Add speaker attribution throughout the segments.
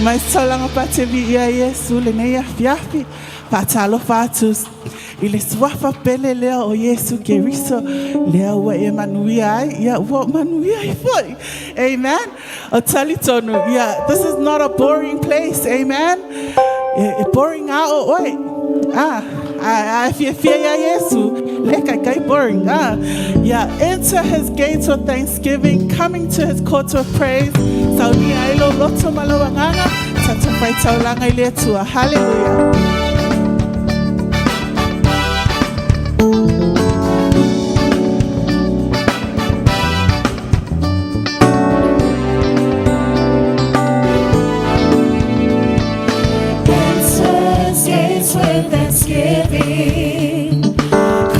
Speaker 1: Mai se taulaga pate viia Iesu lenei afiafi. Faatalofa atu i le suafa pele lea o Iesu Keriso, lea ua e manuia ai, ia ua ou manuia ai foi. Amen. O talitonu, ia, this is not a boring place. Amen. E, e boring a o oe. Ah, a, a fiafia ia Iesu, le kai kai boring. Ah, ia, enter his gates with thanksgiving, coming to his courts with praise. Saunia ai lou loto ma lou agaga, tatou whai taulaga i le Atua. Hallelujah.
Speaker 2: Enter his gates with thanksgiving.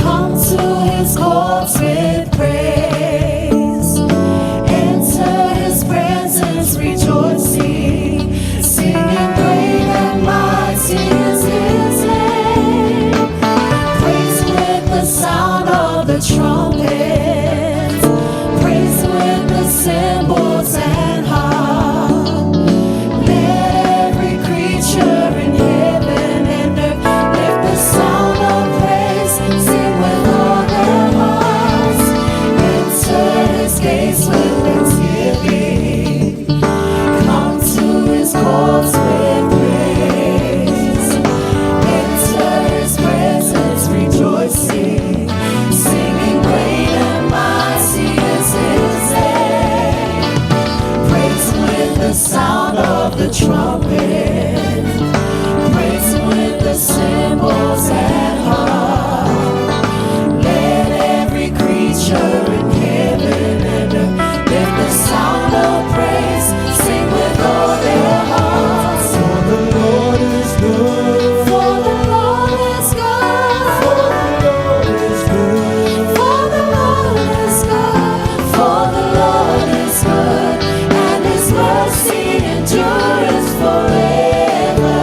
Speaker 2: Come to his courts with praise. Enter his presence rejoicing. Singing great and mighty is his name. Praise with the sound of the trumpet. Praise with the cymbals and harp. Let every creature in heaven and earth lift the sound of praise, sing with all their hearts. Enter his gates with thanksgiving. Come to his courts with praise. Enter his presence rejoicing, singing great and mighty is his name. Praise with the sound of the trumpet. Praise with the cymbals and harp. Let every creature in heaven and earth lift the sound of praise. Sing with all their hearts.
Speaker 3: For the Lord is good.
Speaker 2: For the Lord is good.
Speaker 3: For the Lord is good.
Speaker 2: For the Lord is good. For the Lord is good. And his mercy endures forever.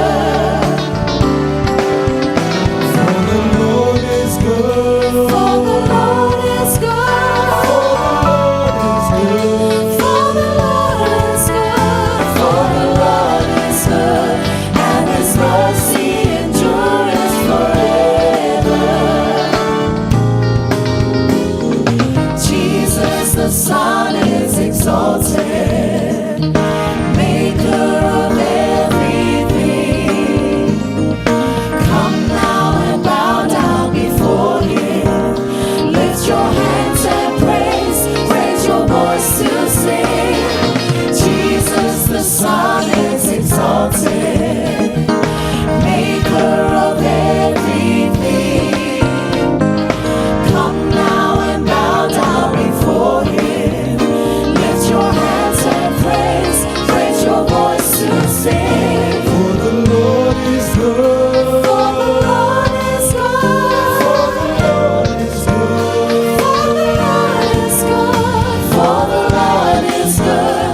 Speaker 3: For the Lord is good.
Speaker 2: For the Lord is good.
Speaker 3: For the Lord is good.
Speaker 2: For the Lord is good. For the Lord is good. And his mercy endures forever. Jesus the Son is exalted, maker of everything. Come now and bow down before him. Lift your hands and praise, raise your voice to sing. Jesus the Son is exalted, maker of everything. Come now and bow down before him. Lift your hands and praise, raise your voice to sing.
Speaker 3: For the Lord is good.
Speaker 2: For the Lord is good.
Speaker 3: For the Lord is good.
Speaker 2: For the Lord is good. For the Lord is good.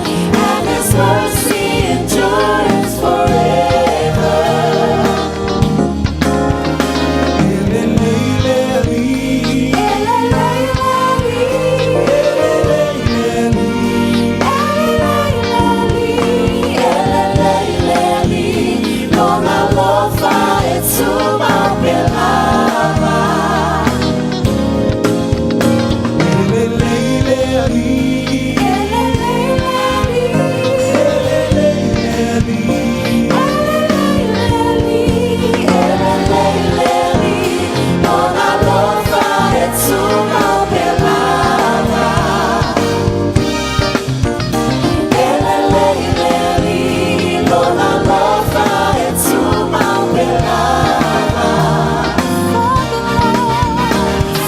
Speaker 2: And his mercy endures forever.
Speaker 3: Eleleleli.
Speaker 2: Eleleleli.
Speaker 3: Eleleleli.
Speaker 2: Eleleleli. Eleleleli. Lona alofa e tumau pea lava.
Speaker 3: Eleleleli.
Speaker 2: Eleleleli.
Speaker 3: Eleleleli.
Speaker 2: Eleleleli. Eleleleli. Lona alofa e tumau pea lava. Eleleleli. Lona alofa e tumau pea lava.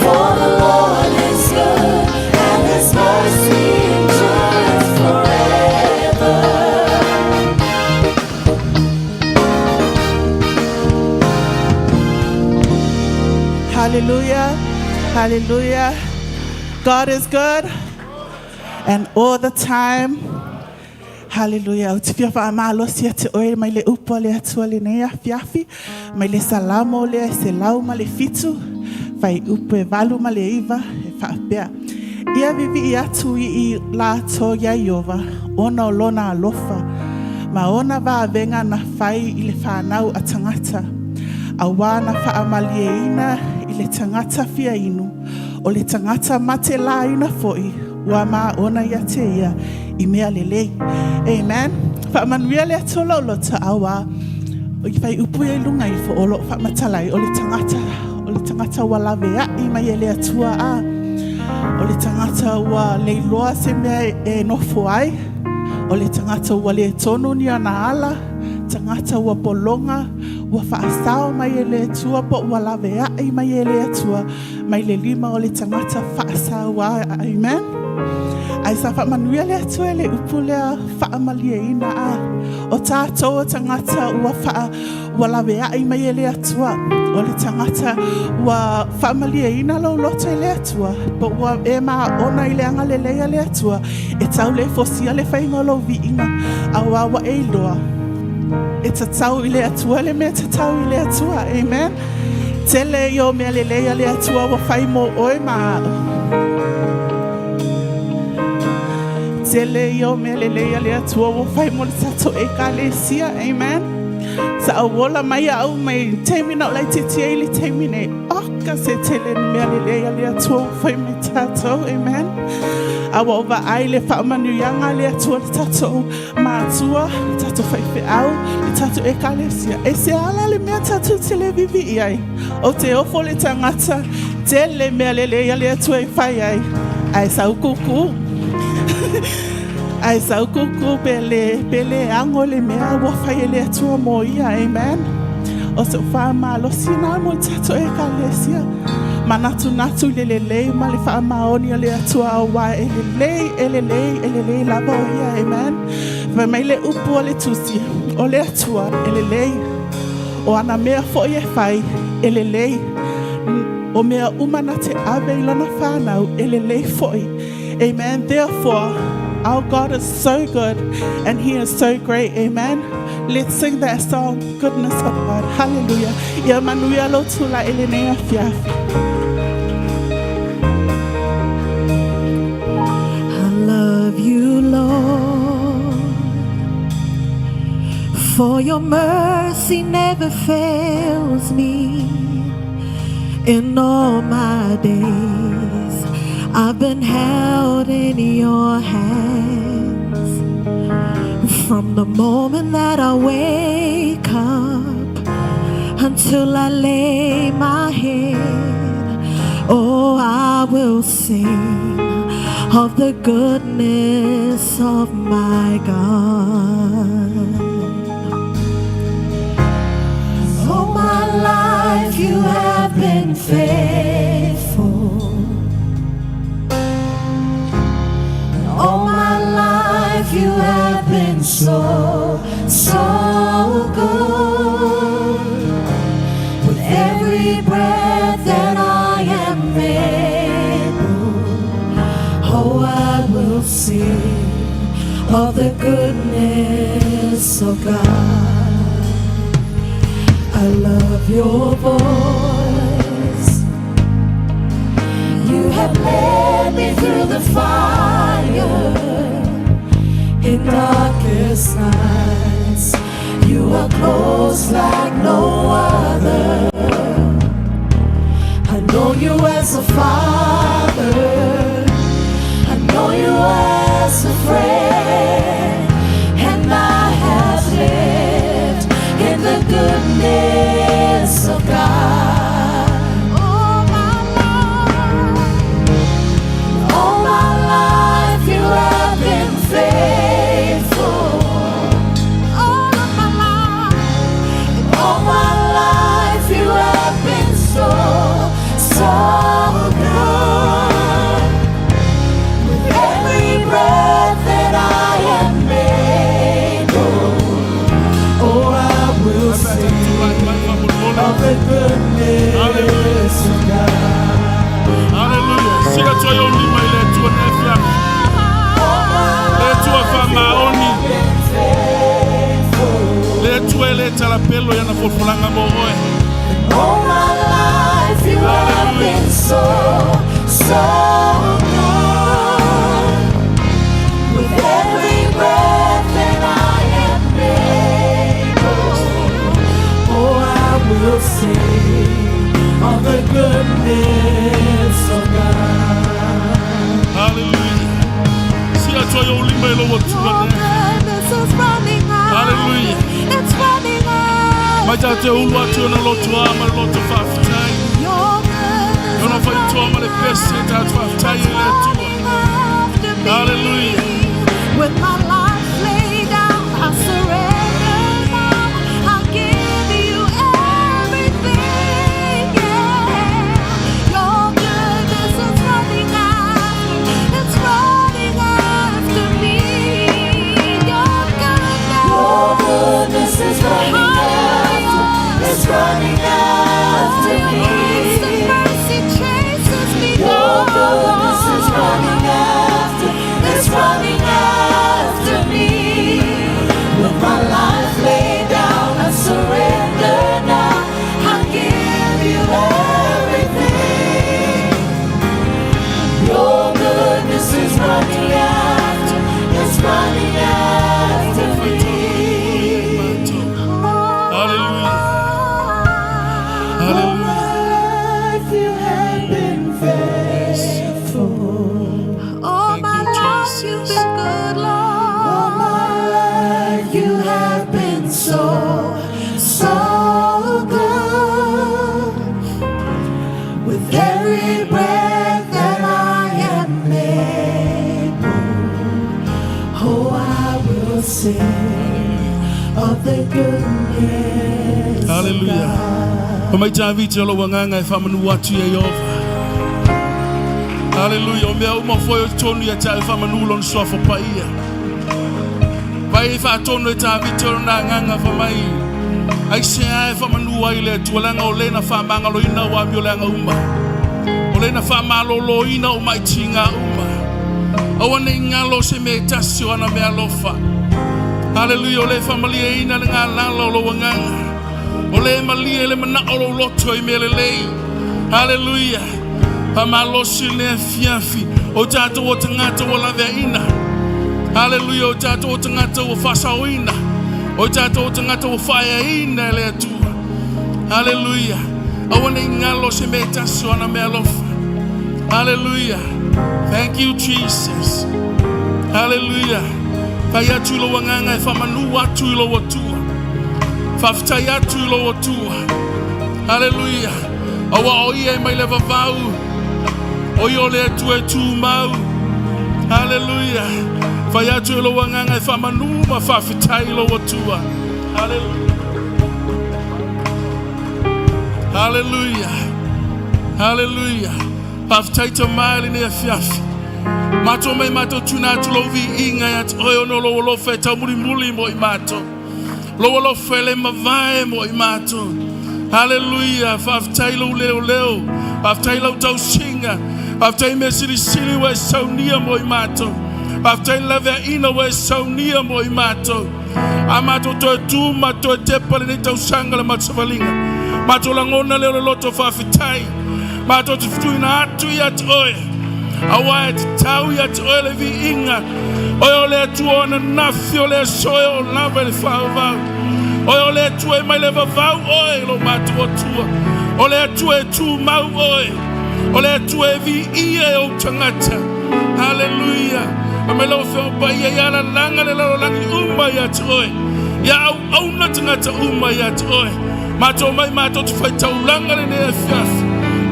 Speaker 2: For the Lord is good, and His mercy endures forever.
Speaker 1: Hallelujah. Hallelujah. God is good and all the time. Hallelujah. Ou te fia faamalosi ia te oe mai le upu a le Atua lenei afiafi, mai le Salamo lea e 107, fuaiupu e 8 ma le 9, e faapea, Ia vivii atu i i latou iā Ieova, ona o lona alofa, ma ona vavega na fai i le fanau a tagata, auā na faamalieina i le tagata fia inu, o le tagata mate laina foi, ua maona ia te ia i mea lelei. Amen. Faamanuia le Atua i lou loto auā i fuaiupu ia i luga ifo o loo faamatala ai o le tagata, o le tagata ua laveai mai e le Atua a o le tagata ua leiloa se mea e nofo ai, o le tagata ua le tonu ni ona ala, tagata ua pologa, ua faasao mai e le Atua po ua laveai mai e le Atua mai le lima o le tagata faasauā. Amen. Ae sa faamanuia le Atua i le upu lea faamalieina a. O tatou o tagata ua faa ua laveai mai e le Atua. O le tagata ua faamalieina lou loto e le Atua, po ua e maona i le agalelei a le Atua, e tau le fosia le faiga o lou viiga, auā ua e iloa e tatau i le Atua le mea tatau i le Atua. Amen. Tele ia o mea lelei a le Atua ua fai mo oe ma au. Tele ia o mea lelei a le Atua ua fai mo le tatou Ekalesia. Amen. Sa ou ola mai au mai taimi na ou laitiiti ai i le taimi nei. Oka se tele ni mea lelei a le Atua ua fai mai tatou. Amen. A ua ou vaai i le faamanuiaga a le Atua i le tatou matua, le tatou faifeau, le tatou Ekalesia. E se ala le mea tatou te le viivii ai. Ou te ofo le tagata, tele mea lelei a le Atua i fai ai, ae sau kūkū. Ae sau kūkū pe le, pe le ago le mea ua fai e le Atua mo ia. Amen. O so'u faamalosi na mo le tatou Ekalesia. Manatunatu i le lelei ma le faamaoni a le Atua auā e lelei, e lelei, e lelei lava o ia. Amen. Fai mai le upu a le Tusi, o le Atua e lelei. O ana mea foi e fai, e lelei. O mea uma na te ave i lana fanau, e lelei foi. Amen. Therefore, our God is so good and He is so great. Amen. Let's sing that song, Goodness of God. Hallelujah. Ia manuia lou tulai i lenei afiafi.
Speaker 2: I love you, Lord, for your mercy never fails me. In all my days, I've been held in your hands. From the moment that I wake up until I lay my head, oh, I will sing of the goodness of my God. All my life you have been faithful. All my life you have been so, so good. With every breath that I am able, oh, I will sing of the goodness of God. I love your voice. You have led me through the fire in darkest nights. You are close like no other. I know you as a father. I know you as a friend. And I have lived in the goodness of God. All my life, all my life you have been faithful. All of my life, all my life you have been so, so good. With every breath that I am able,
Speaker 3: Oh, I will sing of the goodness of God.
Speaker 4: Haleluia. Sika tua yo lima i le Atua nei afiafi. Le Atua faamaoni. Le Atua e le talapelo i ana folafolaga mo oe.
Speaker 2: All my life you have been so, so good. With every breath that I am
Speaker 4: lou Atua
Speaker 2: Your
Speaker 4: i lenei afiafi.
Speaker 2: goodness is running
Speaker 4: Hallelujah.
Speaker 2: after, it's running
Speaker 4: Mai
Speaker 2: after
Speaker 4: tātou ulu atu ona loto a ma le loto faafetai.
Speaker 2: Your goodness
Speaker 4: Ona
Speaker 2: is
Speaker 4: faitoa ma le
Speaker 2: running
Speaker 4: pese tātou faafetai
Speaker 2: It's
Speaker 4: i le Atua.
Speaker 2: running after me.
Speaker 4: Hallelujah.
Speaker 2: With my life laid down, I surrender now. I give you everything. Yeah. Your goodness is running after, it's running after me. Your goodness,
Speaker 5: Your goodness is running after, it's running after
Speaker 2: Your
Speaker 5: me.
Speaker 2: constant mercy chases me
Speaker 5: Your
Speaker 2: down.
Speaker 5: goodness is running after, it's running after me. With my life laid down, I surrender now. I give you everything. Your goodness is running after, it's running after me.
Speaker 4: Hallelujah.
Speaker 1: All
Speaker 4: Hallelujah.
Speaker 1: my life you have been faithful.
Speaker 2: All
Speaker 4: Thank
Speaker 2: my
Speaker 4: you,
Speaker 2: life you've
Speaker 4: Jesus.
Speaker 2: been good,
Speaker 1: All
Speaker 2: Lord.
Speaker 1: my life you have been so, so good. With every breath that I am able, oh, I will sing of the goodness of
Speaker 4: Hallelujah.
Speaker 1: God.
Speaker 4: O mai tāviti o lau anganga e whamanu atu ia Iova. Hallelujah. O mea uma foi o tonu ia tā e whamanu lon suafa paia. Vai e whaatonu e tāviti o nā nganga whamai. Ai se ae whamanu ai le atua langa o lena whamangalo ina o ami o leanga uma. O lena whamalolo ina o mai tinga uma. Aua nei ngalo se me tasi o ana mea alofa. Hallelujah. O le whamalia ina le ngā lala o lau anganga. O le malia le mana o lou loto i mea lelei. Hallelujah. Pamalosi le afiafi. O tātou o tangata o lavea ina. Hallelujah. O tātou o tangata o whasaoina. O tātou o tangata o whaea ina le atua. Hallelujah. Aua nei ngalo se me tasi o ana mea alofa. Hallelujah. Thank you, Jesus. Hallelujah. Whai atu i lau anganga e whamanu atu i lau atua. Whawhitai atu i lau atua. Hallelujah. Aua o ia e mai le vavau. O ia o le atua e tū mau. Hallelujah. Whai atu i lau anganga e whamanu ma whawhitai i lau atua. Hallelujah. Hallelujah. Hallelujah. Whawhitai ta maili ni a fiafi. Mātou mai mātou tuna atu lau vi inga ia te oe ono lau alofa e tau muri muri mo i mātou. Lau alofa e le mavae mo i mātou. Hallelujah. Whawhitai lau leo leo. Whawhitai lau tau singa. Whawhitai me siri siri wa e saunia mo i mātou. Whawhitai lavea ina wa e saunia mo i mātou. A mātou toe tū, mātou e tepa le nei tausaga le matsavalinga. Mātou langona leo le loto whawhitai. Mātou te whituina atu ia te oe. Aua e te tau ia te oe le vi inga. Oe o le atua o na nafi o le asoe o lava i le whaavau. Oe o le atua e mai le vavau oe lo mātou atua. O le atua e tū mau oe. O le atua e vi ia e o tangata. Hallelujah. A mai lau whio pai ia la langa le lalo langi uma ia te oe. Ia au auna tangata uma ia te oe. Mātou mai mātou te whai taulanga le nea fiafi.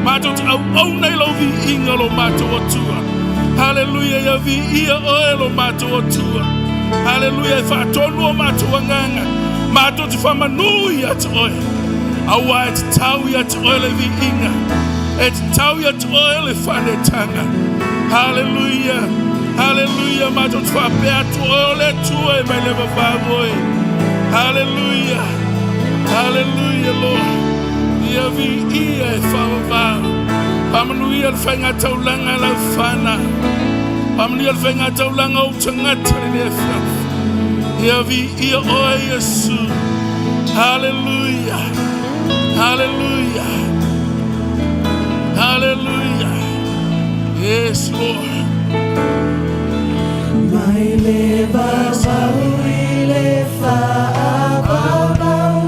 Speaker 4: Mātou te au auna i lau vi inga lo mātou atua. Hallelujah, ia vi ia oe lo mātou atua. Hallelujah, e whaatonu o mātou anganga. Mātou te whamanu ia te oe. Aua e te tau ia te oe le vi inga. E te tau ia te oe le whanetanga. Hallelujah. Hallelujah. Mātou te whapea atu oe o le tua e mai le vavau oe. Hallelujah. Hallelujah, Lord. Ia vi ia e whawawau. Pamanu ia le whainga taulanga lau whana. Pamanu ia le whainga taulanga o tangata le nea fiafi. Ia vi ia oe Yesu. Hallelujah. Hallelujah. Hallelujah. Yes, Lord.
Speaker 1: Mai le vavau i le faavavau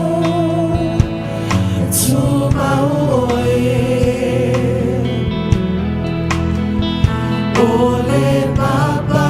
Speaker 1: Tu mau oe O le papa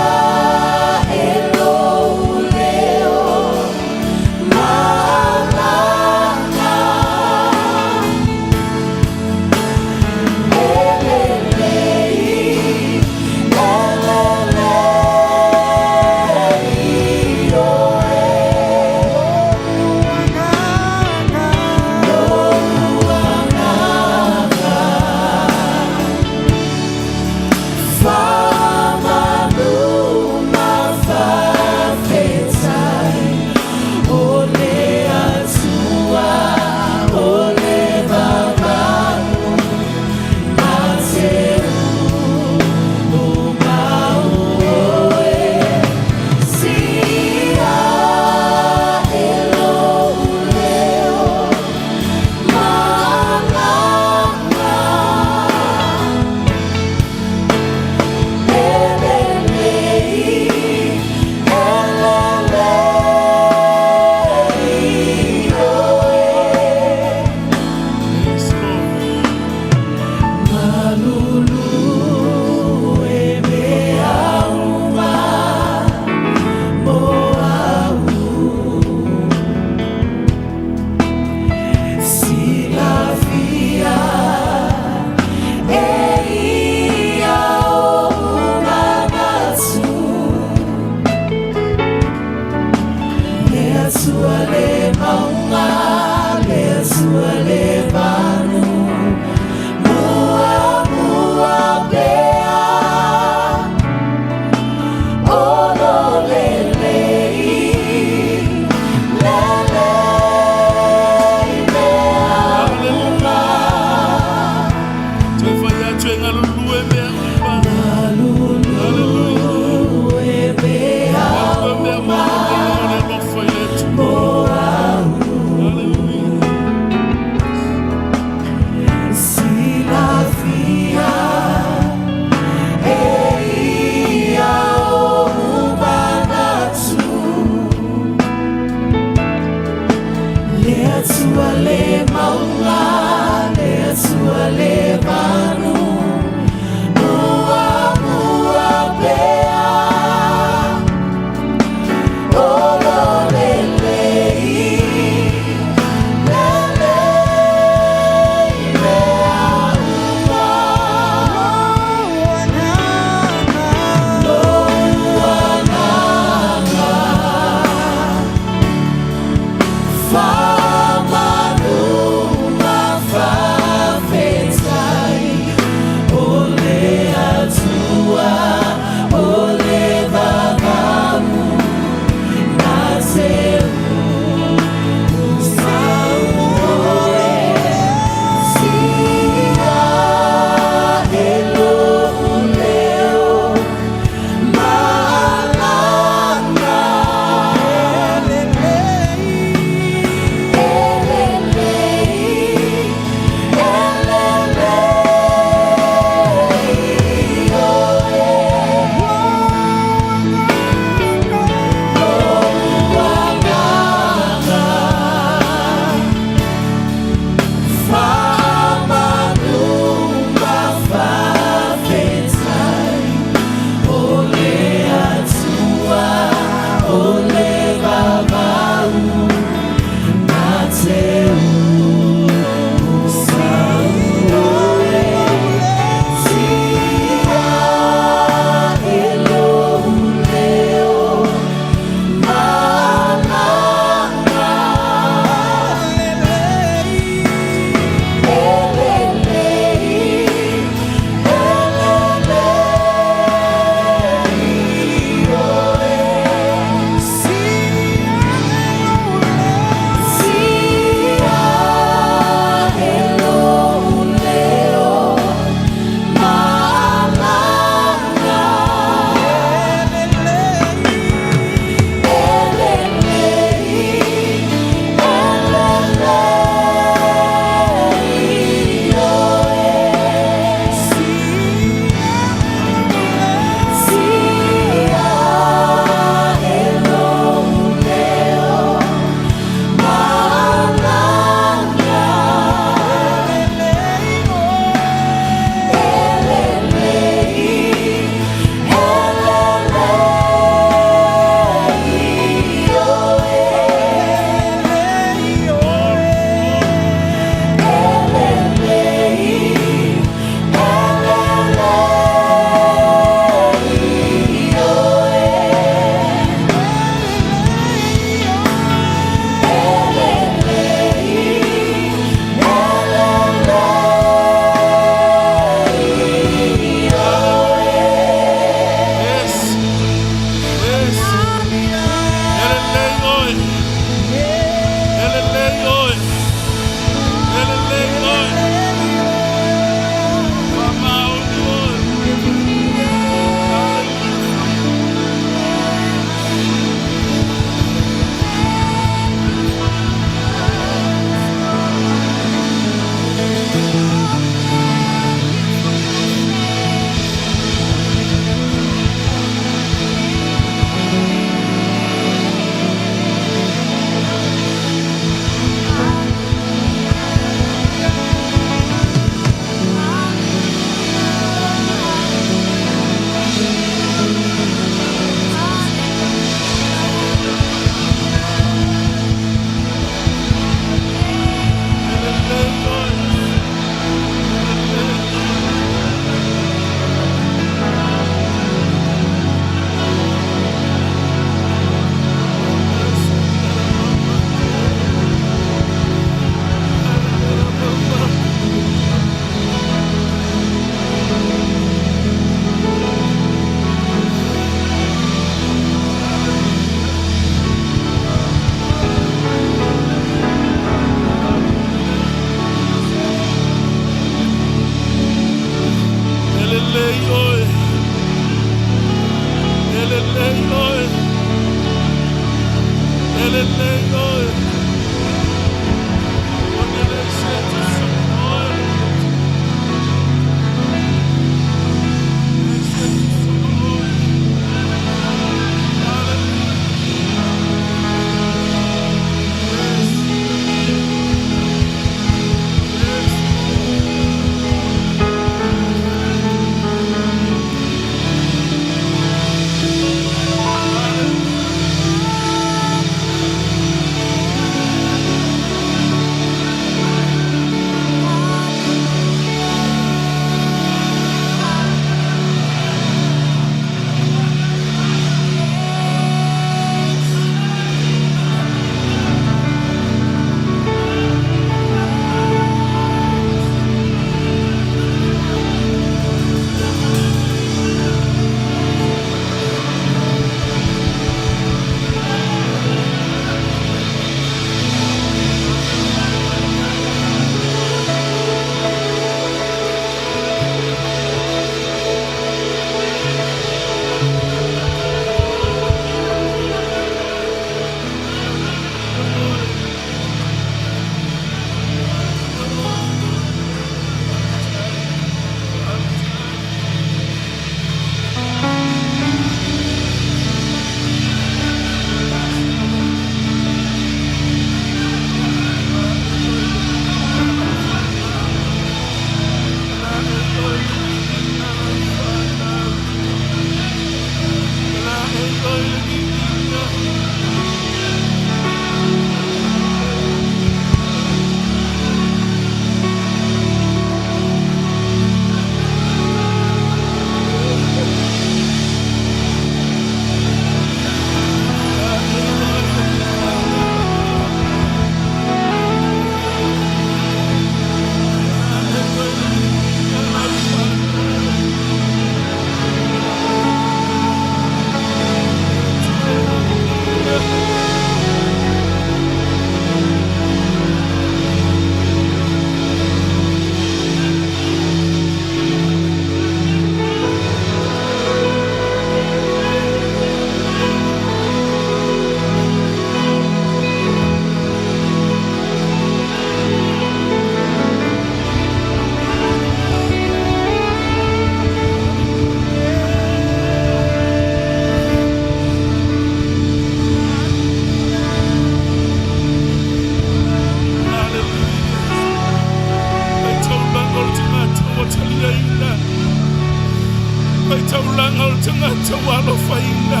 Speaker 4: Faitaulaga o le tagata ua alofaina.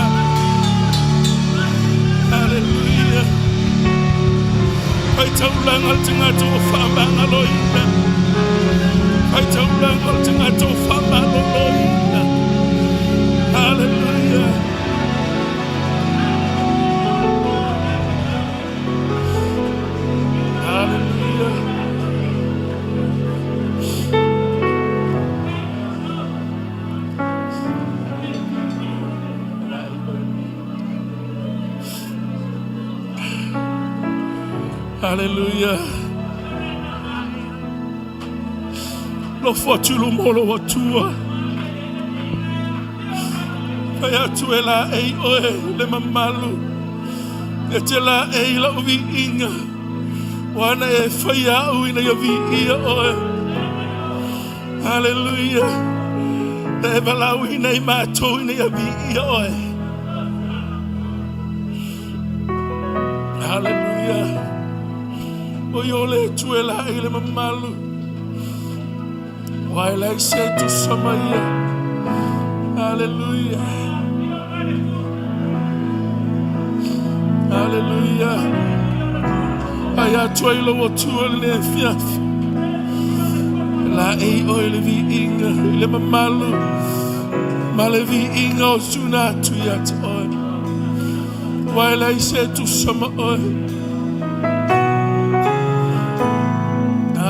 Speaker 4: Haleluia. Faitaulaga o le tagata ua faamagaloina. Faitaulaga o le tagata ua faamaloloina. Haleluia. Haleluia. Haleluia. Lofo atu luma o lou Atua. Fai atu e laei oe le mamalu. E te laei lau viiga. Ua ana e faia au ina ia viia oe. Haleluia. Na e valaauina i matou ina ia viia oe. Haleluia. O ia o le Atua e laei le mamalu. Ua e leai se tusa ma ia. Haleluia. Haleluia. Ai atu ai lou Atua i lenei afiafi. Laei oe le viiga i le mamalu ma le viiga o tuuina atu ia te oe. Ua e leai se tusa ma oe.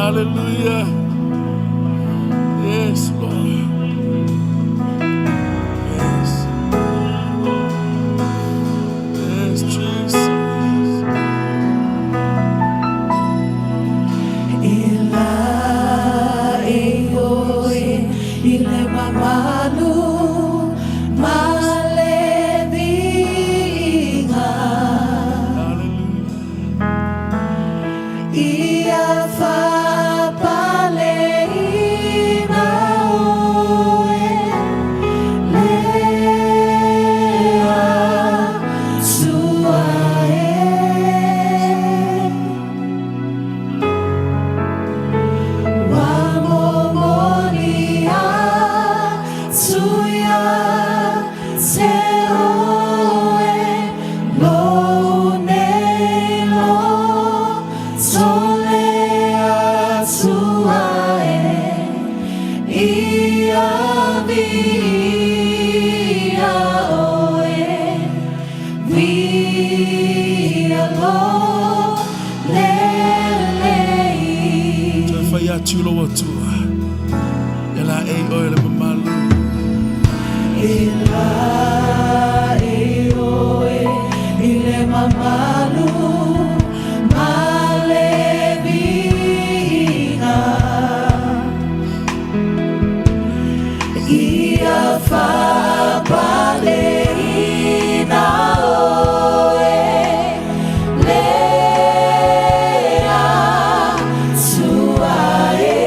Speaker 4: Hallelujah. Yes, Lord. Yes. Yes, Jesus.
Speaker 5: E laei oe i le mamalu ma le viiga.
Speaker 4: Hallelujah.
Speaker 5: Ia faapaleina oe le Atua e. Ua momoli atu ia te oe lou nei loto le Atua e. Ia viia oe, viia lo lelei.
Speaker 4: Toe fai atu lou Atua. E laei oe le mamalu.
Speaker 5: E laei oe i le mamalu ma le viiga. Ia faapaleina oe le Atua e.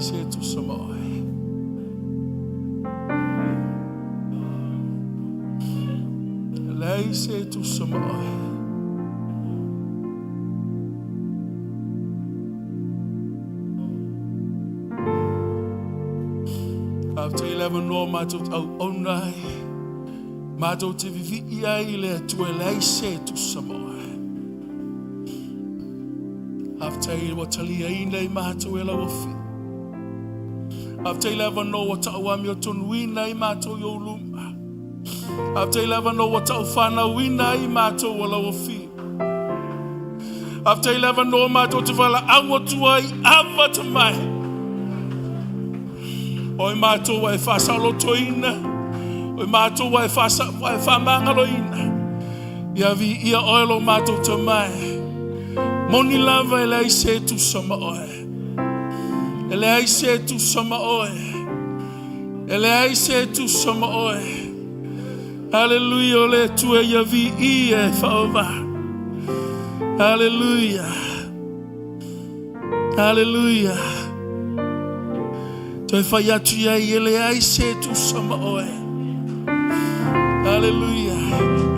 Speaker 4: se tusa ma oe. E leai se tusa ma oe. Faafetai le avanoa matou te auauna ai, matou te vivii ai i le Atua e leai se tusa ma oe. Faafetai ua taliaina i matou e lau Afioga. Faafetai le avanoa ua tau amiotonuina ai matou i ou luma. Faafetai le avanoa ua tau fanauina ai matou o lau Afioga. Faafetai le avanoa matou te valaau atu ai amata mai. Oi matou ua e faasaolotoina, oi matou ua e faamagaloina. Ia viia oe lo matou tamae. Moni lava e leai se tusa ma oe. E leai se tusa ma oe. E leai se tusa ma oe. Haleluia, o le Atua ia viia e whaova. Haleluia. Haleluia. Toe whai atu ia i e leai se tusa ma oe. Haleluia.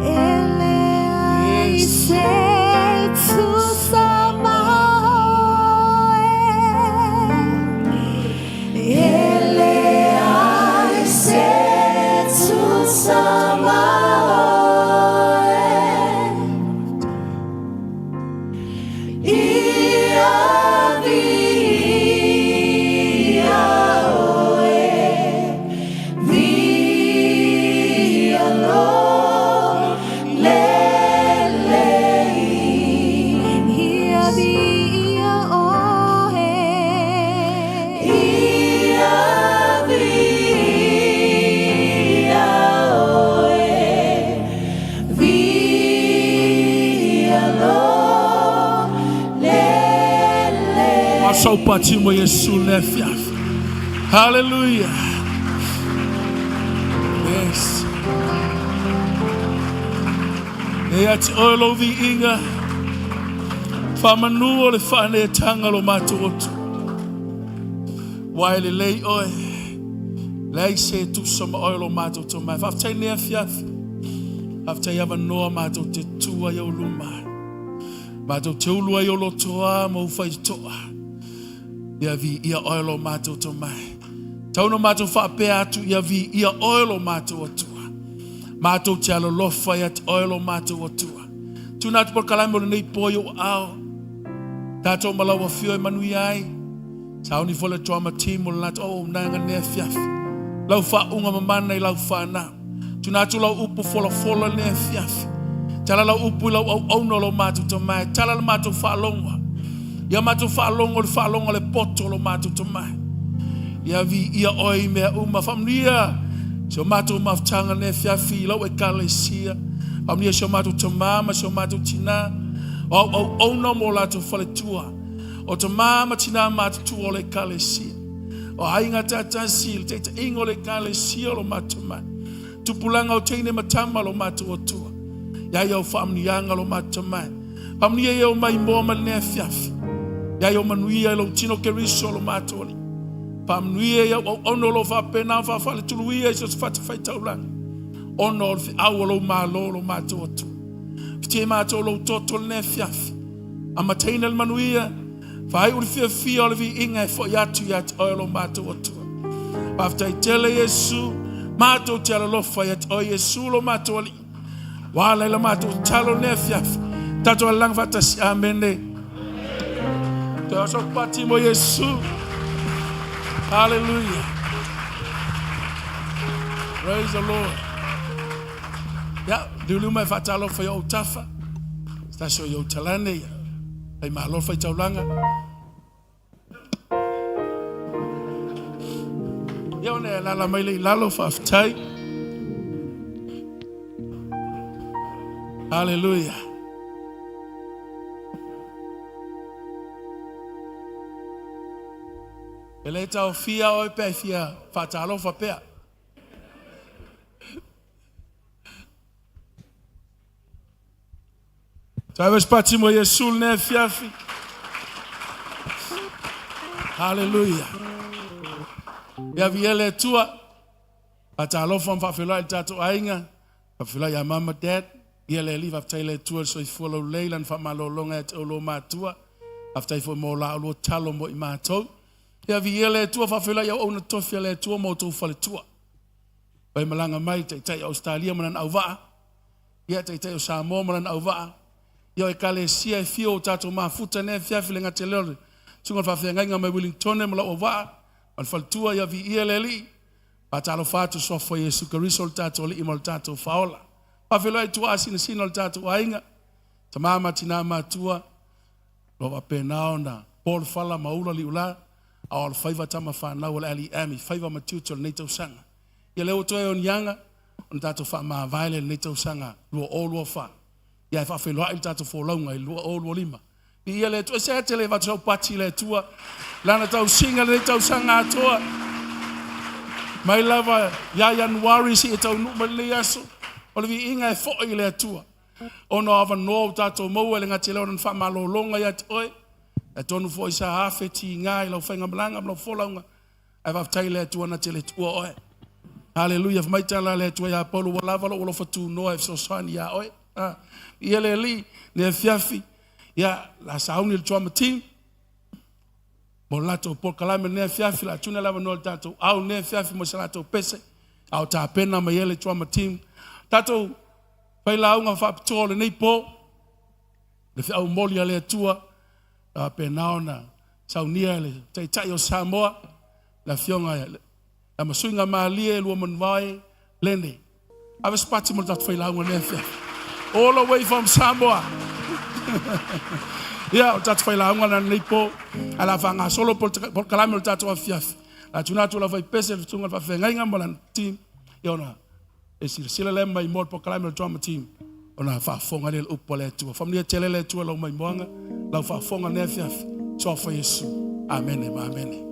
Speaker 2: E leai
Speaker 4: Yes.
Speaker 2: se tusa ma oe. E leai se tusa ma oe. Ia viia oe, viia lo lelei. Ia viia oe. Ia viia oe, viia lo lelei.
Speaker 4: Masaupati mo Yesu le afiafi. Hallelujah. Yes. E ati oe lou viiga, whamanu o le whaneetanga lo mātou otu. Ua e lelei oe, leai se tusa ma oe lo mātou tō mai. Faafetai nei afiafi. Faafetai avanoa mātou te tua i au luma. Mātou te ulu ai o lotoa ma u whaitoa. Ia viia oe lo mātou tō mai. Tau no mātou whaapea atu ia viia oe lo mātou atua. Mātou te alolofa ia te oe lo mātou atua. Tuna atu polokalame o lenei po i ou ao. Tātou ma lau afio e manuia ai. Sauni fo le drama team o le latou auaunaga nei afiafi. Lau faauuga mamana i lau fanau. Tuna atu lau upu folafola nei afiafi. Tala lau upu i lau auauna o lo matou tamae. Tala le matou faalogo. Ia matou faalogo le faalogo a le poto o lo matou tamae. Ia viia oe i mea uma. Faamanuia si o matou mafutaga nei afiafi i lau ekalesia. Faamanuia si o matou tama ma si o matou tina. O au auauna mo latou faletua. O tamā ma tinā matutua o le ekalesia. O aiga taitasi i le taitaiga o le ekalesia o lo matou mai. Tupulaga o teine ma tama lo matou Atua. Ia ia o faamanuiaga lo matou mai. Faamanuia ia o mai moa ma lenei afiafi. Ia ia o manuia i lou tino Keriso lo matou Alii. Faamanuia ia au auauna o lo o faapena ona faafaletuluia i so o se fatafaitaulaga ona o le feau o lou Malo lo matou Atua. Fitia i matou lou toto lenei afiafi. Amataina le manuia, faaiu le fiafia o le viiga e foi atu ia te oe lo matou Atua. Faafetai tele Iesu, matou te alolofa ia te oe Iesu lo matou Alii. Ua ala i la matou tatalo lenei afiafi. Tatou alalaga faatasi. Amene. Toe oso pati mo Iesu. Hallelujah. Praise the Lord. Ya, liuliu mai faatalofa i ou tafa. Tasi o i ou talane ia. Fai malo fai taulaga. Ia ona e lala mai le i lalo faafetai. Hallelujah. E le taofia oe pe ai fia faatalofa pea. Travis Pati mo Iesu lenei afiafi. Hallelujah. Ia viia le Atua. Faatalofa ma faafeiloai i le tatou aiga. Faafeiloai ia Mama Dad. Ia le Alii faafetai le Atua i le soifua laulelei i lana faamalologa ia te outou matua. Faafetai foi mo la oulua talo mo i matou. Ia viia le Atua faafeiloai i auauna totofi a le Atua ma outou faletua. Pai malaga mai taitai o Ausetalia ma lana auvaa. Ia taitai o Samoa ma lana auvaa. Ia o ekalesia e fia o tatou mafuta nei afiafi le gata lea o le susuga i le faafeagaiga mai Willingtone ma lau auvaa ma le faletua ia viia le Alii. Faatalofa atu i le suafa o Iesu Keriso le tatou Alii ma le tatou Faaola. Faafeiloai i tuaa sinasina o le tatou aiga, tama ma tina matua, o lo o faapena ona po le fala ma ula liula, a o alofaiva tama fanau a le Alii Amy, faiva ma tiute o lenei tausaga. Ia lea ua toe oniaga ona tatou faamavae lea i lenei tausaga 2024. Ia ae faafeiloai le tatou folauga i le 2025. Viia le Atua. E se tele avatu sau pati i le Atua. Lana tausiga lenei tausaga atoa. Mai lava ia Ianuari seia taunuu mai lenei aso. O le viiga e foi i le Atua. Ona o avanoa ua tatou maua e le gata i lea o lana faamalologa ia te oe. Atonu foi sa afe tiga i lau faigamalaga ma lau folauga. Ae faafetai i le Atua na te le tuua oe. Haleluia. Fai mai tala a le Atua ia Paulo, ua lava lou alofa tunoa e fesoasoani ia oe. Ah, ia le Alii, le afiafi, ia, la sauni le drama team, mo le latou polokalame lenei afiafi, la tuna le avanoa i le tatou au lenei afiafi mo se latou pese, a o tapena mai ai le drama team. Tatou failauga faapitoa o lenei po, le feau momoli a le Atua, a faapena ona saunia e le Taitai o Samoa, le Afioga ia Masuiga Malie Luamanuvao Lene. Ave se pati mo le tatou failauga lenei afiafi. All the way from Samoa. Ia, o le tatou failauga lena lenei po. Ae la faagasolo polokalame o le tatou afiafi. La tuna atu lau faipese le susuga i le faafeagaiga ma lana team. Ia ona e silasila lea mai mo le polokalame o le drama team. Ona faafofoga lea i le upu a le Atua. Faamanuia tele le Atua lau maimoaga, lau faafofoga lenei afiafi. Suafa Iesu. Amene ma amene.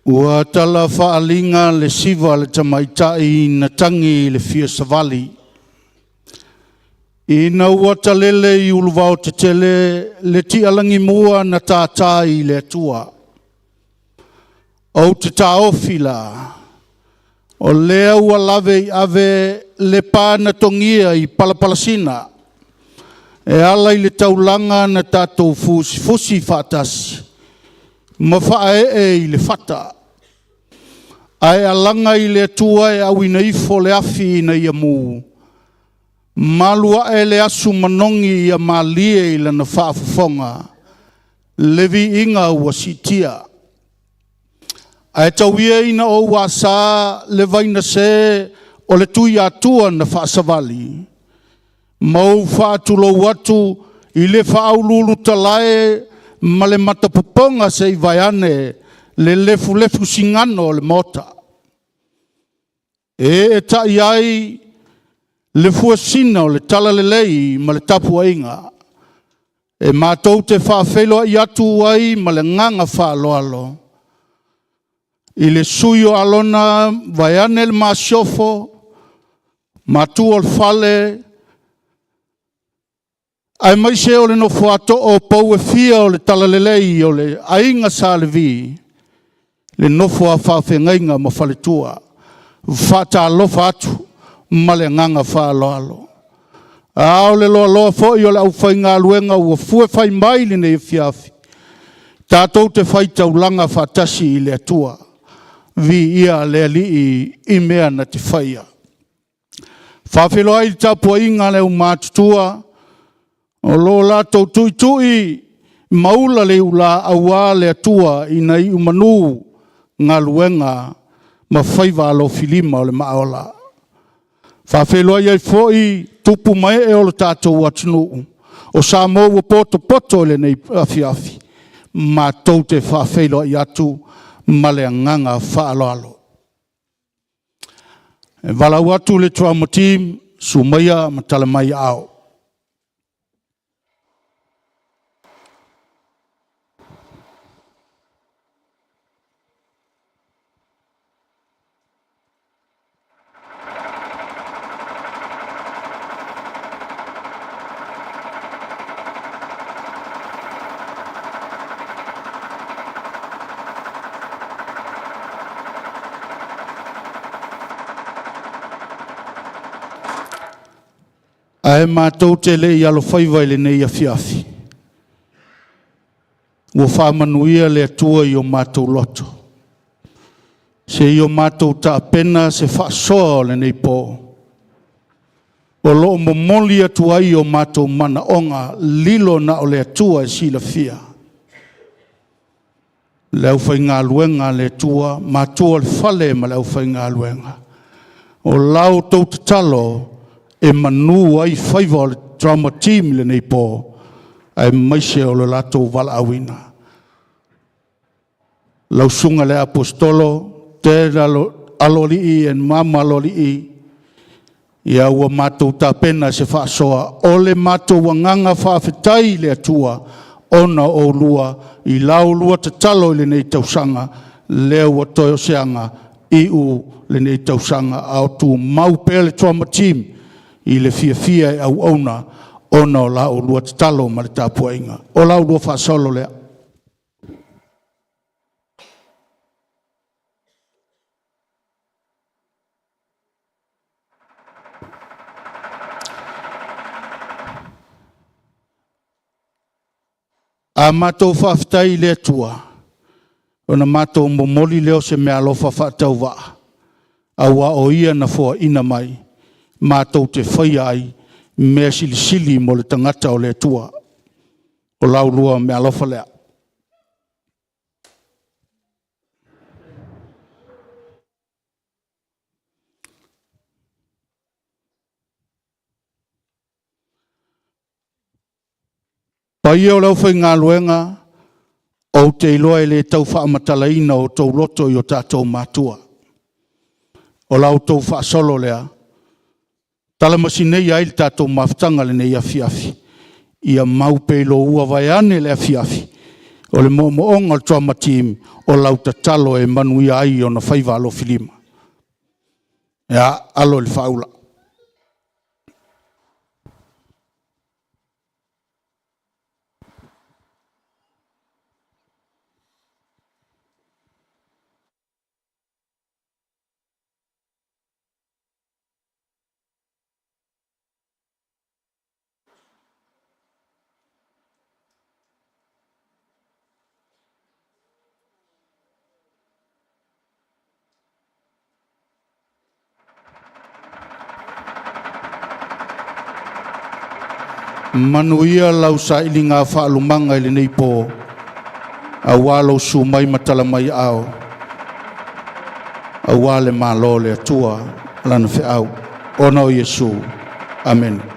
Speaker 6: Ua tala faaaliga le siva a le tamaitai na tagi i le fia savali. Ina ua talele i uluvao tetele le tialagimua na tātā i le Atua. Ou te taofi la, o lea ua lave i ave le pa na togia i palapalasina, e ala i le taulaga na tatou fusifusi faatasi ma faaee i le fata. Ae alaga i le Atua e auina ifo le afi ina ia mu, malu ae le asu manogi ia malie i lana faafofoga, le viiga ua siitia. Ae tau ia ina ou asā le vainase o le Tuiatua na faasavali, ma ou faatulou atu i le faauluulutalae ma le matapopoga se i vaeane le lefulefu sigano o le Maota. E eetai ai le fuesina o le talalelei ma le tapuaiga, e matou te faafeiloai atu ai ma le agaga faaaloalo i le sui o Alona vaeane le Masiofo, matua o le fale, aemaise o le nofo a too o pou e fia o le talalelei o le aiga Sa Levi, le nofo a faafeagaiga ma faletua. Faatalofa atu ma le agaga faaaloalo. A o le loaloa foi o le aufaigaluega ua fue fai mai lenei afiafi, tatou te faitaulaga faatasi i le Atua. Viia le Alii i mea na te faia. Faafeiloai le tapuaiga a le aumatutua o lo o latou tuitui maula le iula aua le Atua ina iu manu galuega ma faiva alofilima o le maaola. Faafeiloai ai foi tupu ma ee o lo tatou atunuu o Samoa ua potopoto i lenei afiafi, matou te faafeiloai atu ma le agaga faaaloalo. E valaau atu le drama team, sumaia ma tala mai aao. Ae matou te le i alofaiva i lenei afiafi, ua faamanuia le Atua i o matou loto, se i o matou tapena se faasoa o lenei po, o lo o momoli atu ai o matou manaoga lilo na o le Atua e silafia. Le aufaigaluega a le Atua, matua o le fale ma le aufaigaluega, o la outou tatalo e manu ai faiva o le drama team i lenei po, aemaise o le latou valaauina. Lau susuga le Aposetolo, Ted Aloalii and Mama Aloalii, ia ua matou tapena se faasoa o le matou agaga faafetai i le Atua ona o oulua i la oulua tatalo i lenei tausaga, lea ua toe o se aga iu lenei tausaga a o tumau pea le drama team i le fiafia e auauna ona o la oulua tatalo ma le tapuaiga. O la oulua faasolo lea. A matou faafetai i le Atua, ona matou momoli lea o se meaalofa faatauvaa, aua o Ia na foaina mai matou te faia ai mea silisili mo le tagata o le Atua. O la ulua meaalofa lea. Paia o le aufaigaluega, ou te iloa e le tau faamatalaina o outou loto i o tatou matua. O la outou faasolo lea, talamasineia ai le tatou mafutaga lenei afiafi, ia mau pea i lou vaeane le afiafi. O le moomooga o le trauma team o lau tatalo e manuia ai ona faiva alofilima. Ia, alo i le faaula. Manuia lau sailiga faalumaga i lenei po, auā lou susu mai ma tala mai aao, auā le Malo o le Atua lana feau. Ona o Iesu. Amene.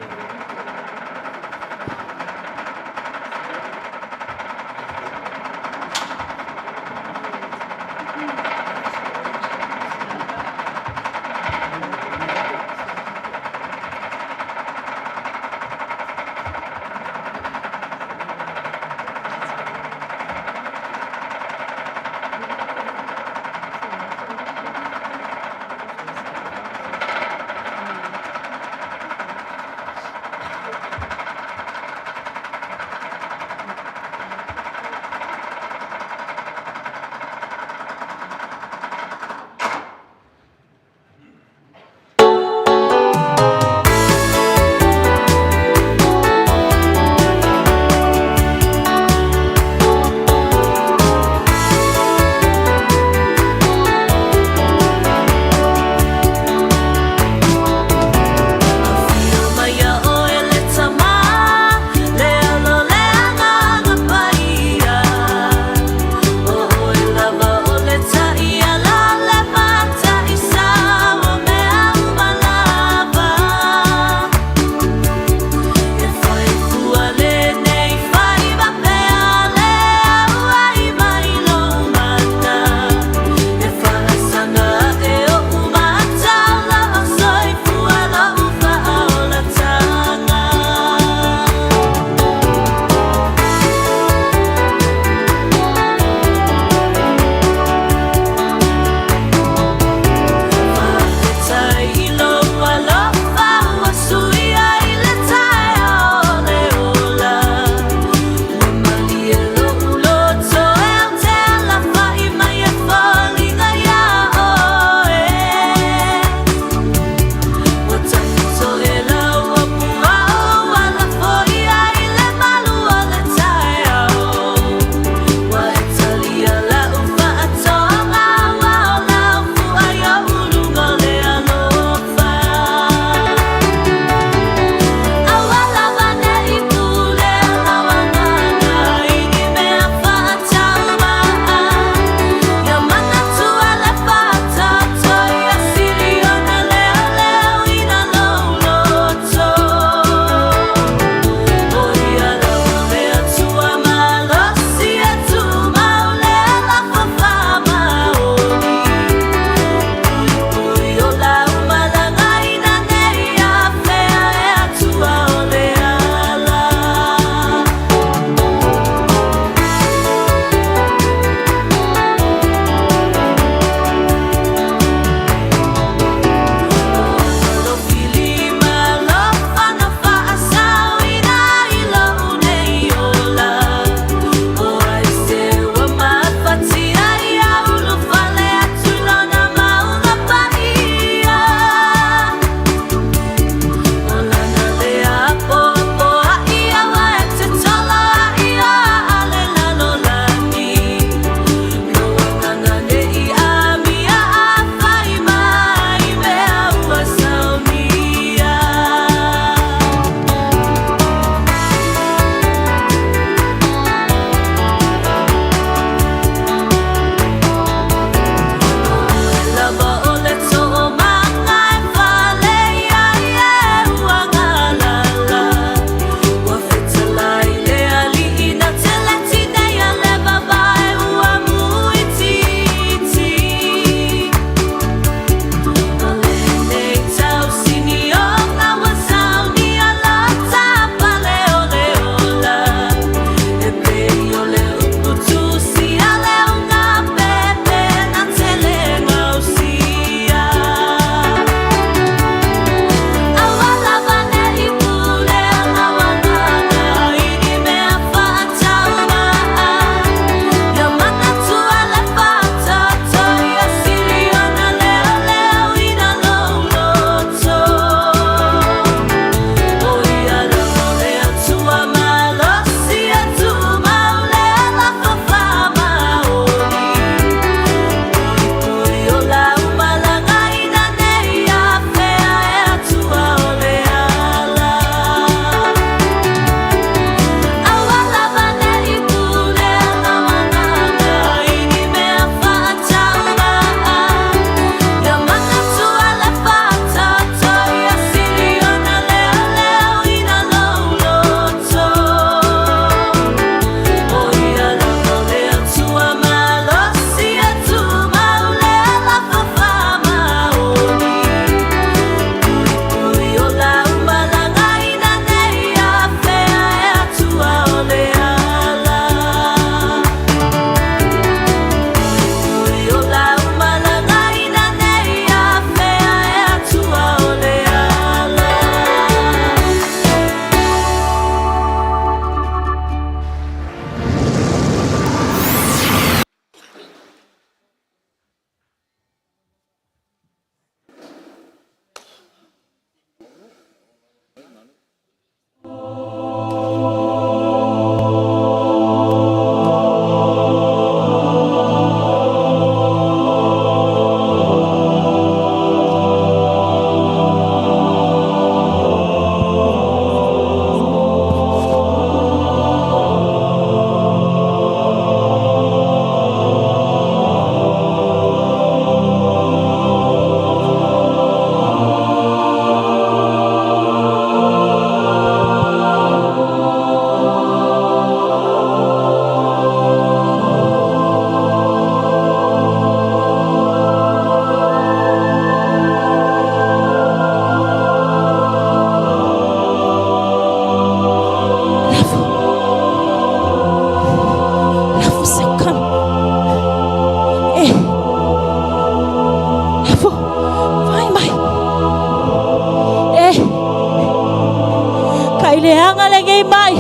Speaker 2: leaga lenei mai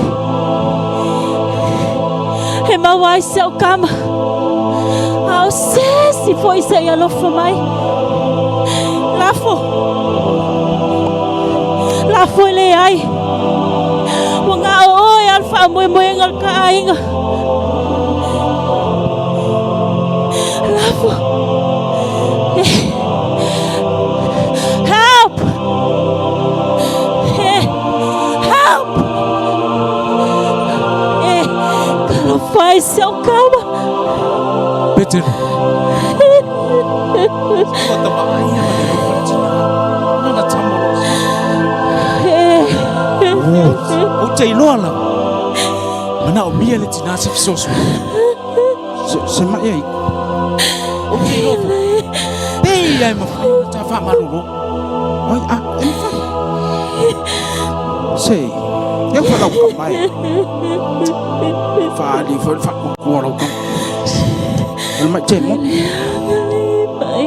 Speaker 2: e maua ai si au kama. A o se isi foi se i alofa mai. Lafo. Lafo e leai. Ua gao oe a le faamoemoega o le ta aiga. Lafo. Help! Help! E, talofa e si au kama.
Speaker 7: Petero. Ua tamaʻaia ma le alofa le tinā. Lana tama o lou Ou te iloa lava. Manaomia le tinā se fesoasoani.
Speaker 6: Se, se mai ai.
Speaker 7: Ou te iloa foi. Pei ia e mafai ona ta faamalolo.
Speaker 6: Ai, a, e mafai. Se, e fa lau kama e. Faali foi le faakuakua lau kama. O le mai te mo.
Speaker 2: Mai.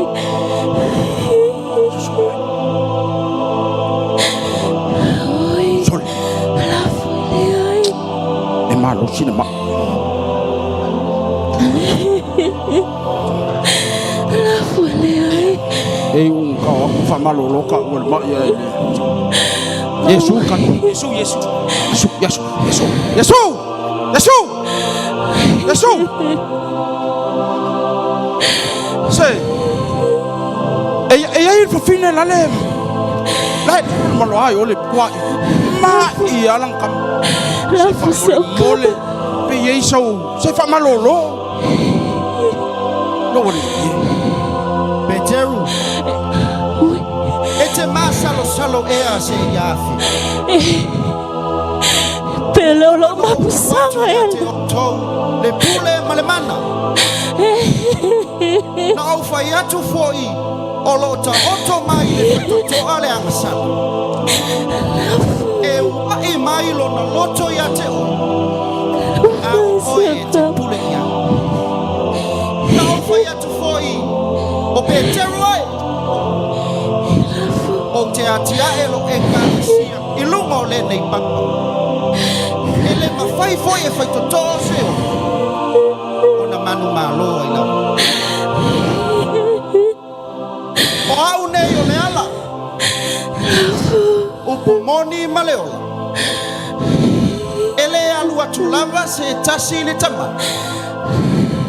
Speaker 2: Oi,
Speaker 6: Sole,
Speaker 2: lafo e leai.
Speaker 6: e malosi le mai.
Speaker 2: Lafo e leai.
Speaker 6: E un ka aku faamalolo ka ua le mai ai le. Yesu kan.
Speaker 7: Iesu, Iesu.
Speaker 6: Yesu, Yesu, Yesu, Yesu, Yesu, Yesu. Se, e e ai le fafine la le, la e malo ai o le kua ma i alang kam.
Speaker 2: Lafo si au
Speaker 6: Mole,
Speaker 2: kama.
Speaker 6: pe iai sau, se faamalolo. Lo wale ye.
Speaker 8: Peteru,
Speaker 2: Ui,
Speaker 8: e te masalosalo ea se i afi.
Speaker 2: pele o lou mapusaga e
Speaker 8: Te outou, le pule ma le mana. Na ou fai atu foi, o loo taoto mai le faitotoa le agasala. E ua'i mai lona loto ia te oe. A o oe e te pule i ai. Na ou fai atu foi, o Peteru ai. Ou te atiae lo ekalesia i luga o lenei papa. E le mafai foi e faitotoa se o. Ona manumalo ai lava. O au nei o le ala. Upu moni ma le ola. E le alu atu lava se tasi i le tama.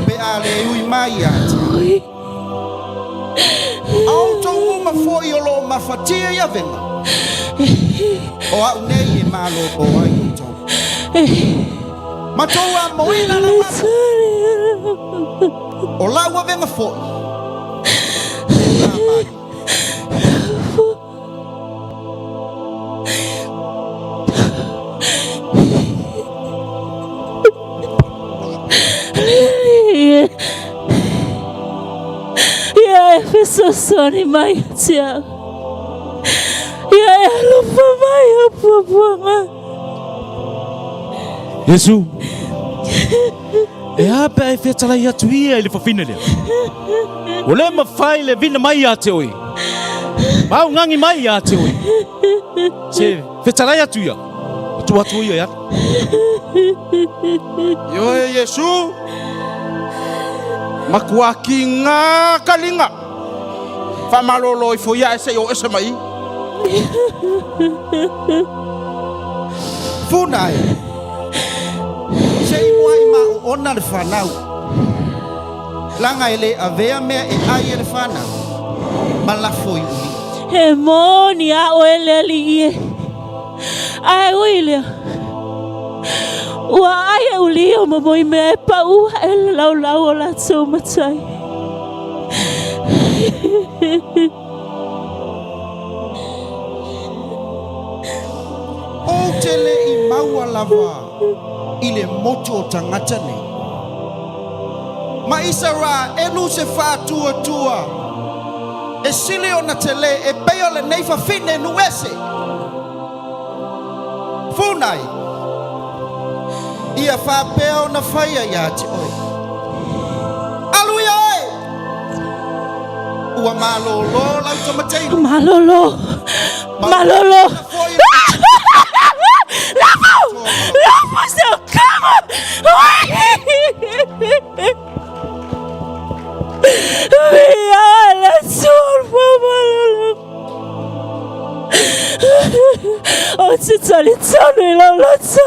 Speaker 8: Pe a le ui mai ia te.
Speaker 2: Ui,
Speaker 8: A outou uma foi o loo mafatia i avega. O au nei e malōlō ai outou. Matou amoina lau ava. O lau avega foi. E mama ia.
Speaker 2: Ia e fesoasoani mai ia te au. Ia e alofa mai au puapuaga.
Speaker 7: Iesu. E a pe a e fetalai atu ia i le fafine lea. Ua le mafai le vina mai ia te oe. Ma augagi mai ia te oe. Se fetalai atu ia. O tuu atu ia e alu.
Speaker 6: Ioe Iesu, matua kiga kaliga. Faamalolo ifo ia e se i o ese mai.
Speaker 8: Funa e. Se i muai ma o ona le whanau. Laga e le avea mea e ai e le whanau. Ma lafo i uli.
Speaker 2: E moni a oe le alii e. Ae ui lea. Ua ai e ulia o momoi mea e pau e le laulau o latou matai.
Speaker 8: Ou te le i maua lava i le motu o tagata nei. Ma Isaraelu se faatuatua e sili ona telē e pei o lenei fafine nuu ese. Funa e, ia faapea ona faia ia te oe. Alu ia oe! Ua malōlō lau tamateila.
Speaker 2: Malolo. Malolo.
Speaker 8: Foi
Speaker 2: La! Lafu se o kama. Via la surfa malolo. O te tali tonu i lau loto.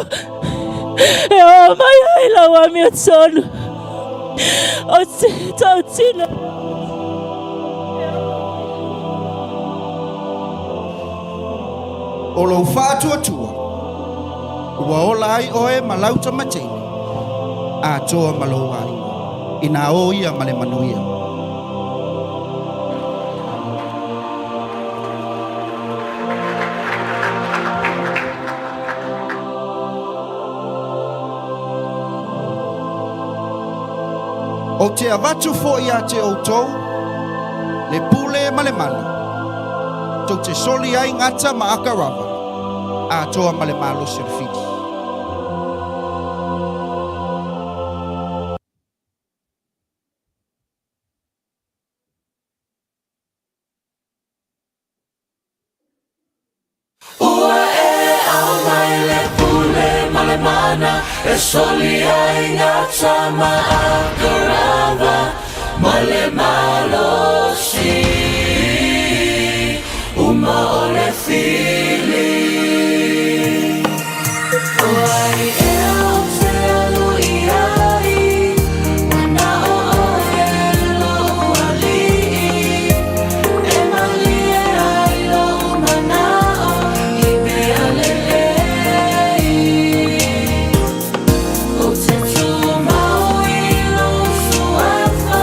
Speaker 2: E o mai ai lau amio tonu. O te tautino.
Speaker 8: O lou faatuatua, ua ola ai oe ma lau tamateine, atoa ma lou aiga, ina o ia ma le manuia. Ou te avatu foi ia te outou le pule ma le mana, tou te soli ai gata ma akarava, atoa ma le malosi o le fili.
Speaker 2: Ua e aumai le pule ma le mana e soli ai gata ma akarava ma le malosi uma o le fili. O ai ea ou te alu i ai, na o oe lo'u ali'i, e malie ai lo'u mana'o i mea lelei. Ou te tumau i lou suafa,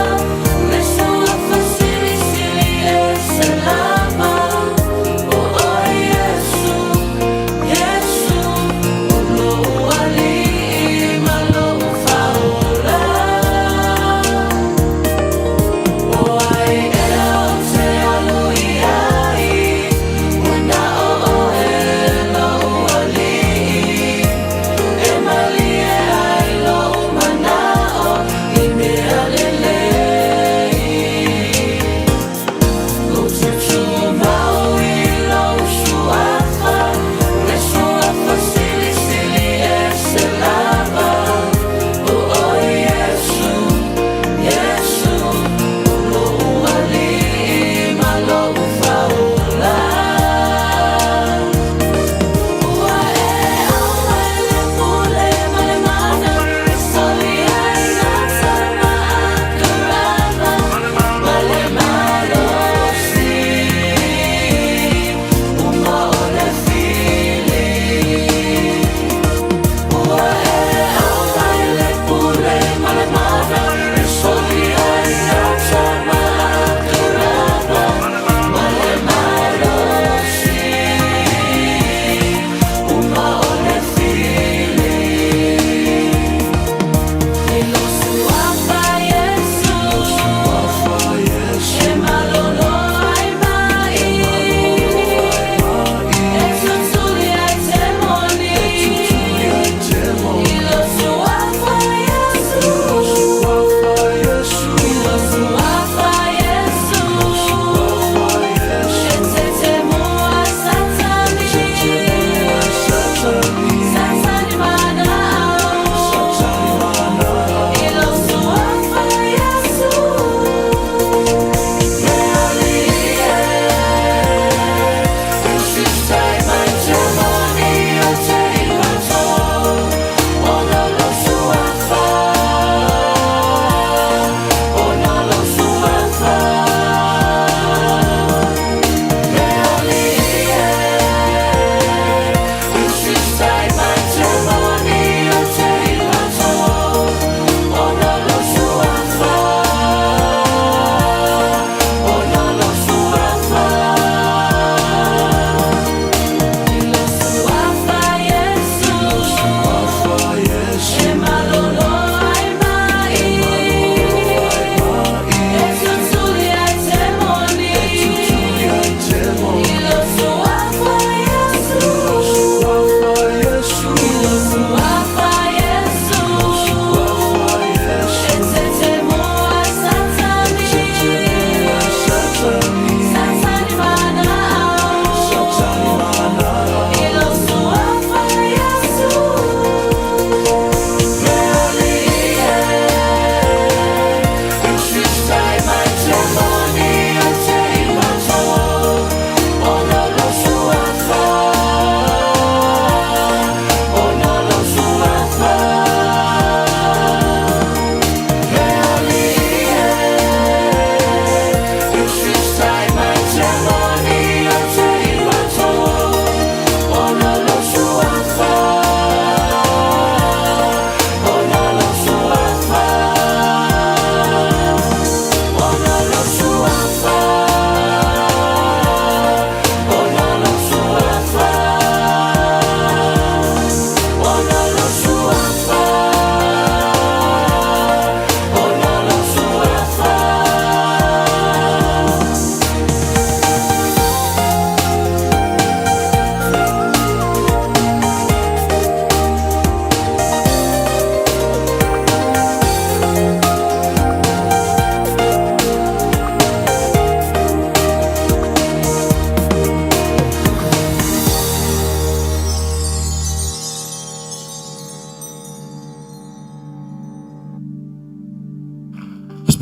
Speaker 2: le suafa.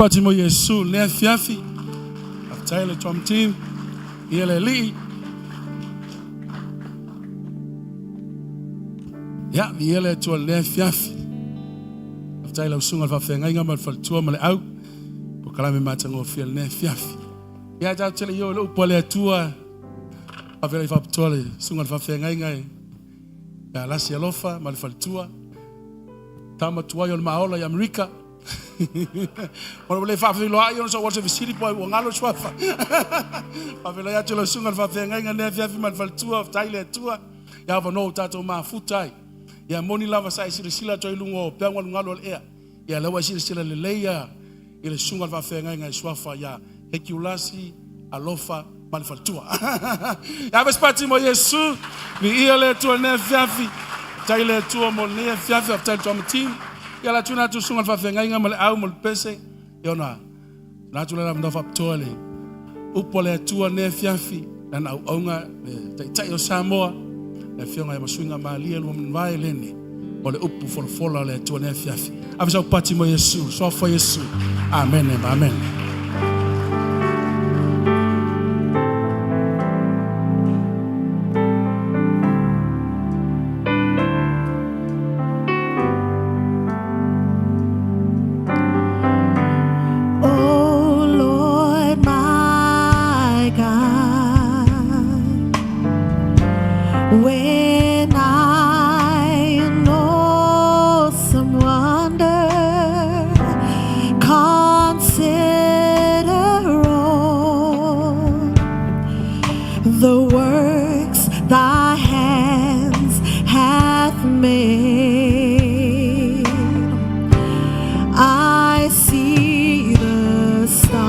Speaker 4: pati mo Iesu le afiafi. Faafetai le drum team. Ia le Alii. Ia, viia le Atua i lenei afiafi. Faafetai i lau susuga i le faafeagaiga ma le faletua ma le au. Polokalame matagofie i lenei afiafi. Ia, tatou te le i oo i le upu a le Atua, faafeiloai faapitoa le susuga i le faafeagaiga ia Lasi Alofa ma le faletua. Tama tuai o le Maola i Amerika. Ona ua le faafeiloai ona sa ua se fesili po ua galo le suafa. Faafeiloai atu lau susuga i le faafeagaiga lenei afiafi ma le faletua, faafetai le Atua i avanoa ua tatou mafuta ai. Ia moni lava sa e silasila atu ai i luga o peau galugalu o le ea. Ia lea ua e silasila lelei ia i le susuga i le faafeagaiga i suafa ia Hekiulasi Alofa ma le faletua. Ia ave se pati mo Iesu. Viia le Atua i lenei afiafi. Faafetai le Atua mo lenei afiafi. Faafetai le Drama Team. Ia la tuuina atu susuga i le faafeagaiga ma le au ma le pese. Ia ona tuuina atu le avanoa faapitoa le upu a le Atua i lenei afiafi. Lana auauna le Taitai o Samoa, le Afioga ia Masuiga Malie Luamanuvao Lene, o le upu folafola a le Atua i lenei afiafi. Ave sau pati mo Iesu, suafa Iesu. Amene ma amene.
Speaker 2: O Lord my God, when I in awesome wonder consider all the works thy hands hath made, I see the stars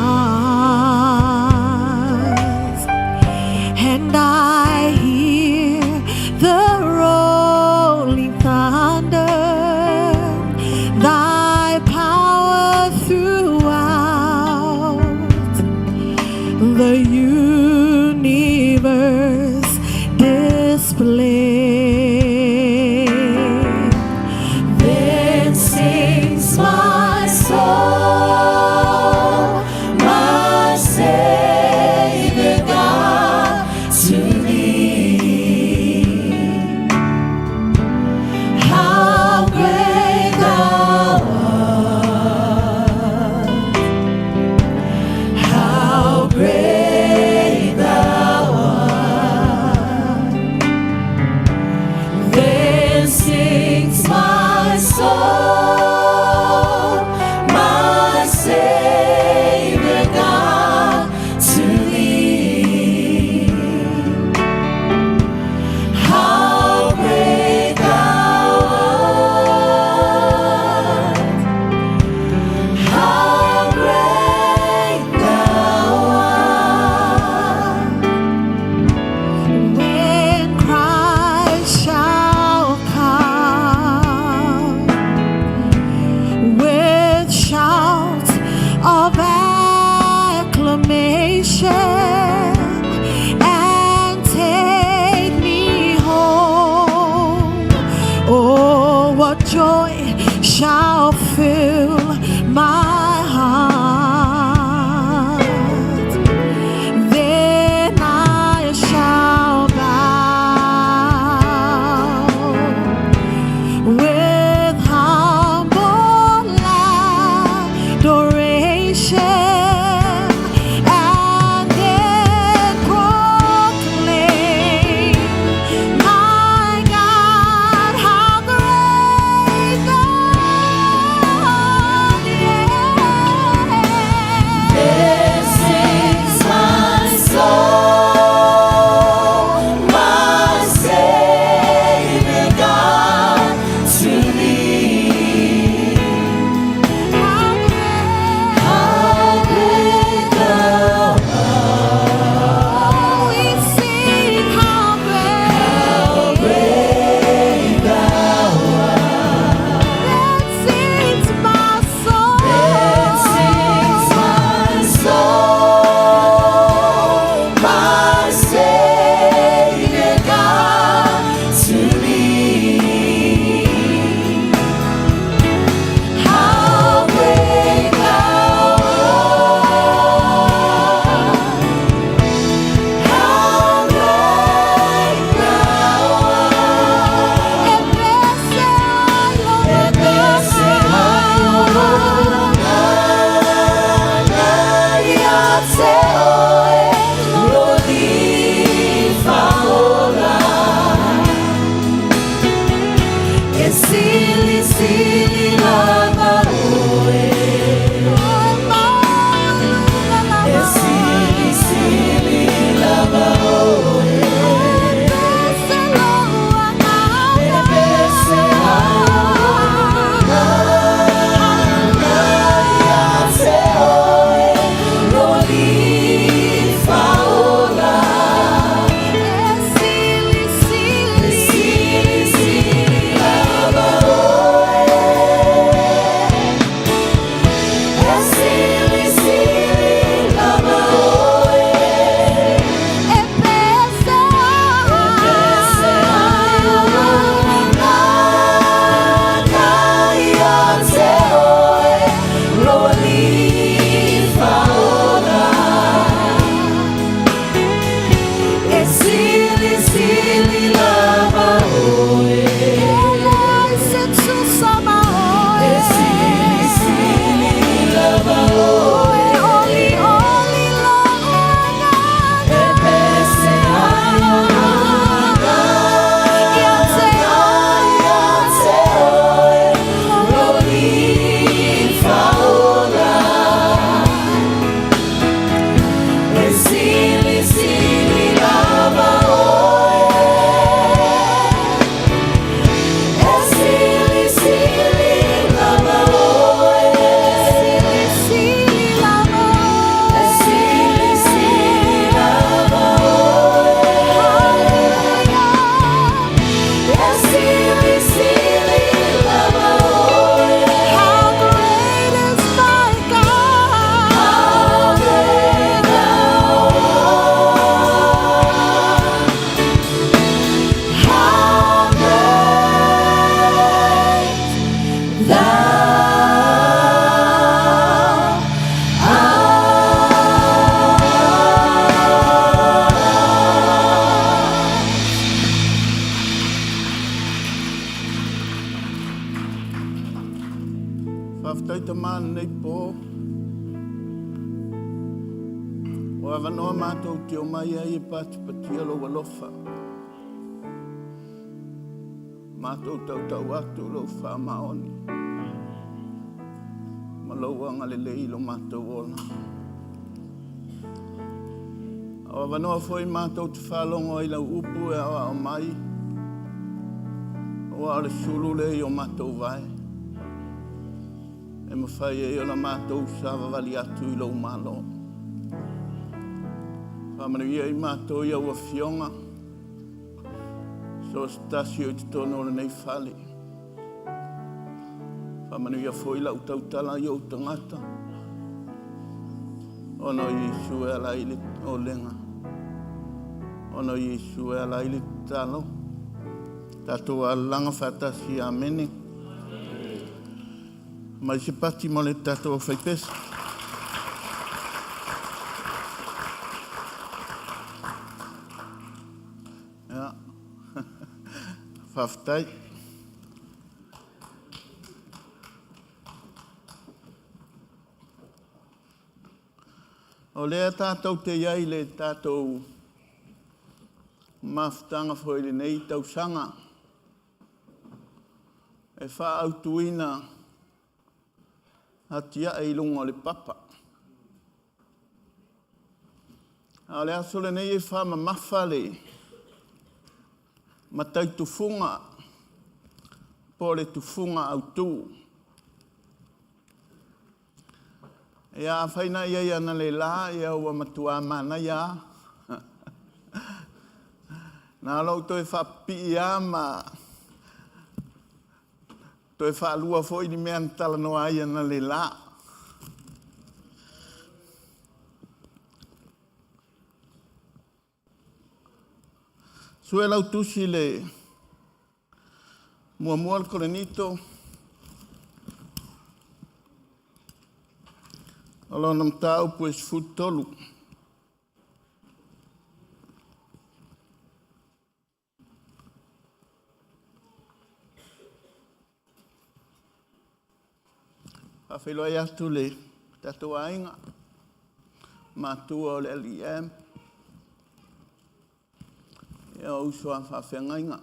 Speaker 2: and I hear the rolling thunder, thy power throughout the universe display. Then sings my soul, my Savior God, to thee. How great thou art! How great thou art! Then sings my soul, my Savior God, to thee. How great thou art! How great thou art! When Christ shall come with shouts of acclamation and take me home, oh, what joy shall fill my heart! Then I shall bow with humble adoration and then proclaim, my God, how great thou art.
Speaker 9: Tama lenei po. O avanoa matou te omai ai e patipatia lou alofa. Matou tautau atu lou faamaoni ma lou agalelei i lo matou ola. O avanoa foi matou te faalogo ai lau upu e aoao mai, aua o le sulu lea i o matou vae, e mafai ai ona matou savavali atu i lou Malo. Faamanuia i matou i au afioga, so o se tasi o i totonu o lenei fale. Faamanuia foi lau tautala i ou tagata, ona o Iesu e ala ai le olega, ona o Iesu e ala ai le tatalo. Tatou alalaga faatasi, amene. Mai se pati mo le tatou aufaipesa. Ia. Faafetai. O lea tatou te i ai i le tatou mafutaga foi i lenei tausaga e faaautuina atiae i luga o le papa. A o le aso lenei e faamamafa le matai tufuga po o le tufuga autu. Ia, afai na i ai analeila, ia ua matua manaia lava. Na ona ou toe faapipii lava ma toe faalua foi ni mea na talanoa ai analeila. Sue lau tusi le muamua le Korinito, o lona mataupu e 13. Faafeiloai atu le tatou aiga, matua o le LEM, ia o uso a faafeagaiga.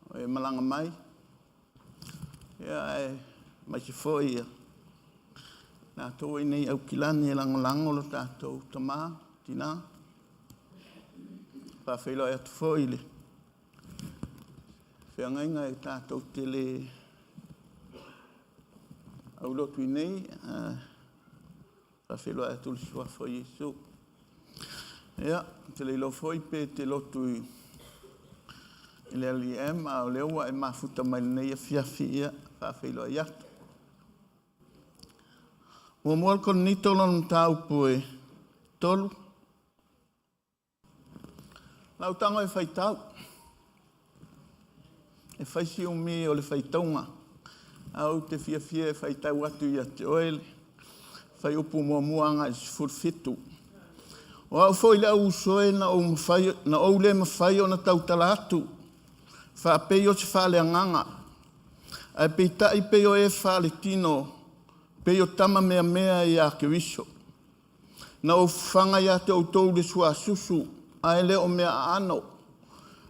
Speaker 9: O e malaga mai, ia ae maise foi ia latou e nei Aukilani e lagolago lo tatou tama, tina. Faafeiloai atu foi i le feagaiga e tatou te le aulotu i nei, faafeiloai atu le suafa o Iesu. Ia, te le iloa foi pe te lotu i le LEM, a o lea ua e mafuta mai lenei afiafi, ia, faafeiloai atu. Muamua le Korinito lona mataupu e 3. Lau tago e faitau. E fai si umi o le faitauga. A ou te fiafia e faitau atu ia te oe le fuaiupu muamua agai i le 17. O au foi le au uso e na ou, mafai, na ou le mafai ona tautala atu, faapei o se faaleagaga, ae peitai pei o e faaletino, pei o tama meamea ia Keriso. Na ou fafaga ia te outou le suasusu, ae le o mea aano.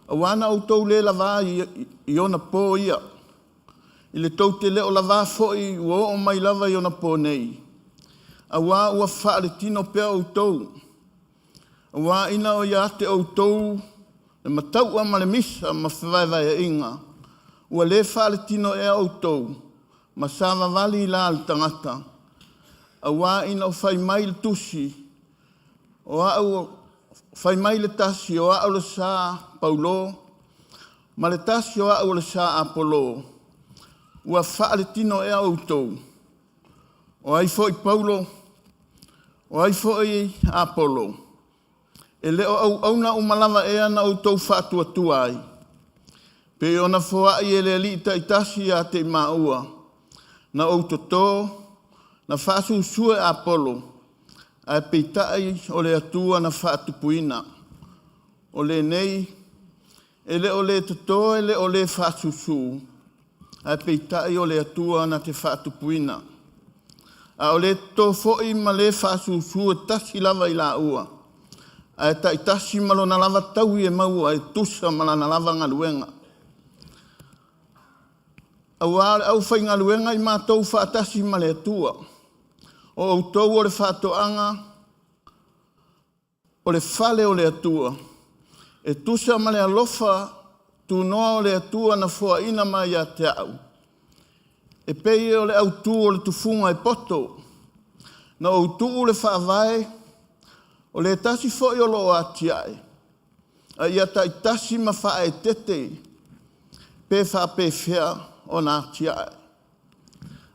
Speaker 9: Auā na outou le lavā i ona pō ia. I le tou te le o lavā foi ua oo mai lava i ona pō nei. Auā ua faaletino pea outou. Auā ina o ia te outou le mataua ma le misa ma fevaevaeaiga, ua le faaletino ea outou ma savavali la le tagata. Auā ina o fai mai le tusi, o au fai mai le tasi o au le sa Paulo, ma le tasi o au o le sa Apolo, ua faaletino ea outou. O ai foi Paulo, o ai foi Apolo, e le o auauna uma lava ea na outou faatuatua ai. Pei ona foai e le Alii taitasi ia te i maua, na ou totō, na faasusu e Apolo, ae peitai o le Atua na faatupuina. O lenei, e le o le totō e le o le faasusu, ae peitai o le Atua na te faatupuina. A o le toto foi ma le faasusu e tasi lava i laua, ae taitasi ma lona lava taui e maua e tusa ma lana lava galuega. Auā o le aufaigaluega i matou faatasi ma le Atua. O outou o le faatoaga o le fale o le Atua, e tusa ma le alofa tunoa o le Atua na foaina mai ia te au, e pei o le autū o le tufuga e poto. Na ou tuu le faavae, o le tasi foi o loo atiae, a ia taitasi ma faaeteete pe faapefea ona atiae.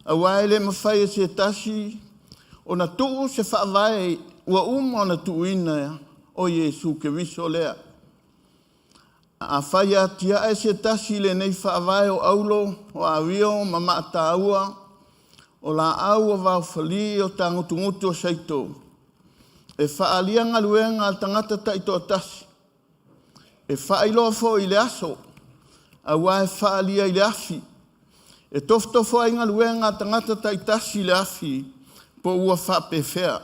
Speaker 9: Auā e le mafai e se tasi ona tuu se faavae ua uma ona tuuina o Iesu Keriso lea. Afai e atiae se tasi i lenei faavae o aulo, o ario ma maataua, o laau o vaofalī o tagutugutu o saito, e faaalia galuega a le tagata taitoatasi, e faailoa foi i le aso, auā e faaalia i le afi, e tofotofo ai galuega a tagata taitasi i le afi, po ua faapefea.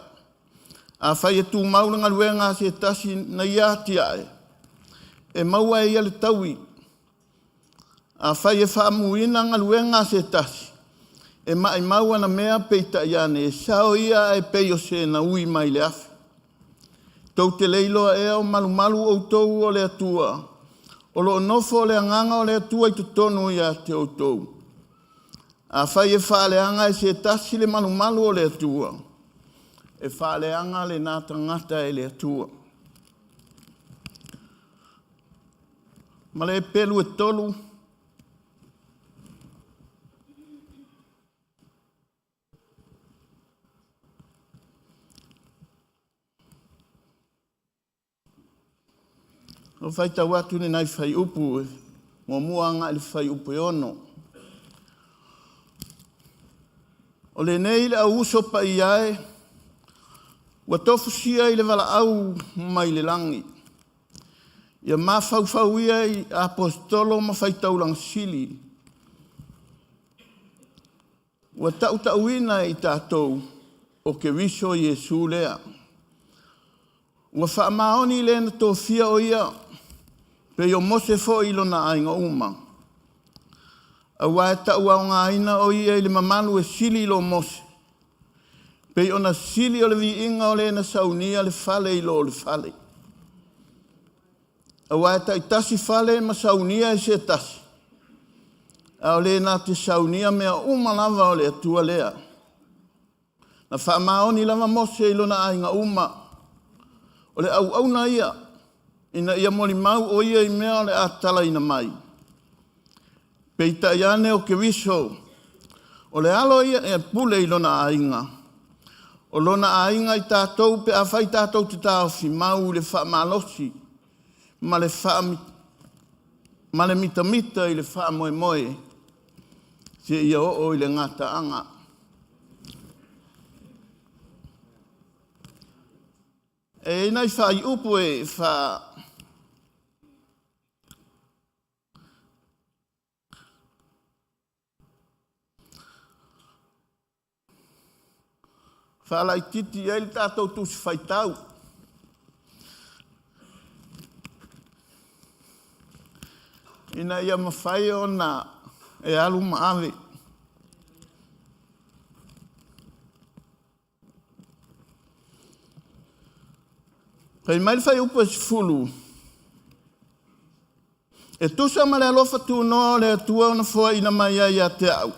Speaker 9: Afai e tumau le galuega a se tasi na ia atiae, e maua e ia le taui. Afai e faamuina galuega a se tasi, e maimau ana mea peitai ane, e sao ia ae pei o se na ui mai le afi. Tou te le iloa ea o malumalu outou o le Atua, o loo nofo le agaga o le Atua i totonu ia te outou. Afai e faaleaga e se tasi le malumalu o le Atua, e faaleaga lena tagata e le Atua. Ma le pelu e tolu, o faitau atu ni nai fuaiupu, muamua agai i le fuaiupu e 6. O lenei le auuso paia e, ua tofusia i le valaau mai le lagi, ia mafaufau ia i aposetolo ma faitaulaga sili, ua tautauina i tatou o Keriso Iesu lea. Ua faamaoni le na tofia o ia, pei o Mose foi i lona aiga uma. Auā e tauaogaina o ia i le mamalu e sili i lo Mose, pei ona sili o le viiga o le na saunia le fale i lo le fale. Auā e taitasi fale ma saunia e se tasi, a o le na te saunia mea uma lava o le Atua lea. Na faamaoni lava Mose i lona aiga uma, o le auauna ia, ina ia molimau o ia i mea o le a tatalaina mai. Peitai ane o Keriso, o le alo ia e pule i lona aiga. O lona aiga i tatou pe afai tatou te taofi mau i le faamalosi ma le mitamita i le faamoemoe seia oo i le gataaga. E i ai nai fuaiupu e faalaitiiti ai le tatou tusi faitau. Ina ia mafai ona e alu ma ave. Fai mai le fuaiupu e 10, e tusa ma le alofa tunoa o le Atua ona foaina mai ai ia te au,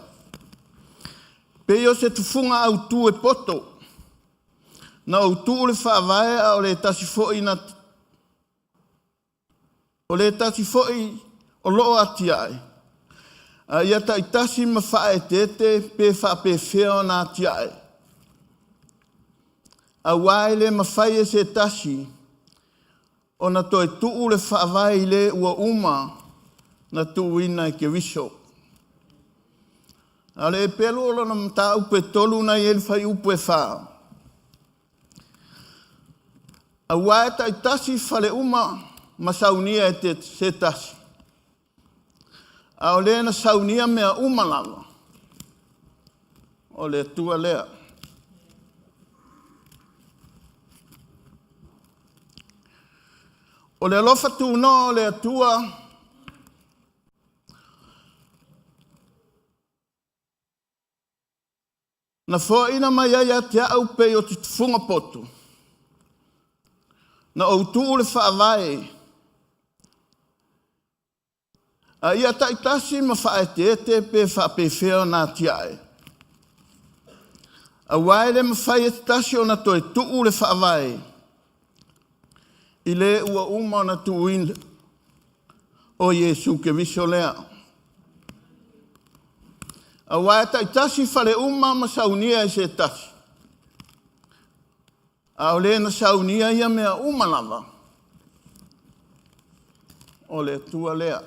Speaker 9: pei o se tufuga autū e poto, na ou tuu le faavae a o le tasi foi na o le tasi foi o loo atiae, a ia taitasi ma faaeteete pe faapefea ona atiae. Auā e le mafai e se tasi ona toe tuu le faavae i le ua uma na tuuina e Keriso. A o le pelu o lona mataupu e 3 na i ai le fuaiupu e 4. Auā e taitasi fale uma ma saunia e se tasi. A o le na saunia mea uma lava, o le Atua lea. O le alofa tunoa o le Atua na foaina mai ai ia te au pei o te tufuga poto, na ou tuu le faavae a ia taitasi ma faaeteete pe faapefea ona atiae. Auā e le mafai e te tasi ona toe tuu le faavae i le ua uma ona tuuina o Iesu Keriso lea. Auā e taitasi fale uma ma saunia e se tasi, a o le na saunia ia mea uma lava, o le Atua lea.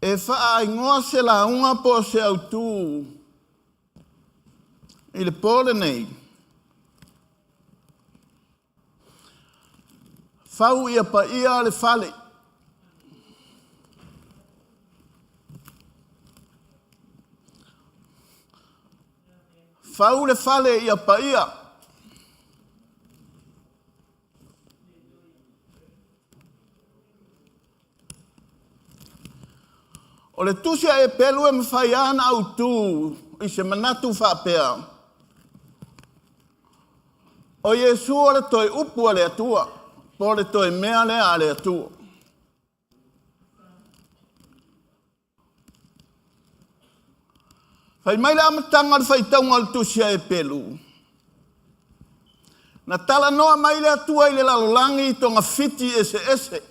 Speaker 9: E faaaigoa se lauga po o se autū i le po lenei, fau ia paia le fale. Fau le fale ia paia. O le tusi a Epelu e mafai lava ona autu i se manatu faapea, o Iesu o le toe upu a le Atua, po o le toe mea lea a le Atua. Fai mai le amataga o le faitauga o le tusi a Epelu, na talanoa mai le Atua i le lalolagi i togafiti eseese,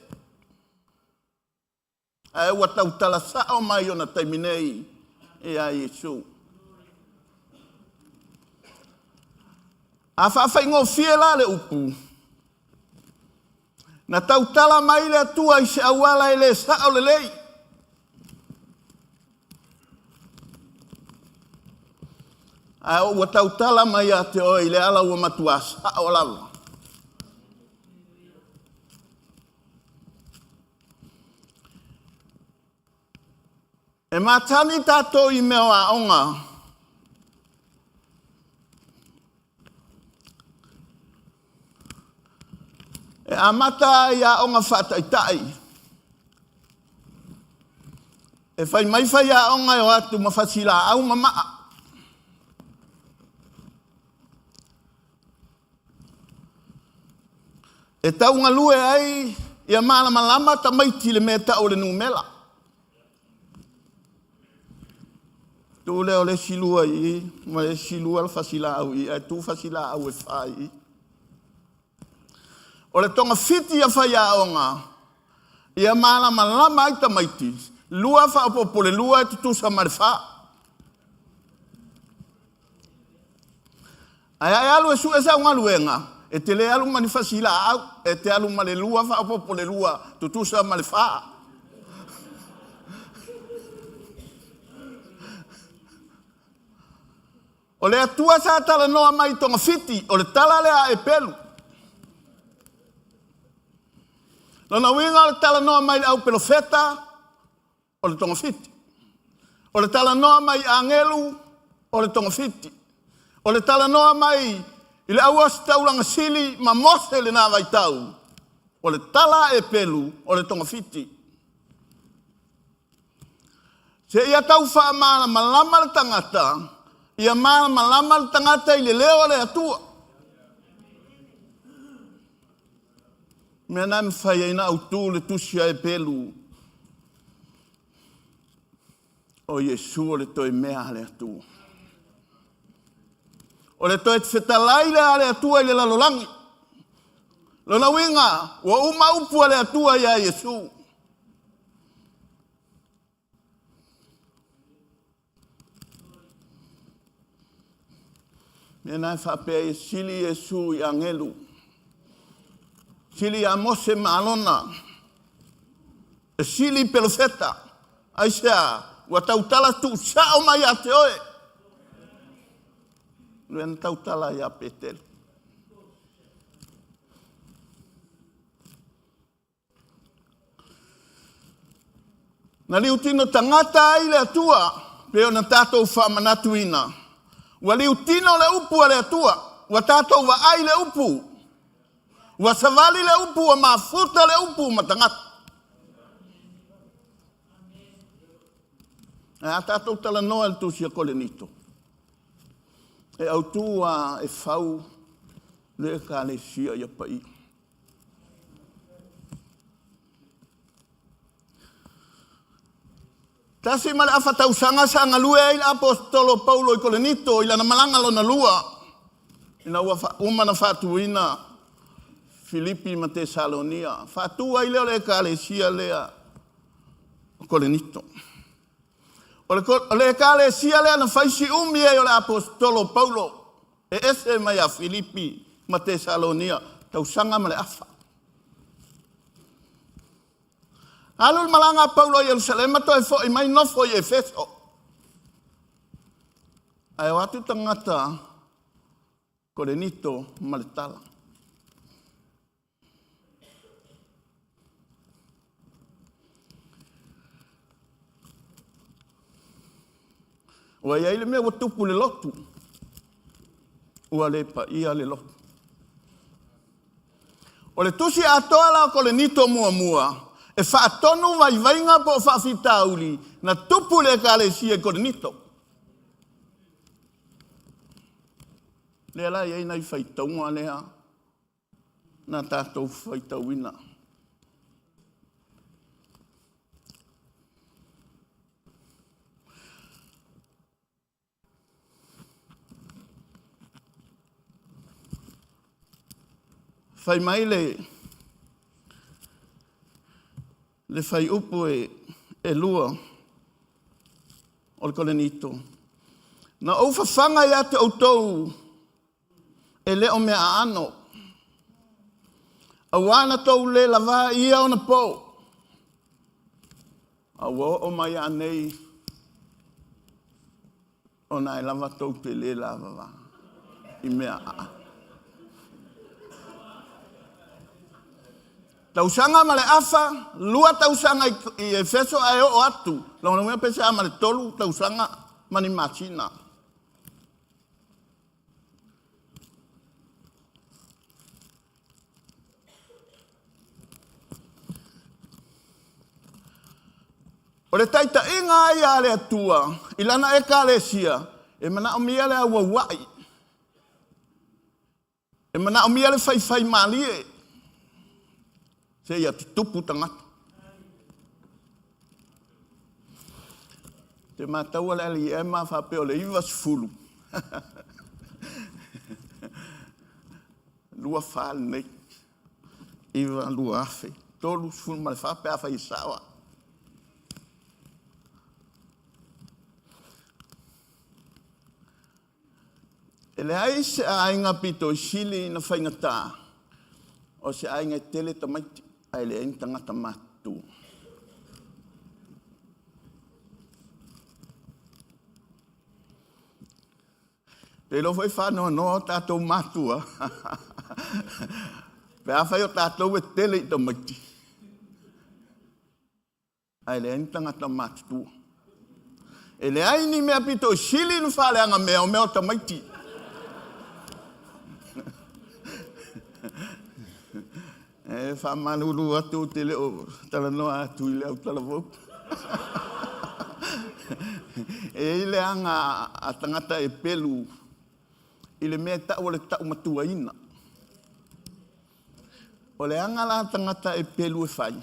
Speaker 9: ae ua tautala sao mai ona taimi nei ia Iesu. A faafaigofie la le upu, na tautala mai le Atua i se auala e le sao lelei, ae ua tautala mai ia te oe i le ala ua matua sao lava. E matani tātou i mea o aoga, e amata ai aoga faataitai, e fai mai fai aoga e o atu ma fasilaau ma maa. E taugalue ai ia malamalama tamaiti i le mea e tau o le numera. Tu lea o le isi lua i i, ma le isi lua le fasilaau i i, ae tu fasilaau e fa i i. O le togafiti a faiaoga, ia malamalama ai tamaiti, lua faaopoopo le lua e tutusa ma le fa. Ae a e alu e sue sau galuega, e te le alu ma ni fasilaau, e te alu ma le lua faaopoopo le lua, tutusa ma le fa. O le Atua sa talanoa mai i togafiti, o le tala lea a Epelu. Lona uiga o le talanoa mai i le aupelofeta, o le togafiti. O le talanoa mai i agelu, o le togafiti. O le talanoa mai i le auositaulaga sili ma Mose lena vaitau, o le tala a Epelu, o le togafiti. Seia tau faamalamalama le tagata, ia malamalama le tagata i le leo o le Atua. Mea na e mafai ai na autu le tusi a Epelu, o Iesu o le toe mea a le Atua. O le toe fetalai lea a le Atua i le lalolagi. Lona uiga, ua uma upu a le Atua ia Iesu. Mea na e faapea e sili Iesu i agelu, sili ia Mose ma Alona, e sili i pelofeta. Aisea, ua tautala tuusao mai ia te oe. Lea na tautala ia Petelo. Na liutino tagata ai le Atua, pei ona tatou faamanatuina. Ua liutino le upu a le Atua, ua tatou vaai le upu, ua savali le upu, ua mafuta le upu ma tagata. Ae a tatou talanoa i le tusi a Korenito, e autu lava e fau le Ekalesia ia paia. 1.5 tausaga sa galue ai le Aposetolo Paulo i Korenito i lana malaga lona lua, ina ua uma ona faatuina Filipi ma Tesalonia. Faatu ai lea o le Ekalesia lea o Korenito. O le Ekalesia lea na fai si umi ai o le Aposetolo Paulo e ese mai ia Filipi ma Tesalonia, tausaga ma le afa. Alu le malaga a Paulo i Ierusalema toe foi mai nofo i Efeso. Ae o atu tagata Korenito ma le tala. Ua i ai le mea ua tupu i le lotu. Ua le paia le lotu. O le tusi atoa la o Korenito muamua, e faatonu vaivaiga po o faafitauli na tupu i le Ekalesia i Korenito. Lea la e i ai nai faitauga lea na tatou faitauina. Fai mai le le fuaiupu e 2 o le Korenito, na ou fafaga ia te outou e le o mea aano, auā na tou le lavā ia ona po, a ua oo mai anei ona e lava tou te le lavavā i mea aano. Tausaga ma le afa, 2 tausaga i Efeso ae oo atu, lona uiga pe sea ma le 3 tausaga ma ni masina. O le taitaiga ia a le Atua i lana Ekalesia, e manaomia le auauai, e manaomia le faifaimalie, seia tutupu tagata. Te mataua le alii Ema faapea o le 90. 24 lenei. 9 2 afe. 34 pe a fai e sao. E leai se aiga pito i sili na faigata o se aiga e tele tamaiti ae leai ni tagata matutua. Te iloa foi faanoanoa o tatou matua pe afai o tatou e tele i tamaiti ae leai ni tagata matutua. E leai ni mea pito i sili na faaleaga mea o mea o tamaiti. E faamalulu atu te le o talanoa atu i le autalavou. E i ai le aga a tagata e pelu i le mea e tau o le taumatuaina. O le aga la a tagata e pelu e fai,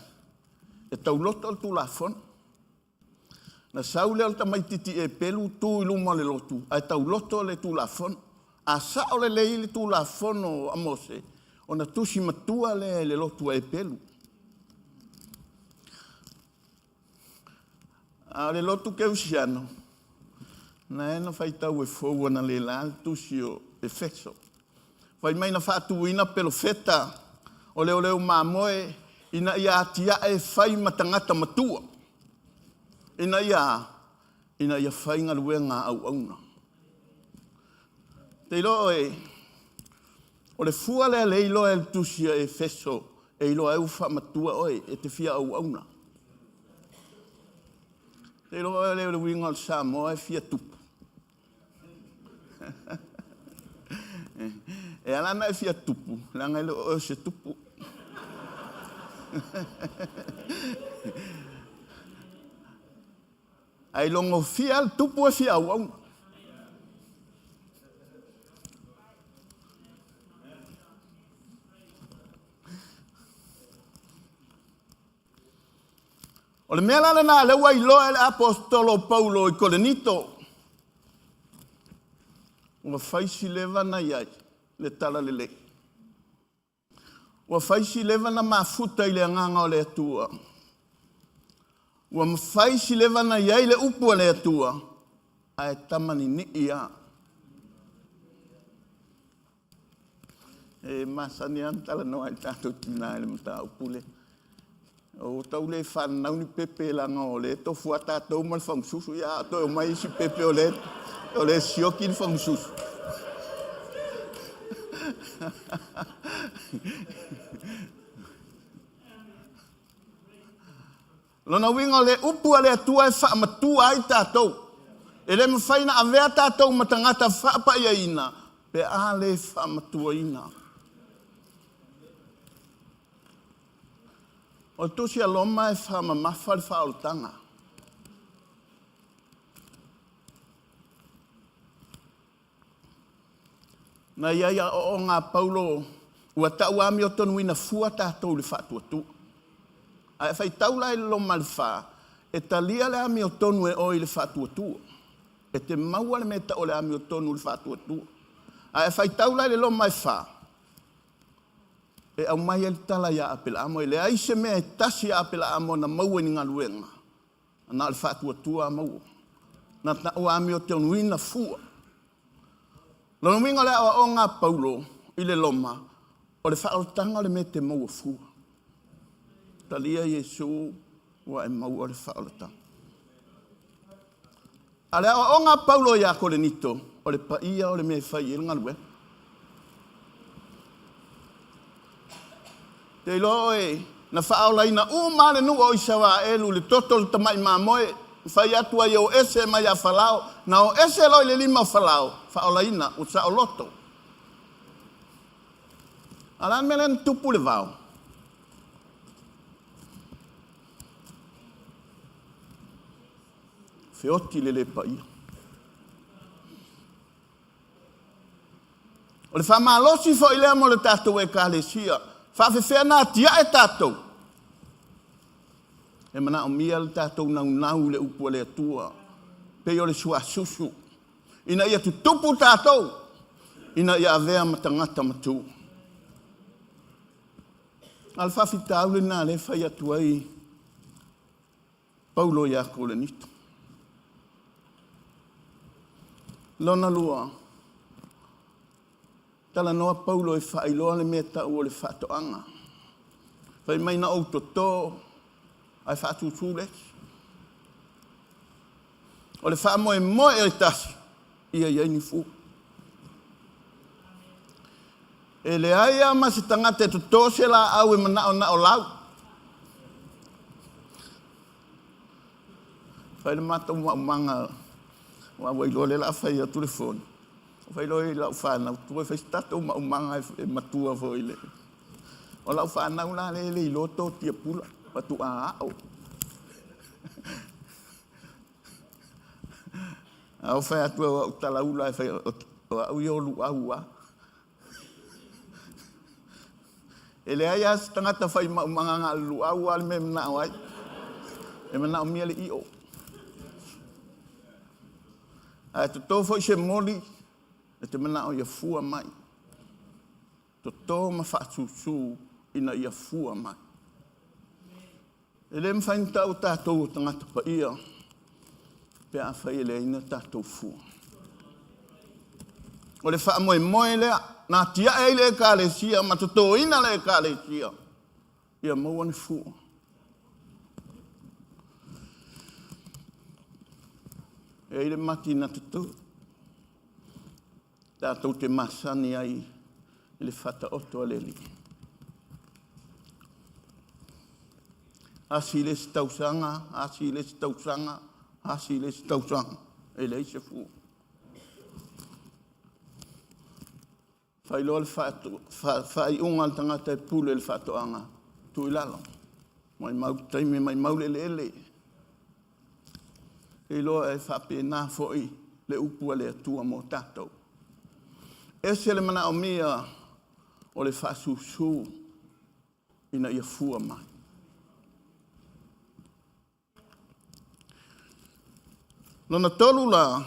Speaker 9: e tauloto le Tulafono. Na sau lea o le tamaitiiti e pelu tu i luma o le lotu, ae tauloto le Tulafono. A sao lelei le Tulafono a Mose, ona tusi matua lea i le lotu a Epelu. A o le lotu keusiano, na e na faitau e fou ana le la le tusi o Efeso. Fai mai na faatuina pelofeta o leoleo mamoe ina ia atiae fai ma tagata matua, ina ia fai galuega auauna. Te iloa oe, o le fua lea le iloa e le tusi a Efeso, e iloa ai ua faamatua oe e te fia auauna. Te iloa oe le uiga o le Samoa e fia tupu. E ala ona e fia tupu, leaga e le o oe o se tupu. Ae logofia lava le tupu e fia auauna. O le mea la lena lea ua iloa e le aposetolo o Paulo i Korinito, ua fai si leva na i ai le talalelei. Ua fai si leva na mafuta i le agaga o le Atua. Ua mafai si leva na i ai le upu a le Atua, ae tamanini'i lava. E masani lava ona talanoa i le tatou tina i le mataupu lea. Ua tau le fananau ni pepe leaga o lea e tofu lava tatou ma le fagasusu, ia a toe omai isi pepe o lea e sioki le fagasusu. Lona uiga o le upu a le Atua e faamatua ai tatou. E le mafai ona avea tatou ma tagata faapaiaina pe a le faamatuaina. O le tusi a Roma e faamamafa le faaolataga. Na i ai aoaoga a Paulo ua tau amiotonuina fua tatou i le faatuatua. Ae faitau la i le Roma i le 4, e talia le amiotonu e oe i le faatuatua. E te maua le mea e tau o le amiotonu i le faatuatua. Ae faitau la i le Roma e 4, e aumai ai le tala ia Apelaamo, e leai se mea e tasi a Apelaamo na maua i ni galuega, na o le faatuatua a maua. Na tau amiotonuina fua. Lona uiga o le aoaoga a Paulo i le Roma, o le faaolataga o le mea e te maua fua. Talia Iesu ua e maua le faaolataga. A le aoaoga a Paulo ia Korinito, o le paia o le mea e fai ai le galuega. Te iloa oe, na faaolaina uma le nuu o Isaraelu i le toto o le tamai mamoe, fai atu ai e o ese mai ia Falao, na o ese loa i le lima o Falao, faaolaina, ua saoloto. A o le a le mea lea na tupu i le vao? Feoti le le paia. O le faamalosi foi lea mo le tatou Ekalesia. Faafefea na atiae tatou? E manaomia le tatou naunau i le upu a le Atua, pei o le suasusu, ina ia tutupu tatou, ina ia avea ma tagata matua. A o le faafitauli lena lea e fai atu ai Paulo ia Korinito. Lona lua, talanoa Paulo e faailoa le mea tau o le faatoaga. Fai mai na ou toto ae faatutū le esi. O le faamoemoe e tasi, ia i ai ni fua. E leai lava ma se tagata e toto se laau e manao na o lau. Fai le matou maumaga, aua ua iloa lea o le a fai atu le fono. Fai loa i lau fanau, tuu e fai se tatou maumaga e matua foi le. O lau fanau la lea e le iloa to tiapula, faatoa ao. A o fai atu e au talaula e fai o au ia o luau a. E leai lava se tagata fai maumaga na o le luau lava le mea e manao ai. E manaomia le io. Ae toto foi se moli, e te manao ia fua mai. Toto ma faasusu ina ia fua mai. E le mafai ona tau tatou o tagata paia pe afai e leai ni tatou fua. O le faamoemoe lea na atiae ai le Ekalesia ma totoina le Ekalesia ia maua ni fua. E ai le mati na toto tatou te masani ai i le faataoto a le Alii. Asi le isi tausaga, asi le isi tausaga. Asi i le isi tausaga, e leai se fua. Fai loa le faaiuga a le tagata e pule i le faatoaga, tuu i lalo. Maumau le taimi, maumau le eleele. E iloa e faapena foi le upu a le Atua mo tatou. Ese le manaomia o le faasusu ina ia fua mai. Lona tolu la,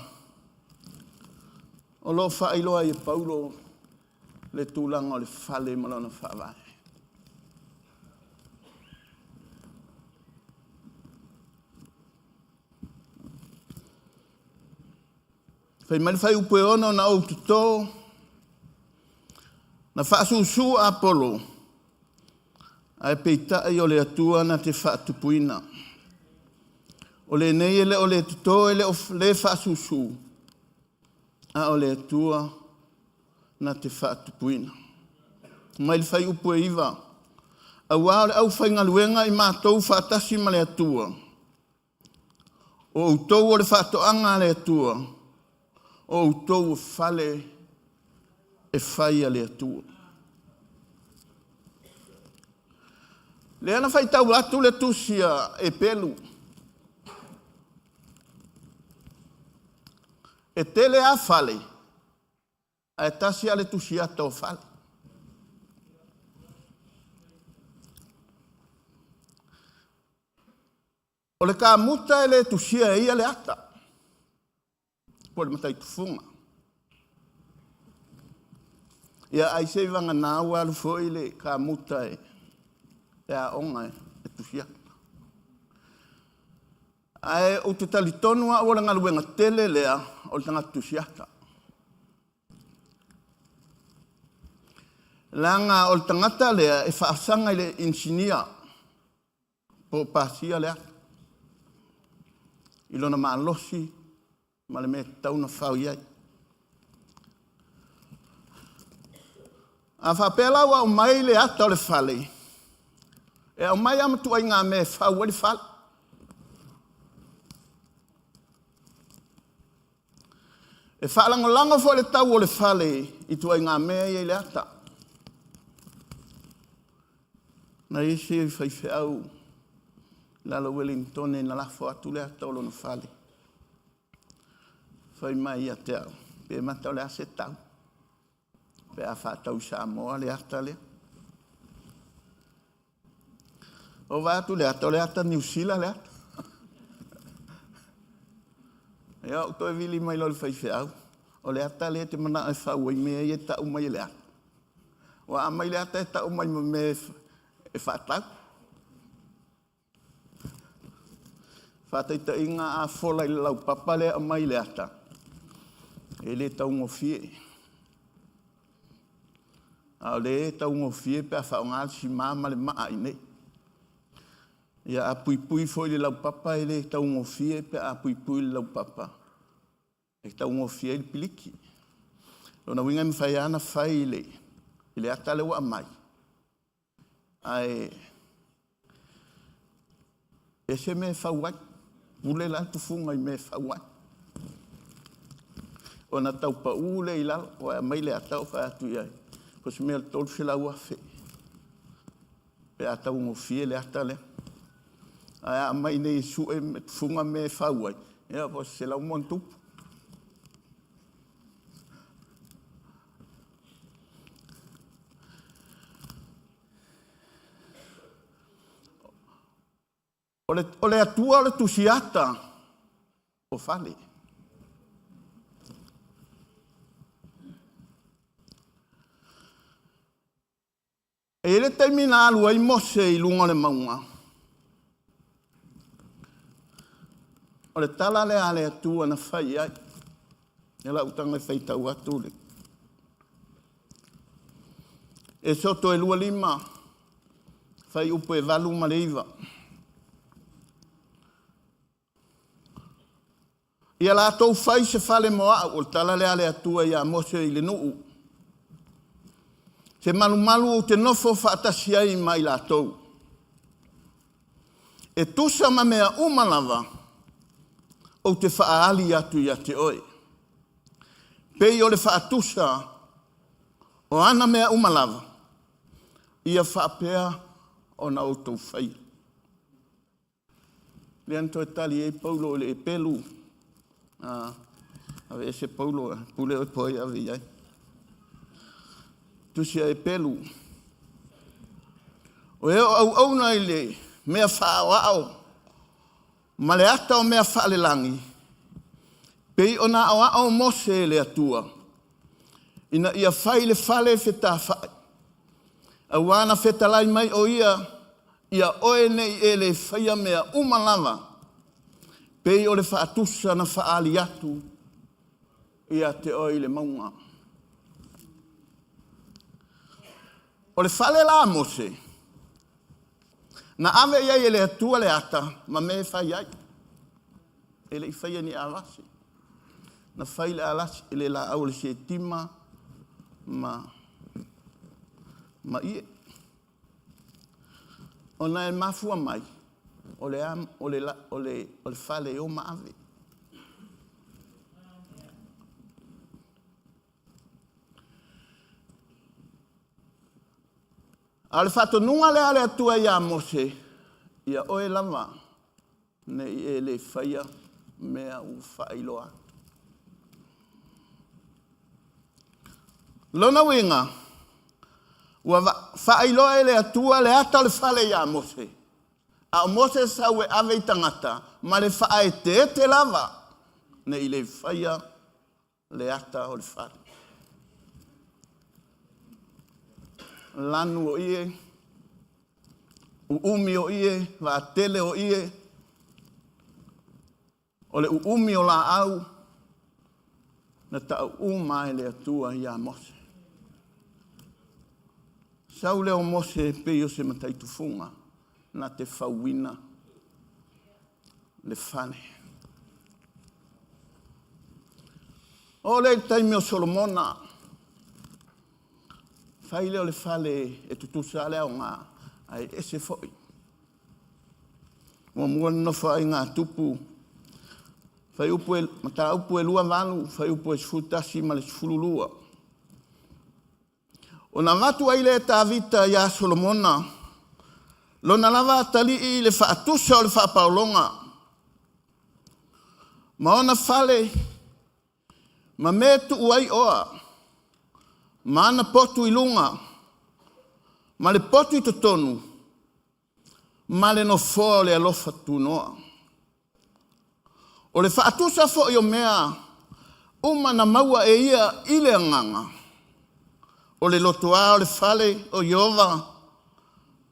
Speaker 9: o lo o faailoa ai e Paulo le tulaga o le fale ma lona faavae. Fai mai le fuaiupu e 6, na ou toto, na faasusu Apolo, ae peitai o le Atua na te faatupuina. O lenei e le o le toto e le o le faasusu, a o le Atua na te faatupuina. Mai le fuaiupu e 9, auā o le aufaigaluega i matou faatasi ma le Atua, o outou o le faatoaga a le Atua, o outou o fale e fai a le Atua. Lea na faitau atu le tusi a Eperu. E tele a fale, ae tasi lava le tusiata o fale. O le kamuta e le tusia e ia le ata, po o le mataitufuga. Ia ai se i vagana ua alu foi le kamuta e aoga e tusiata. Ae ou te talitonu au o le galuega tele lea o le tagata tusiata. Leaga o le tagata lea e faasaga i le inisinia po o pasia le ata i lona malosi ma le mea e tatau ona fau i ai. A faapea la ua aumai le ata o le fale, e aumai lava ma ituaiga mea e fau ai le fale. E faalagolago foi le tau o le fale i ituaiga mea ia i le ata. Na isi faifeau lalo Wellingtone na lafo atu le ata o lona fale. Fai mai ia te au, pe mata o le a se tau, pe a faatau i Samoa le ata lea. O vaai atu le ata, o le ata Niu Sila le ata. Ia, ou toe vili mai loa i le faifeau, o le ata lea e te manao e fau ai mea ia e tau mai e le ata. Ua aumai le ata e tau mai ma mea e faatau. Faataitaiga a fola i le laupapa lea e aumai i le ata, e le taugofie. A o lea e taugofie pe a faaaoga le simā ma le maa i inei. Ia a puipui foi i le laupapa e le taugofie pe a puipui i le laupapa, e taugofie ai le piliki. Lona uiga e mafai lava ona fai i le ata lea ua aumai, ae ese mea e fau ai. Pule la le tufuga i mea e fau ai. Ona tau pau lea i lalo, ua aumai le ata ou fai atu i ai, o se mea o le 300,000 pe a taugofie le ata lea. Ae a aumai nei e sue tufuga mea e fau ai, ia po o se 100+. O le Atua o le tusiata o fale. E i ai le taimi na alu ai Mose i luga o le mauga. O le tala lea a le Atua na fai ai. E lau taga e faitau atu le. Esoto e 25, fuaiupu e 8 ma le 9. Ia latou fai se fale mo au, o le tala lea a le Atua ia Mose i le nuu. Se malumalu ou te nofo faatasi ai ma i latou. E tusa ma mea uma lava, ou te faaali atu ia te oe. Pei o le faatusa o ana mea uma lava, ia faapea ona outou faia. Lea na toe tali ai Paulo i le Epelu, ave ese Paulo, pule oe po ai ave i ai. Tusi a Epelu, o e o auauna i le mea faaoao ma le ata o mea faalelagi, pei ona aoao Mose e le Atua, ina ia fai le fale fetafai, auā na fetalai mai o ia, ia oe nei e le faia mea uma lava, pei o le faatusa na faaali atu ia te oe i le mauga. O le fale la a Mose, na ave i ai e le Atua le ata ma mea e fai ai. E le i faia ni alasi. Na fai le alasi i le laau o le setima ma ie. Ona e mafua mai, o le fale e o ma ave. A o le faatonuga lea a le Atua iā Mose, ia oe lava ne i e le faia mea ua faailoa atu. Lona uiga, ua faailoa e le Atua le ata o le fale iā Mose, a o Mose sau e ave i tagata ma le faaeteete lava ne i le faia le ata o le fale. Lanu o ie, uumi o ie, vaatele o ie, o le uumi o laau, na tau uma e le Atua iā Mose. Sau lea o Mose pei o se mataitufuga na te fauina le fale. O le taimi o Solomona, fai lea o le fale e tutusa le aoga, ai ese foi. Mua nofo ai ngā tupu, fai upu e, mata upu e lua valu, fai upu e 11 ma le 12. O na vatu ai le Tavita ia Solomona, lona lava atali i le faatusa o le faapaologa, ma ona fale, ma me tuu ai oa, ma ana potu i lunga, ma le potu i totonu, ma le nofoa o le alofa tunoa. O le faatusa foi o mea, uma na maua e ia i le agaga, o le lotoa o le fale o Iova,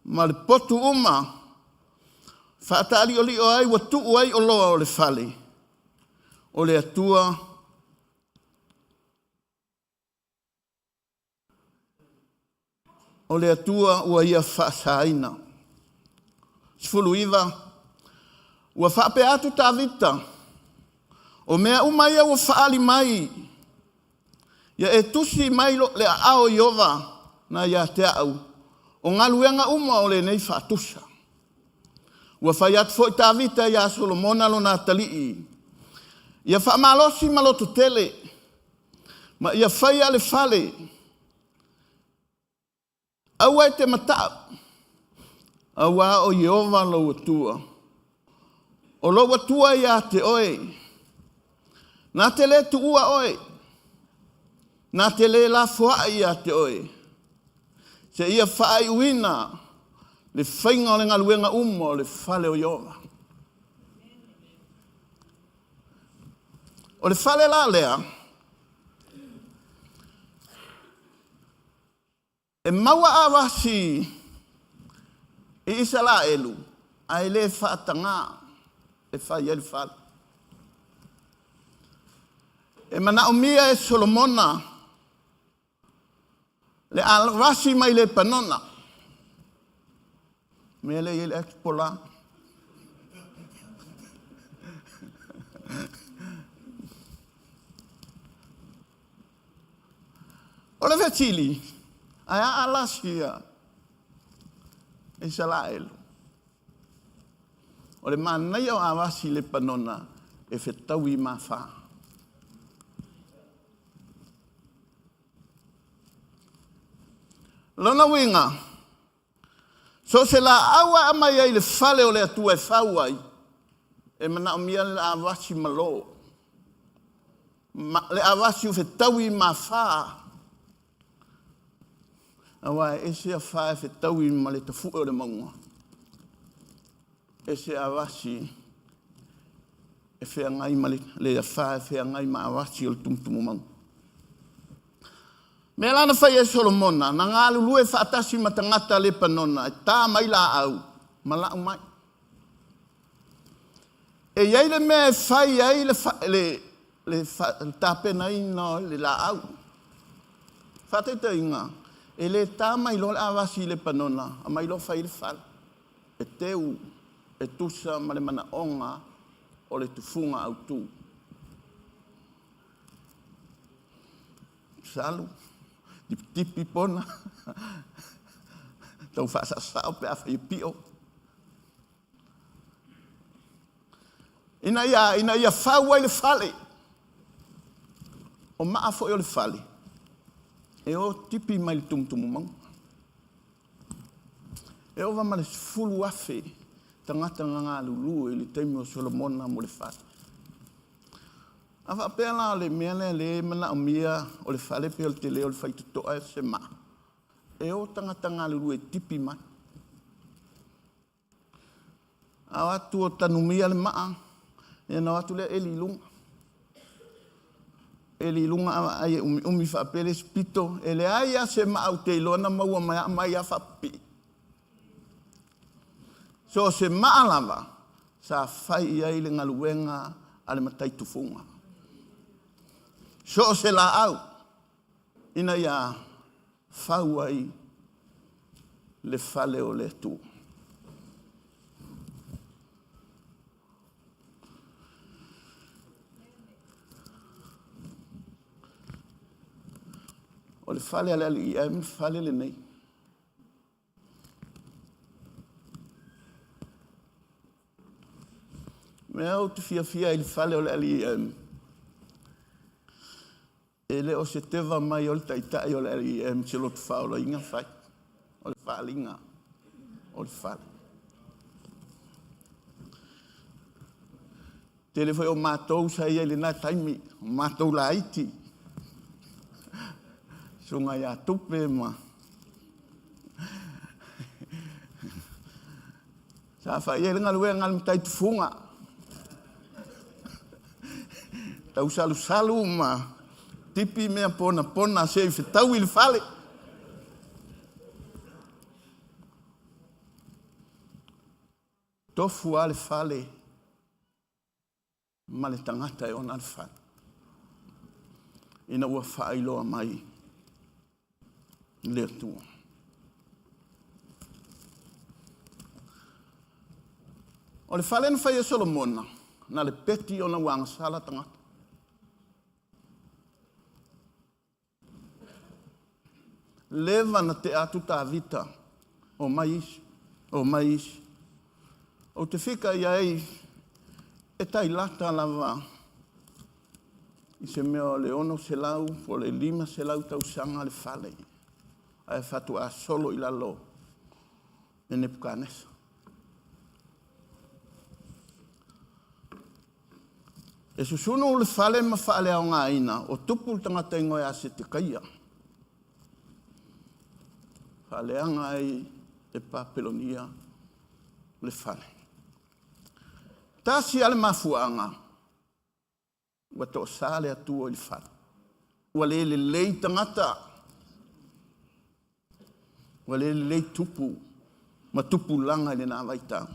Speaker 9: ma le potu uma, faataaliolio ai ua tuu ai o loa o le fale, o le Atua, o le Atua ua ia faasaina. 19, ua faapea atu Tavita, o mea uma ia ua faali mai, ia e tusi mai le aao Iova na ia te au, o galuega uma o lenei faatusa. Ua fai atu foi Tavita ia Solomona lona atalii, ia faamalosi ma loto tele, ma ia faia le fale, aua e te matau, aua o Iova lou Atua. O lou Atua ia te oe, nā te le tuua oe, nā te le lafoai ia te oe, se ia faaiuina le faiga o le galuega uma o le fale o Iova. O le fale la lea, e maua awasi i Isaraelu, ae le faatagā e fai ai le fale. E manaomia e Solomona le alasi mai le Panona. Mea le i le atu pola. O le fesili, ae a alasi ia Isaraelu. O le manaia o awasi le Panona, e fetaui ma afa. Lona uiga, so o se laau a aumai ai i le fale o le Atua e fau ai, e manaomia le avasi malo, le avasi o fetaui ma afa, aua e ese afa e fetaui ma le tafue o le mauga, ese avasi e feagai ma le afa e feagai ma avasi o le tumutumu mauga. Mea la na fai e Solomona, na galulue faatasi ma tagata Lepanona e ta mai laau ma lau mai. E i ai le mea e fai ai le, le, le, le tapenaina o le laau. Faataitaiga, e le ta mai loa le avasi i Lepanona, aumai loa fai le fale. E teu, e tusa ma le manaoga o le tufuga autu. Salu, tipitipi pona, tau faasaosao pe a fai e pio. Ina ia, ina ia fau ai le fale. O maa foi o le fale, e o tipi mai le tumutumu mauga. E ova ma le 10,000 tagata na galulue i le taimi o Solomona mo le fale. A faapea la o le mea lea lea e manaomia o le fale pe o le tele o le faitotoa e se maa, e o tagata galulue e tipi mai. A o atu o tanumia le maa, ia na o atu lea eli i luga. Eli i luga a vaai e umiumi faapea le isi pito, e leai lava se maa ou te iloa na maua mai aumai lava faapipii. So o se maa lava sa fai i ai le galuega a le matai tufuga. So o se laau ina ia fau ai le fale o le Atua. O le fale a le alii ae ma fale lenei. Mea ou te fiafia i le fale o le alii e le o se teva mai o le taitai o le LEM se loto faaolaina fai, o le faaaliga o le fale. Tele foi o matou sa i ai i lena taimi, o matou laiti, susuga ia Tupe ma sa fai ai le galuega a le matai tufuga. Tausalusalu ma tipi mea ponapona se i fetaui le fale. Tofu lava le fale ma le tagata e ona le fale. Ina ua faailoa mai le Atua. O le fale na fai e Solomona, na le peti ona ua agasala tagata. Leva na tea atu Tavita, o mai isi, o mai isi. Ou te fika i ai e tai lata lava i se mea o le 600 po o le 500 tausaga le fale, ae faatoa solo i lalo e Nepukanesa. E susunu le fale ma faaleaogaina o tupu le tagata igoa ia Setekaia. Faaleaga ai e Papelonia le fale. Tasi lava le mafuaaga, ua toasa le Atua i le fale. Ua le lelei tagata, ua le lelei tupu ma tupulaga i lena vaitau.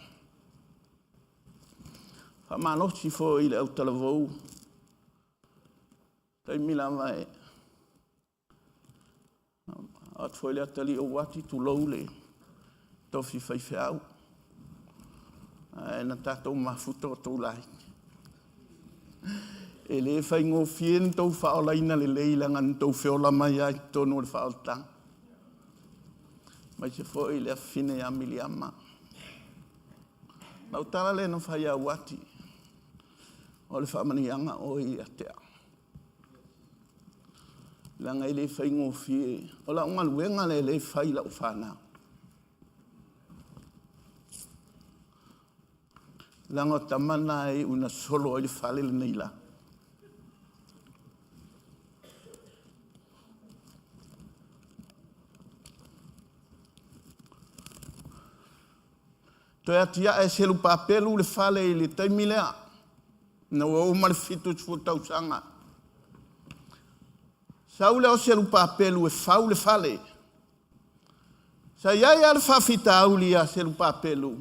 Speaker 9: Faamalosi foi i le autalavou, taimi lava e atu foi le atalii o Uati tulou le tofi faifeau. Ae na tatou mafuta o tou laiti. E le faigofie na tou faaolaina lelei leaga na tou feola mai ai totonu o le faaolataga. Mai se foi le afafine ia Miliama. Lau tala lea na fai ia Uati. O le faamanuiaga oe ia te au. Leaga e le faigofie. O lau galuega lea e fai i lau fanau. Leaga o tama na e iu ina solo ai le fale lenei la. Toe atiae e Serupapelu le fale i le taimi lea, ina ua uma le 70 tausaga. Sau lea o Serupapelu e fau le fale. Sa i ai lava le faafitauli ia Serupapelu,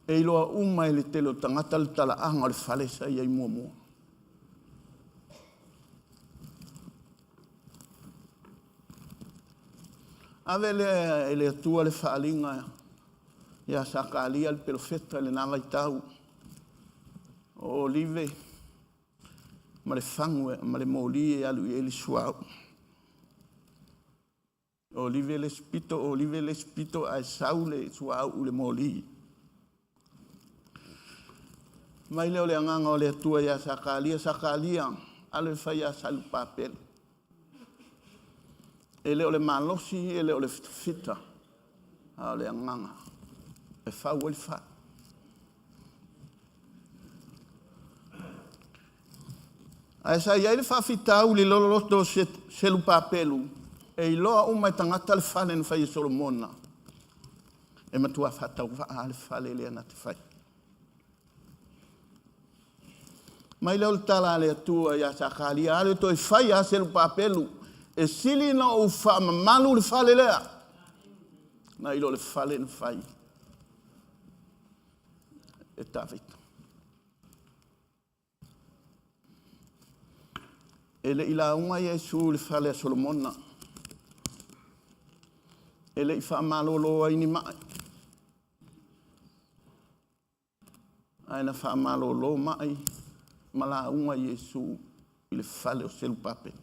Speaker 9: e iloa uma e le tele o tagata le talaaga o le fale sa i ai muamua. Ave lea e le Atua le faaaliga ia Sakaria le perofeta i lena vaitau, o olive ma le fagu ma le moli e alu i ai le suauu. O olive le isi pito, o olive le isi pito, ae sau le suauu i le moli. Mai lea o le agaga o le Atua ia Sakaria, Sakaria, alu e fai ia Salupapelu. E le o le malosi, e le o le fitafita, a o le agaga e fau ai le fale. Ae sa i ai le faafitauli i le loloto o Selupapelu, e iloa uma e tagata le fale na fai e Solomona. E matua faatauvaa le fale lea na te fai. Mai lea o le tala a le Atua ia Sakaria, alu e toe fai a Selupapelu, e sili na ou faamamalu le fale lea, na i lo le fale na fai e Tavita. E le i lauga Iesu i le fale a Solomona. E le i faamalolo ai ni mai. Ae na faamalolo mai ma lauga Iesu i le fale o Selupape.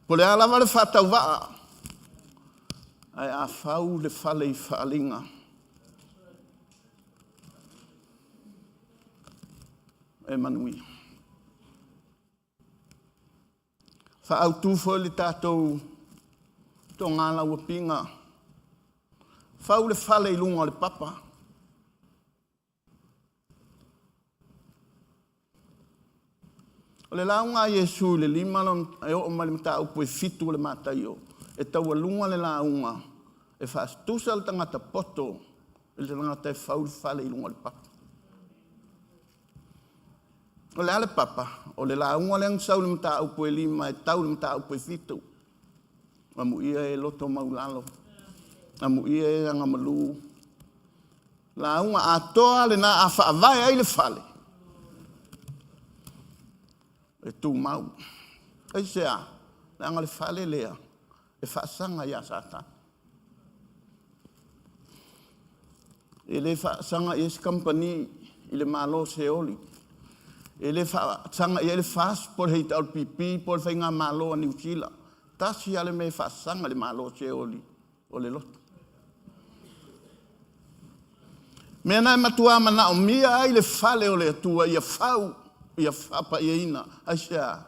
Speaker 9: Po o le a lava le faatauvaa, ae a fau le fale i faaaliga, e manuia. Faaautu foi le tatou togalauapiga, fau le fale i luga o le papa. O le lauga a Iesu i le 5 e oo mai le mataupu e 7 o le Mataio, e taualuga le lauga e faatusa le tagata poto i le tagata e fau le fale i luga o le papa. O le a le papa? O le lauga lea na sau i le mataupu e 5 e tau i le mataupu e 7. Amuia e loto maulalo, amuia e agamalu. Lauga atoa lena a faavae ai le fale, e tumau. Aisea? Leaga le fale lea e faasaga ia Satani. E le faasaga i ai se kamupani i le Malo Seoli. E le faasaga i ai le FAST po o le HRPP po o le Faigamalo a Niu Sila. Tasi lava le mea e faasaga i le Malo Seoli, o le loto. Mea na e matua manaomia ai le fale o le Atua ia fau, ia faapaiaina. Aisea?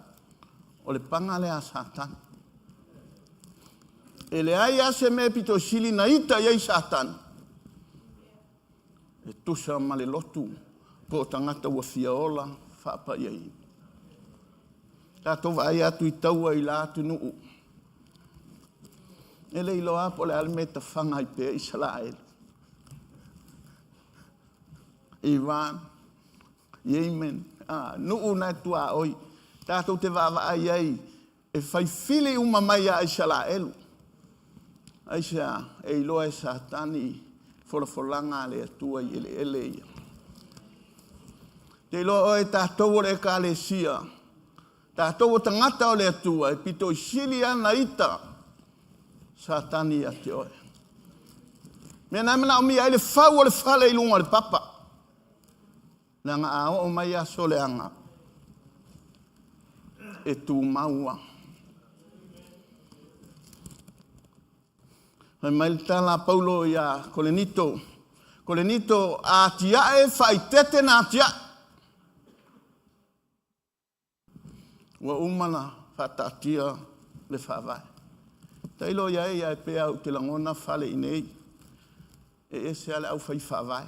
Speaker 9: O le paga lea a Satani. E leai lava se mea pito sili na ita i ai Satani, e tusa ma le lotu po o tagata ua fia ola faapaiaina. Tatou vaai atu i taua i la atunuu. E le iloa po o le a le mea e tafaga ai pea Isaraelu. Iran, Yemen, nuu na e tuaoi. Tatou te vaavaai ai e faifili uma mai ia Isaraelu. Aisea, e iloa e Satani folafolaga a le Atua i eleele ia. Te iloa oe tatou o le ekalesia, tatou o tagata o le Atua, e pito i sili ana ita Satani ia te oe. Mea na manaomia ai le fau o le fale i luga o le papa. Leaga a oo mai aso leaga, e tumau lava. Fai mai le tala a Paulo ia Kolenito, Kolenito, atiae faaeteete na atiae. Ua uma na faataatia le faavae. Tailo i ai ae pei lava ou te lagona fale i inei, e ese lava le aufai faavae.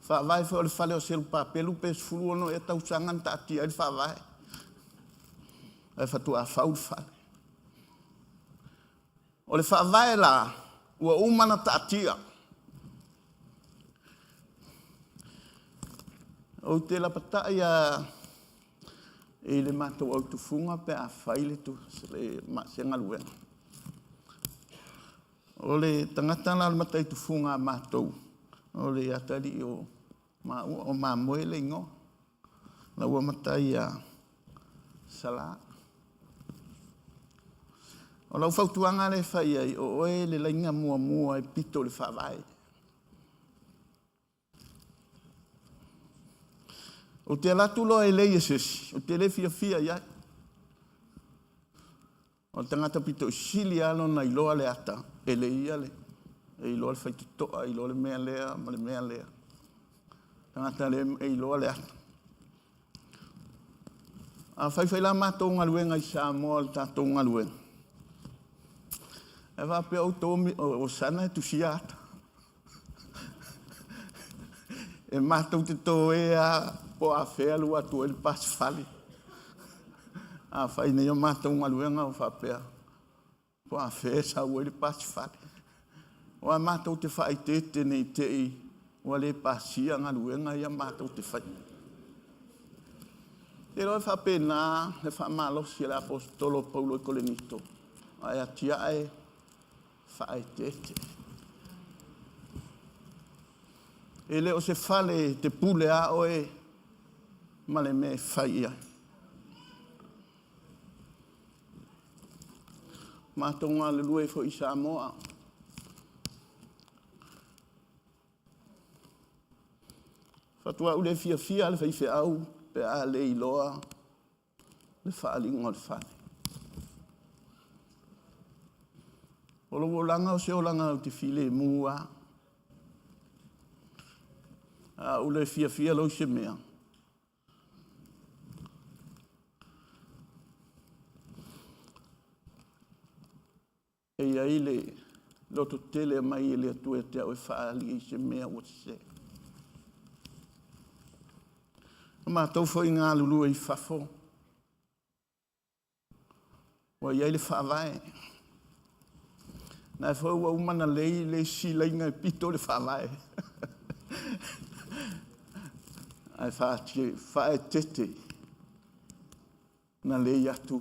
Speaker 9: Faavae foi o le fale o Serupapelu pe 16 ea tausaga na taatia ai le faavae. Ae faatoa fau le fale. O le faavae la, ua uma na taatia. Ou te lapatai a i le matou autufuga pe a fai le, le se galuega. O le tagata la o le mataitufuga a matou, o le atalii o maua, o Mamoe le igoa. La ua matai ia Sala. O lau fautuaga lea e fai ai, o oe le laina muamua e pito i le faavae. Ou te alu atu loa e lei e se isi, ou te le fiafia i ai. O le tagata pito i sili lava lona iloa le ata, e lei ia le, e iloa le faitotoa, e iloa le mea lea ma le mea lea. Tagata le e iloa le ata. A faifai la matou galuega i Samoa o le tatou galuega, e faapea outou o Sana e tusia ata. E matou te toea po o afea e alu atu ai le pasefale. A fai nei a matou galuega o faapea, po o afea e sau ai le pasefale. Aua matou te faaeteete ne i te i ua le pasia galuega ia matou te faia. Te iloa e faapena le faamalosi a le Aposetolo o Paulo i Korinito, ae atiae faaeteete. E le o se fale e te pule a oe ma le mea e fai i ai. Matou galulue foi i Samoa. Faatoa ou le fiafia le faifeau pe a le iloa le faaaliga o le fale. O lou olaga o se olaga ou te filemu lava. A ou le fiafia loa i se mea, e i ai le loto tele mai e le Atua ia te au e faaali i se mea ua sese. O matou foi galulue i fafo, ua i ai le faavae. Na foi ua uma na lei le isi laina e pito le faavae. Ae faaeteete na lei atu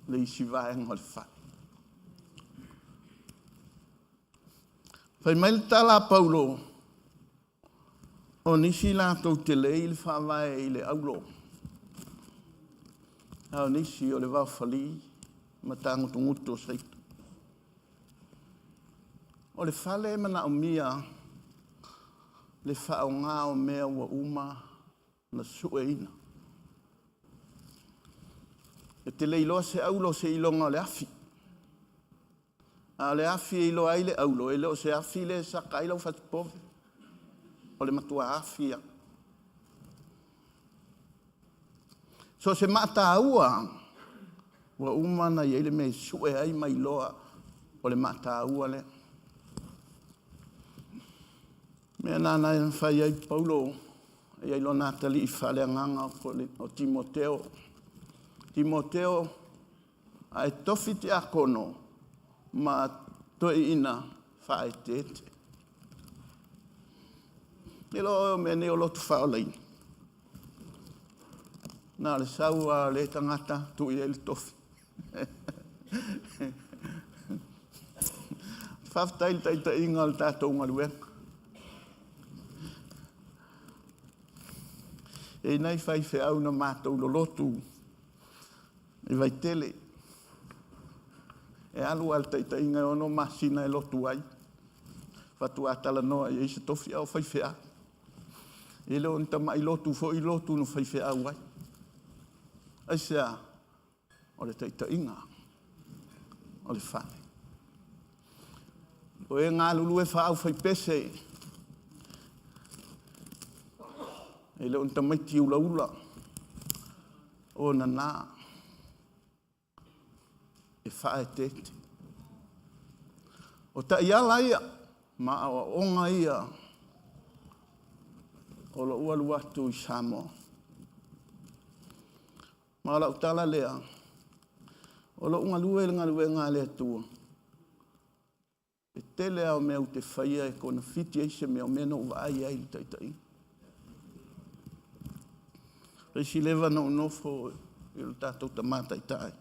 Speaker 9: le isi vaega o le fale. Fai mai le tala a Paulo, o nisi latou te lei le faavae i le aulo, a o nisi o le vaofali ma tagutugutu o seito. O le fale e manaomia le faaaoga o mea ua uma na sueina. E te le iloa se aulo seiloga o le afi. A o le afi e iloa ai le aulo, e le o se afi le saka ai lau fatupovi. O le matua afi ia. So se maataua ua uma na i ai le mea e sue ai ma iloa o le maataua lea. Mea na na fai ai Paulo e iai lona atalii faaleagaga o Timoteo. Timoteo, ae tofi tiakono ma toeaiina faaeteete. E loa o mea nei o lotu faaolaina. Na o le sau a le tagata tuu i ai le tofi. Faafetai i le taitaiga o le tatou galuega. E i nai faifeau na matou lolotu i Vaitele. E alu lava le taitaiga e 6 masina e lotu ai. Faatoa talanoa i ai se tofi a o faifeau. E le o ni tamai lotu foi lotu na faifeau ai. Aisea? O le taitaiga o le fale. O e galulue faaaufaipese, e le o ni tamaiti ulaula o nana e faaeteete. O taiala ia ma aoaoga ia o lou alu atu i Samoa. Ma o lau tala lea, o lou galue i le galuega a le Atua, e tele lava o mea ou te faia e konefiti ai se mea, o mea na ou vaai ai i le taitaiga. Le isi leva na ou nofo i lo tatou tama taitai,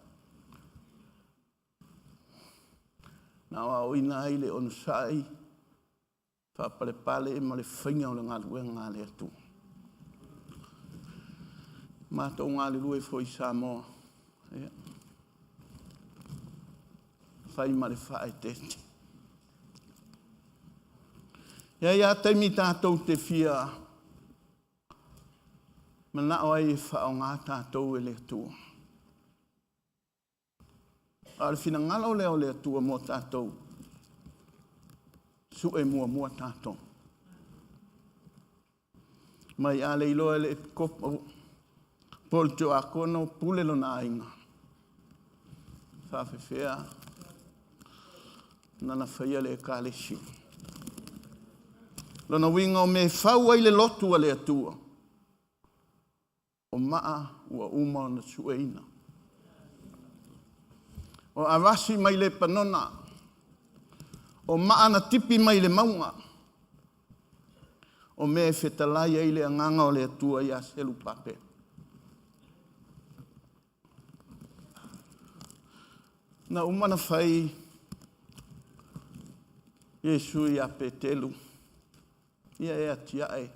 Speaker 9: na aoaoina ai le onosai, faapalepale ma le faiga o le galuega a le Atua. Matou galulue foi i Samoa, ia, fai ma le faaeteete. E i ai lava taimi tatou te fia manao ai e faaaoga tatou e le Atua. A o le finagalo lea o le Atua mo tatou, sue muamua tatou. Mai a le iloa e le epikopo po o le tiuakono pule lona aiga, faafefea ona na faia le ekalesia. Lona uiga o mea e fau ai le lotu a le Atua, o maa ua uma ona sueina. O avasi mai Lepanona, o maa na tipi mai le mauga, o mea e fetalai ai le agaga o le Atua ia Selupape. Na uma na fai Iesu ia Petelu, ia e atiae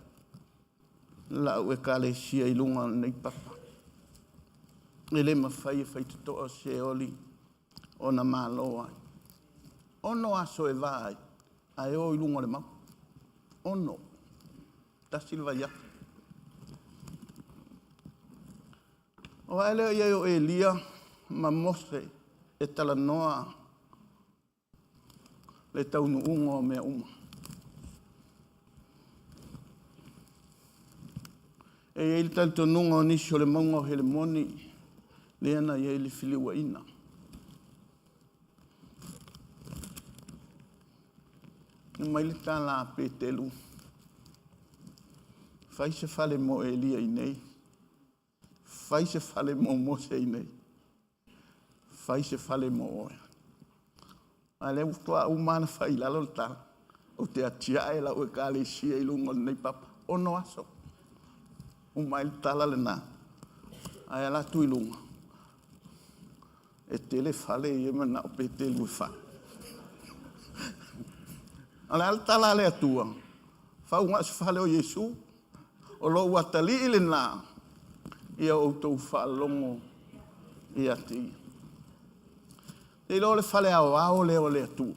Speaker 9: lau ekalesia i luga o lenei papa. E le mafai e faitotoa Seoli ona malo ai. 6 aso e va ai, ae o i luga o le mauga. 6, tasi le vaiaso. O ae lea i ai o Elia ma Mose e talanoa le taunuuga o mea uma. E i ai le talitonuga o nisi o le mauga o Helemoni, lea na i ai le filiuaina. Na mai le tala a Petelu, fai se fale mo Elia i nei, fai se fale mo Mose i nei, fai se fale mo oe. A lea ua uma na fai i lalo le tala, ou te atiae lau ekalesia i luga o lenei papa. 6 aso, uma ai le tala lena. Ae ala atu i luga, e tele fale ia manao Petelu e fai. O le a le tala a le Atua, fau ngao se fale o Iesu, o lou atalii lena, ia outou faalogo ia te ia. Te iloa o le fale aoao lea o le Atua.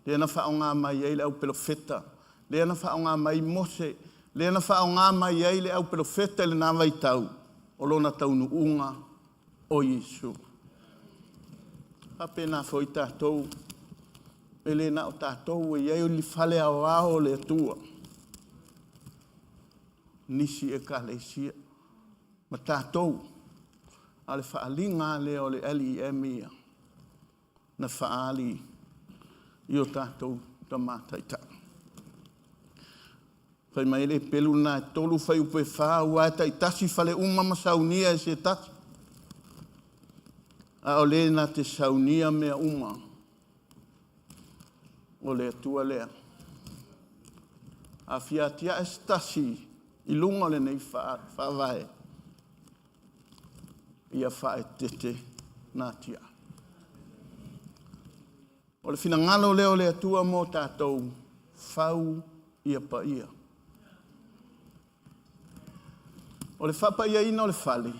Speaker 9: Lea na faaaoga mai ai le au pelofeta, lea na faaaoga mai Mose, lea na faaaoga mai ai le au pelofeta i lena vaitau, o lona taunuuga o Iesu. Faapena foi tatou, e le na o tatou e i ai o le fale aoao o le Atua. Nisi ekalesia ma tatou, a le faaaliga lea o le LEM ia, na faaali i o tatou tamataitai. Fai mai le pelu na e 3 fai upe 4, ua e taitasi fale uma ma saunia e se tasi. A o le na te saunia mea uma, o le Atua lea. A fia atia e se tasi i lunga o lenei faavae, ia faaeteete na atia. O le finagalo lea o le Atua mo tatou, fau ia paia. O le faapaiaina o le fale,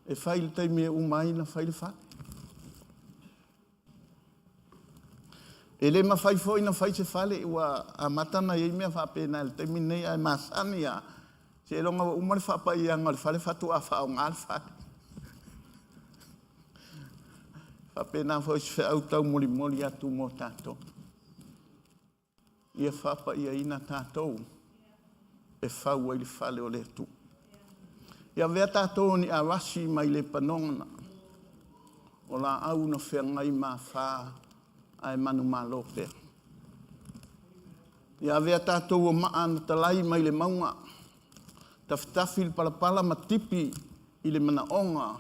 Speaker 9: e fai le taimi e uma ai na fai le fale. E le mafai foi na fai se fale, ua amata na iai mea faapena i le taimi nei, ae masani lava, seiloga ua uma le faapaiaga o le fale faatoa faaaoga le fale. Faapena foi se feau taumolimoli atu mo tatou. Ia faapaiaina tatou e fau ai le fale o le Atua. Ia avea tatou o ni arasi mai Lepanona, o laau na feagai ma afa ae manumalo pea. Ia avea tatou o maa na talai mai le mauga, tafitafi le palapala ma tipi i le manaoga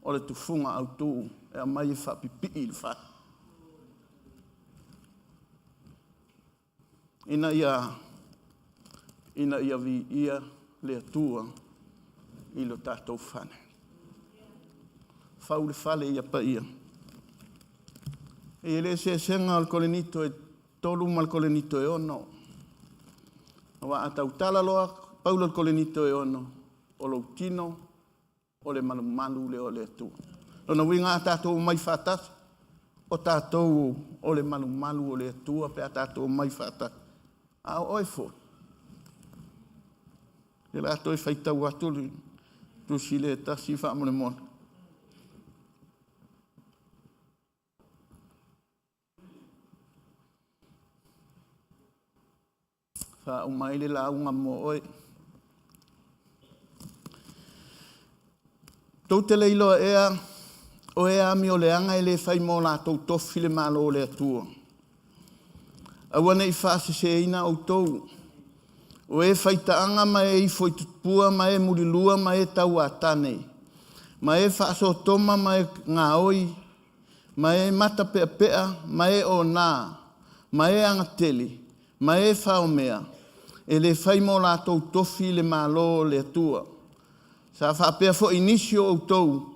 Speaker 9: o le tufuga autu e aumai e faapipii i le fale. Ina ia, ina ia viia le Atua i lo tatou fale. Fau le fale ia paia. E i ai le eseesega o le Korinito e 3 ma le Korinito e 6. Aua a tautala loa Paulo i le Korinito e 6, o lou tino o le malumalu lea o le Atua. Lona uiga a tatou omai faatasi, o tatou o le malumalu o le Atua pe a tatou omai faatasi. A o oe foi, o le a toe faitau atu le tusi lea e tasi faamolemole. Faauma ai le lauga mo oe. Tou te le iloa ea o e amioleaga e le fai mo latou tofi le Malo o le Atua. Aua ne i faaseseina outou, o e faitaaga ma e ifo i tupua ma e mulilua ma e tauatane, ma e faasotoma ma e gaoi, ma e matapeapea ma e ona, ma e agatele, ma e faomea, e le fai mo latou tofi le Malo o le Atua. Sa faapea foi nisi o outou,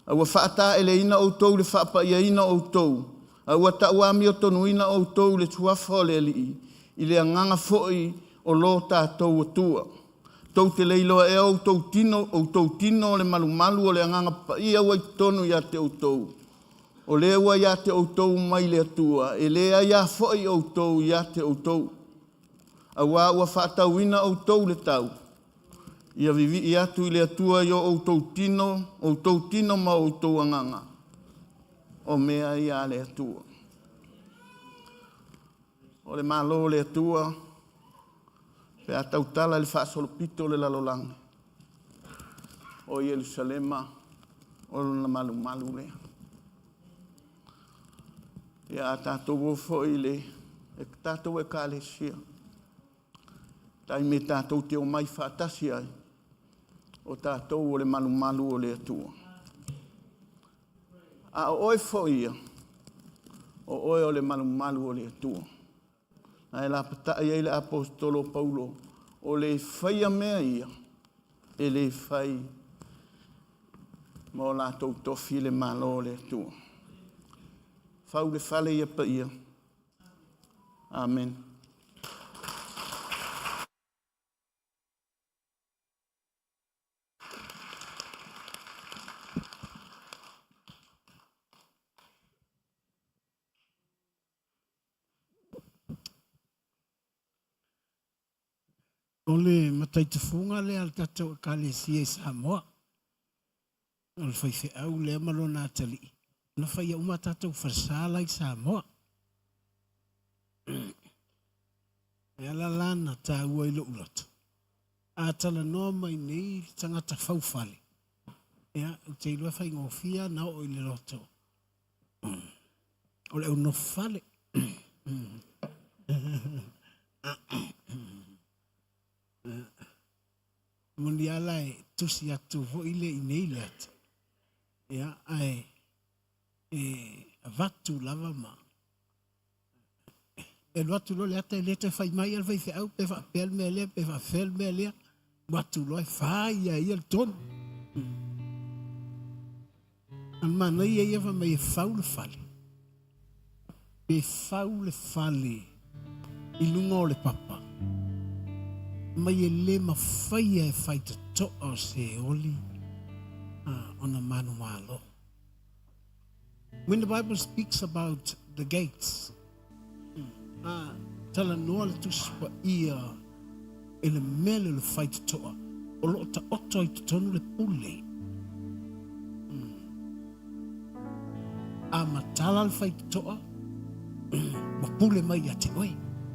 Speaker 9: a ua faataeleina outou i le faapaiaina o outou, a ua tauamiotonuina outou i le suafa o le Alii, i le agaga foi o lo tatou Atua. Tou te le iloa ea outou tino o le malumalu o le Agaga Paia ua i totonu ia te outou, o lea ua ia te outou mai le Atua, e le aia foi outou ia te outou, auā ua faatauina outou i le tau. Ia vivii atu i le Atua i o outou tino, outou tino ma outou agaga, o mea ia a le Atua. O le Malo o le Atua, pe a tautala i le faasolopito o le lalolagi, o Ierusalema o lona malumalu lea. Ia a tatou o foi i le tatou ekalesia, taimi e tatou te omai faatasi ai, o tatou o le malumalu o le Atua. A o oe foi ia, o oe o le malumalu o le Atua. Ae lapatai ai le aposetolo o Paulo, o le faia mea ia, e le fai ma o latou tofi le Malo o le Atua. Fau le fale ia paia. Amen.
Speaker 10: O le mataitufuga lea a le tatou Ekalesia i Samoa. O le faifeau lea ma lona atalii na faia uma tatou falesa la i Samoa. E ala la na taua i lou loto. A talanoa mai nei le tagata faufale, ia, ou te iloa e faigofie na oo i le loto. O le au nofo fale. Moni ala e tusi atu foi le i nei le ata. Ia, ae e avatu lava ma e alu atu loa le ata e le toe fai mai a le faifeau pe faapea le mea lea pe faafefea le mea lea ua atu loa e fai a ia le tonu. A manaia ia fai mai e fau le fale. Pe fau le fale i luga o le papa mai e le mafaia e faitotoa o Seoli ona manumalo. When the Bible speaks about the gates, a talanoa le Tusi Paia i le mea lea o le faitotoa, o lo o taoto ai totonu le pule. tatala le faitotoa, ua pule mai ia te oe,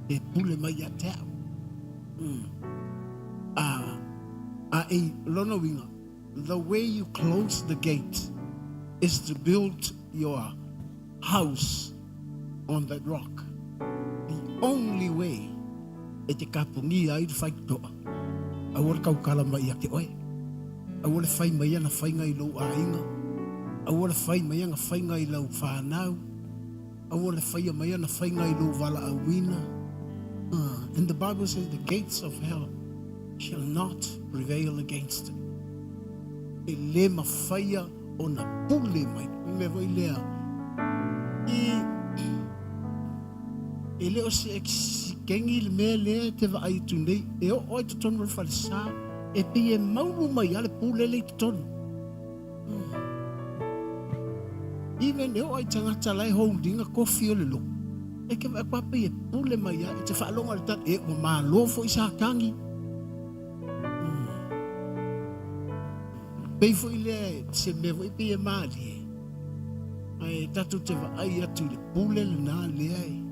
Speaker 10: pe pule mai ia te au. A, a e lona uiga, the way you close the gate is to build your house on that rock. The only way e te kapugia ai le faitotoa, aua le kaukala mai ia te oe. Aua le fai mai ana faiga i lou aiga. Aua le fai mai ana faiga i lau whanau. Aua le faia mai ana faiga i lou valaauina. And the Bible says the gates of hell shall not prevail against it. E le mawhaia ona pule mai. Me foi lea. I, e le o se ekikengi le mea lea e te vaai atu nei, e oo ai totonu o le falesa, e pei e maulu mai a le pule le i totonu. Even e oo ai tagata la e holding a kofi o le loku, e ke vaai kwa pei e pule mai a, e te faalogo le tala, e ua malo foi sa tangi. Pei foi lea se mea foi pei e malie, ae tatou te vaai atu i le pule lena lea e.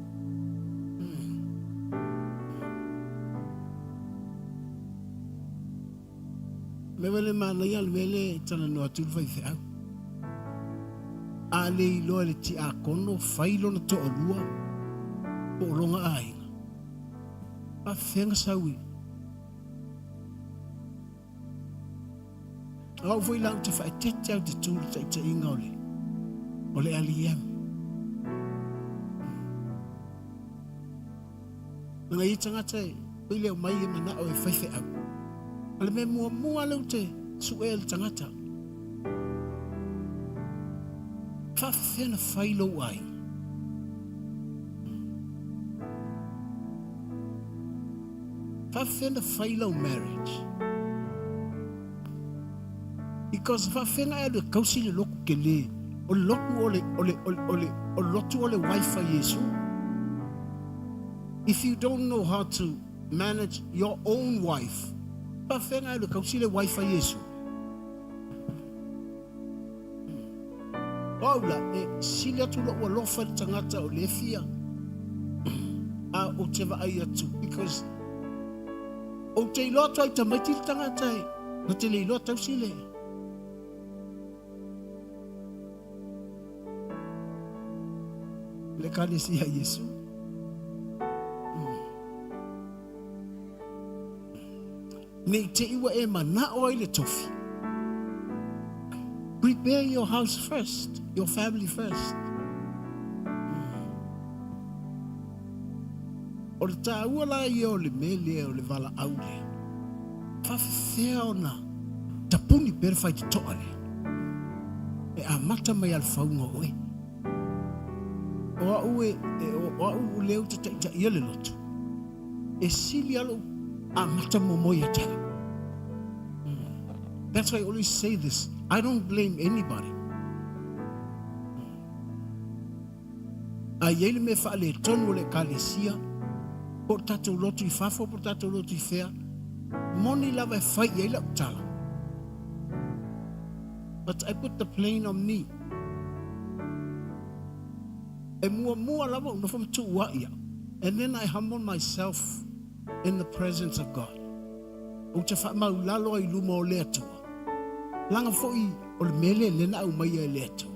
Speaker 10: Mea wale manaia le mea le talanoa atu le faifeau. A le iloa e le tiakono fai lona toalua po o lona aiga. Faafefea sau i. O au foi la ou te faaeteete au te tu i le taitaiga o le o le LEM. Nanga ia tagata e pei leo mai e manao e faifeau. A le mea muamua lea ou te sue le tagata. Faafefea na fai lou aiga. Faafefea na fai lau marriage. Because faafefea na e alu e kausi le lotu tele. O le lotu o le, o le, o le, o le, o le lotu o le wife a Iesu. If you don't know how to manage your own wife, faafefea na e alu e kausi le wife a Iesu. O au la, e sili atu lou alofa i le tagata o le fia a ou te vaai atu because ou te iloa atu ai tamaiti le tagata e na te le iloa tausi le le ekalesia a Iesu. Ne i te i ua e manao ai le tofi. Prepare your house first, your family first. O le tāua la ia o le mea lea o le valaau lea. Faafefea ona tapuni pea le faitotoa lea. E amata mai a le fauga o oe. O au e, e o au o lea ou te taitaia le lotu. E sili a lou amata muamua ia te au. That's why I always say this. I don't blame anybody. A i ai le mea faaletonu o le ekalesia, po o le tatou lotu i fafo, po o le tatou lotu i fea, moni lava e fai i ai lau tala. But I put the plane on me. E muamua lava ou nofo ma tuuai au. And then I humble myself in the presence of God. Ou te faamaulalo ai i luma o le Atua. Leaga foi o le mea lea lea na aumaia e le Atua.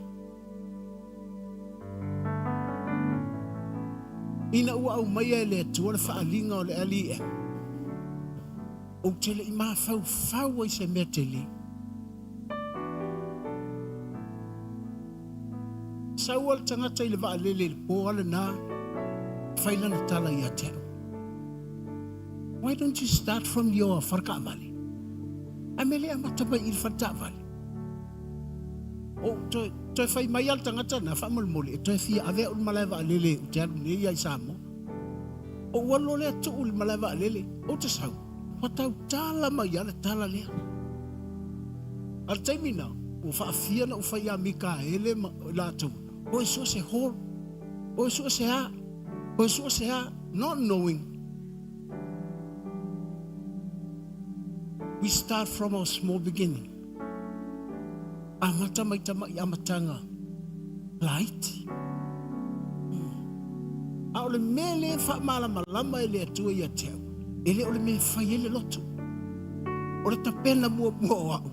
Speaker 10: Ina ua aumaia e le Atua le faaaliga o le LEM, ou te le i mafaufau ai se mea tele. Sau a le tagata i le vaalele i le po a lena, fai lana tala ia te au. Why don't you start from your wharekaavale? Ae me le amata mai i le wharetaavale. O toe, toe fai mai a le tagata na faamolemole e toe fia ave au i le malae vaalele ou te alu nei ia i Samoa. Ou alu loa lea tuu i le malae vaalele, ou te sau, ua tautala mai a le tala lea. A le taimi na, ua faafia na ou fai ia Mikaele ma latou, o e sua se hall, o e sua se a, o e sua se a, not knowing. We start from our small beginning. Amata mai tama'i amataga laiti. le mea lea e faamalamalama e le Atua ia te au, e le o le mea e fai ai le loto. O le tapena muamua o au,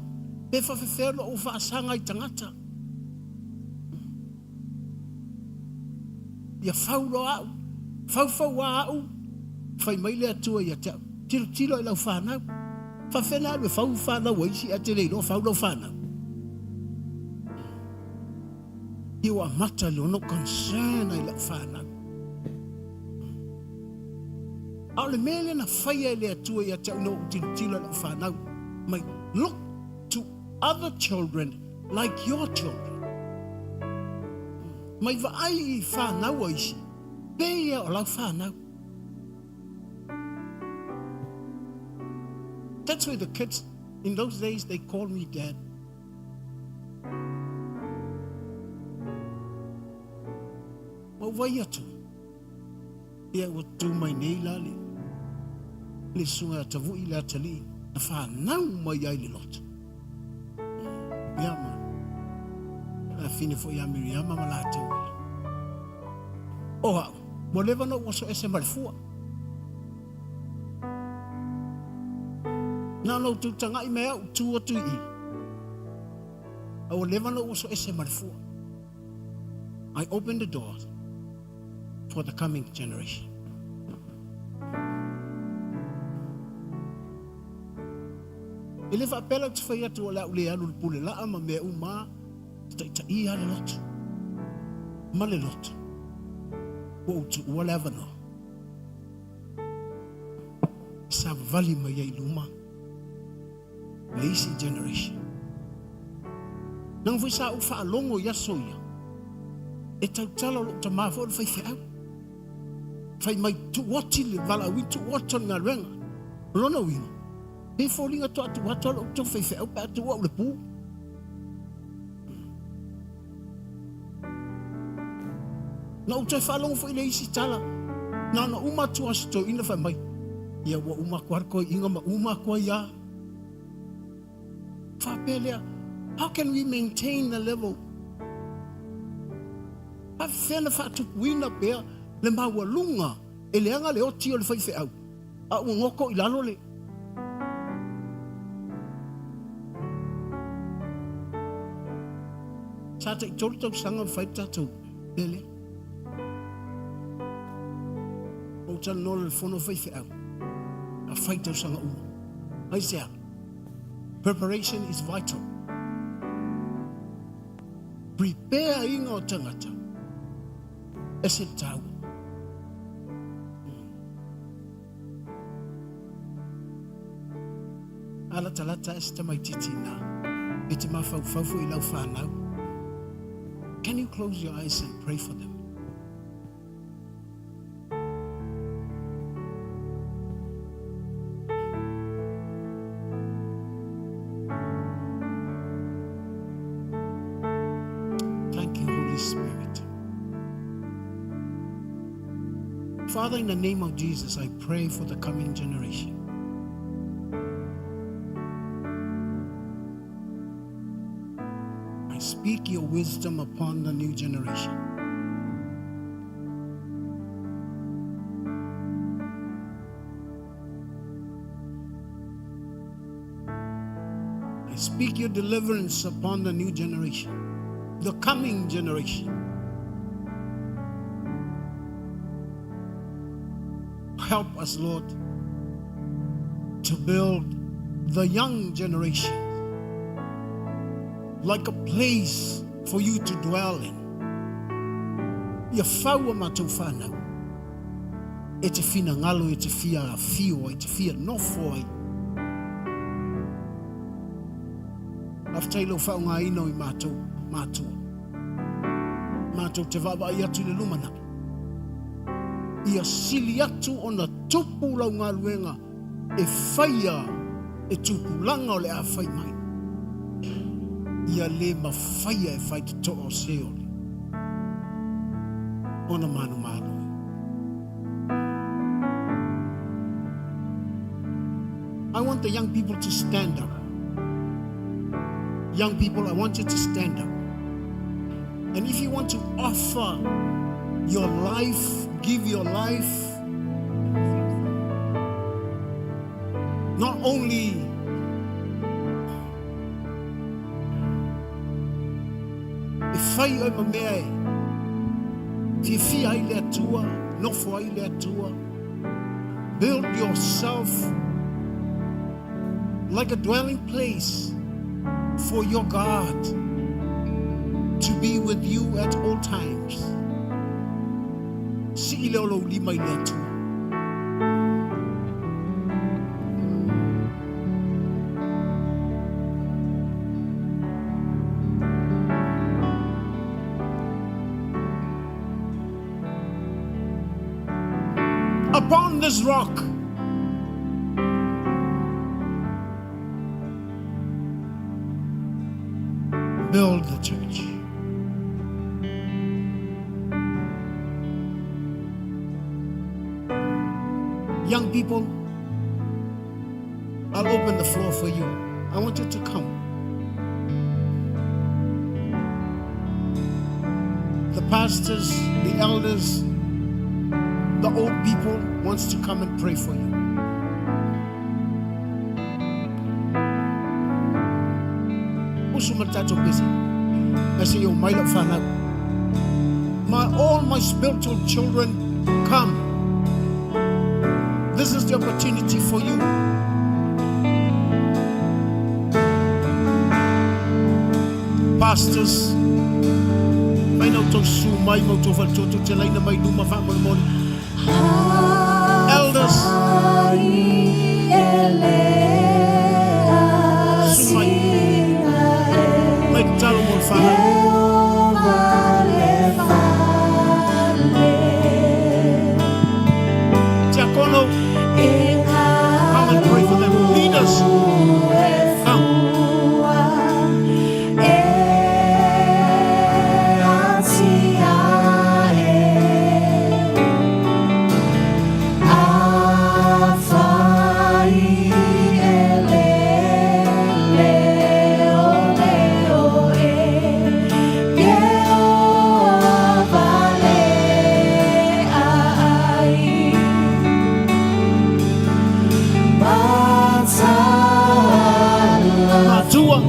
Speaker 10: pe faafefea ona ou faasaga i tagata. Ia fau loa au, faufau a au, fai mai le Atua ia te au, tilotilo i lau fanau. Faafefea ona alu e fau fanau a isi ae te le iloa fau lau fanau. Ia ua amata le ono concern ai lau fanau. A o le mea lea na faia e le Atua ia te au ina ua ou tilotilo i lau fanau mai, look to other children like your children. Mai vaai i fanau a isi, pei ia o lau fanau. That's why the kids in those days they called me dad. Ua ou vaai atu, ia ua tu mai nei la le, le susuga ia Tavui le atalii na fanau mai ai le loto. Ia ma afine foi ia Miriama ma latou. O au, ua leva ona ou oso ese ma le fua. Na ona ou tutagai mai au tu atu i i. A ua leva ona ou oso ese ma le fua. I open the door for the coming generation. E le faapea la ou te fai atu o le a ou le alu i le pule laa ma mea uma, taitaia le loto ma le loto ua ou tuua le avanoa e savavali mai ai i luma le isi generation. Leaga foi sa ou faalogo i aso ia, e tautala o lou tama foi o le faifeau. Fai mai tuu oti le valaauina, tuu oti le galuega. O lona uiga, pe foliga toa tuu atu lou tou faifeau pe a tuu au le pu. Na ou toe faalogo foi i le isi tala, na ona uma atu a si toeaina fai mai, ia ua uma atu lava le toeaina ma uma atu ai lava. Faapea lea, how can we maintain the level? Faafefea na faatupuina pea le maualuga e leaga le oti o le faifeau, a ua goto i lalo le. Sa tai 3 tausaga ma fai le tatou mea lea. Ou talanoa le fono faifeau, a fai tausaga uma. Aisea? Preparation is vital. Prepare inga o tangata. Ese le tāua. A latalata e se tamaitiiti nā, e te mafaufau foi i lau whānau. Can you close your eyes and pray for them? Thank you, Holy Spirit. Father, in the name of Jesus, I pray for the coming generation. I speak your wisdom upon the new generation. I speak your deliverance upon the new generation, the coming generation. Help us, Lord, to build the young generation like a place for you to dwell in. Ia fau a matou whanau e te finagalo, e te fia afio ai, te fia nofo ai. Faafetai i lou faaaogaina o i matou matua. Matou te vaavaai atu i le lumanai. Ia sili atu ona tupu lau galuega e faia e tupulaga o le a fai mai. Ia le mafaia e fai totoa o Seoli ona manumalo. I want the young people to stand up. Young people, I want you to stand up. And if you want to offer your life Give your life not only e fai oe ma mea e fiafia ai le Atua, nofo ai le Atua. Build yourself like a dwelling place for your God to be with you at all times. Sii lea o lou lima i le Atua. Upon this rock, build the church. Young people, I'll open the floor for you. I want you to come. The pastors, the elders, the old people wants to come and pray for you. Uso ma le tatou pese. Ae se i omai lau fanau. My, all my spiritual children, come. This is the opportunity for you. Pastors, mai na outou susu mai ma outou faletua tou te laina mai luma faamolemole. Elders, susu mai. Mai tatalo mo le fanau. Tiakono, come and pray for them. Leaders, come. Matua,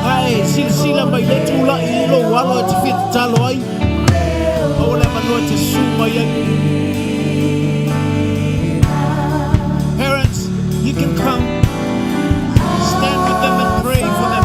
Speaker 10: ae silasila mai le tula'i i lou alo e te fia tatalo ai. Maua le avanoa e te susu mai ai. Parents, you can come. Stand with them and pray for them.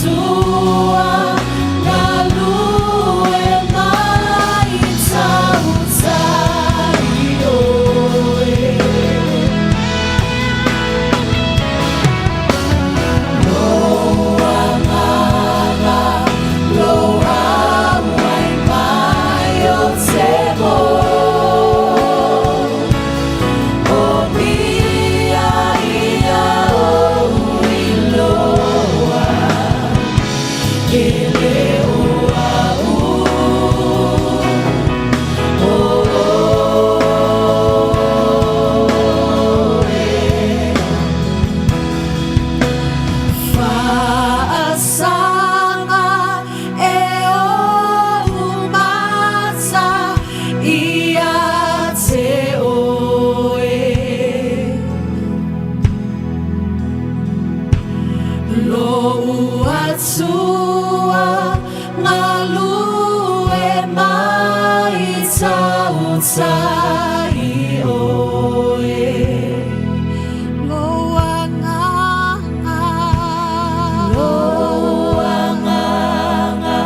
Speaker 2: Atua galue mai tautai oe. Lou agaga, lou auai mai o te mo. O mia ia ou iloa, e le o au o oe. Faasaga e ou mata ia te oe. Lou Atua galue mai tautai oe. Lou agaga, lou agaga,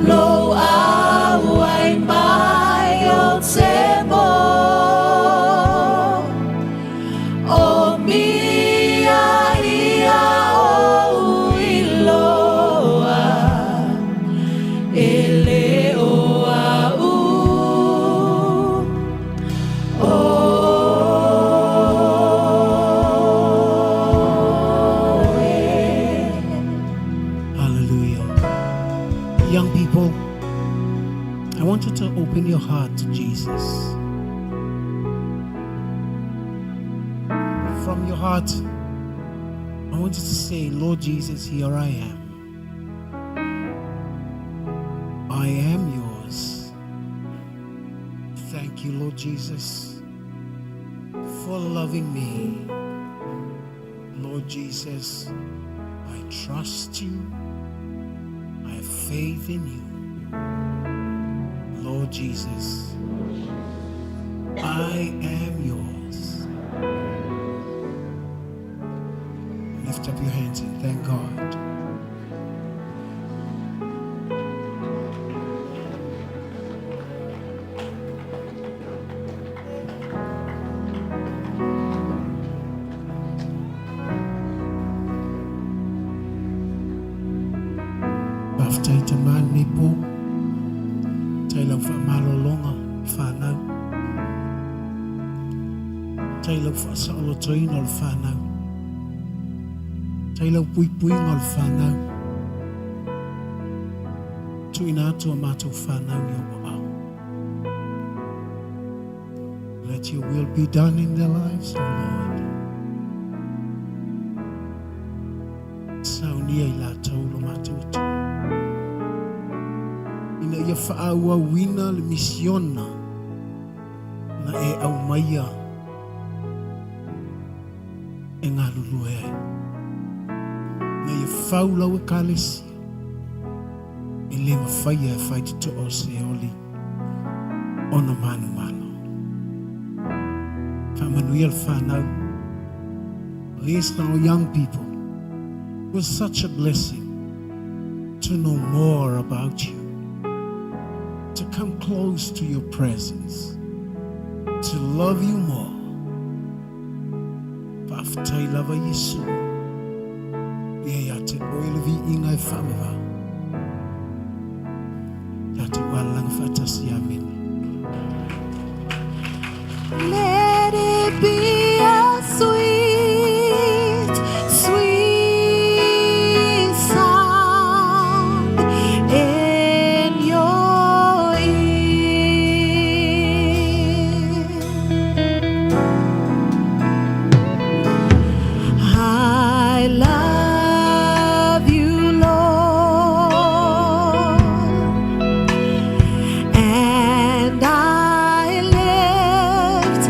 Speaker 2: lou auai mai o te mo. O mia ia ou iloa, e le o au o oe.
Speaker 10: Hallelujah. Young people, I want you to open your heart to Jesus. From your heart, I want you to say, Lord Jesus, here I am. I am yours. Thank you, Lord Jesus, for loving me. Lord Jesus, I trust you. I have faith in you. Lord Jesus, I am yours. Lift up your hands and thank God. Faafetai tamā lenei po. Tai lau whaamalologa whānau. Tai lau whaasaolotoina o le whānau. Tai lau puipuiga o le whānau. Tuuina atu a mātou whānau i ou aao. Let your will be done in their lives, O Lord. Saunia i latou lo matou Atua. Ina ia faaauauina le misiona na e aumaia e galulue ai. Na ia fau lau ekalesia e le mafaia e faitotoa o Seoli ona manumalo. Faamanuia le whānau. Bless our young people. It was such a blessing to know more about you, to come close to your presence, to love you more. Faafetai lava Iesu. Ia ia te oe le viiga e faavavau. Tatou alalaga faatasi. Amene.
Speaker 2: Let it be a sweet, sweet sound in your ear. I love you, Lord, and I lift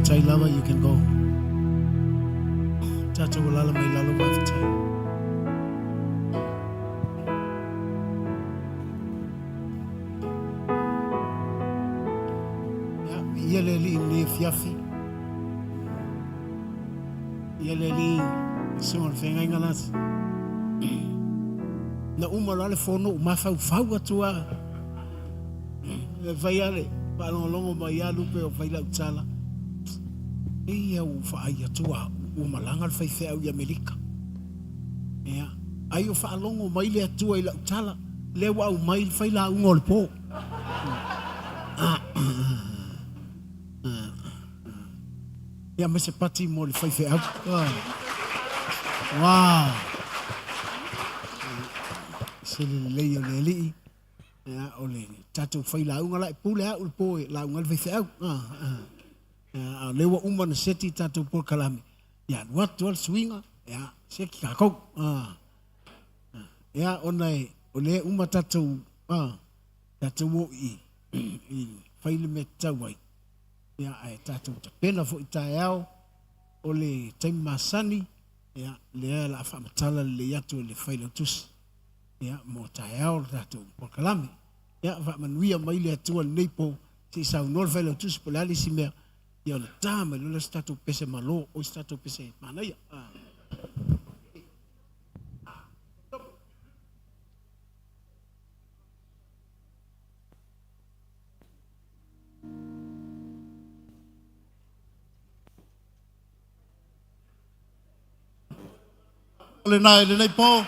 Speaker 10: Faafetai lava, you can go. Tatou alala mai lalo, faafetai. Ia, ia le alii nei afiafi. Ia le alii, susuga o le feagaiga lasi. Na uma loa le fono ou mafaufau atu lava. E fai lava le faalogologo mai lava Lupe o fai lau tala. Ia ua faai atu a ua malaga le faifeau i Amerika. Ia, ai o faalogo mai le Atua i lau tala, lea ua aumai le failauga o le po. Ia ma se pati mo le faifeau. Wow. Se le lelei o le alii. Ia, o le tatou failauga la e pule au le po e lauga le faifeau. A o lea ua uma ona seti tatou polokalame, ia alu atu lava le suiga, ia seti tatou. Ia, ona e, o lea e uma tatou, tatou o i i fai le mea tatau ai, ia, ae tatou tapena foi taeao o le taimi masani, ia, lea o le a faamatala lelei atu e le Failautusi, ia, mo taeao le tatou polokalame. Ia, faamanuia mai le Atua i lenei po, se i saunoa le Failautusi po o le a le isi mea, ia ona ta mai loa lea o se tatou pese malo, o se tatou pese manaia.
Speaker 6: Lena i lenei po.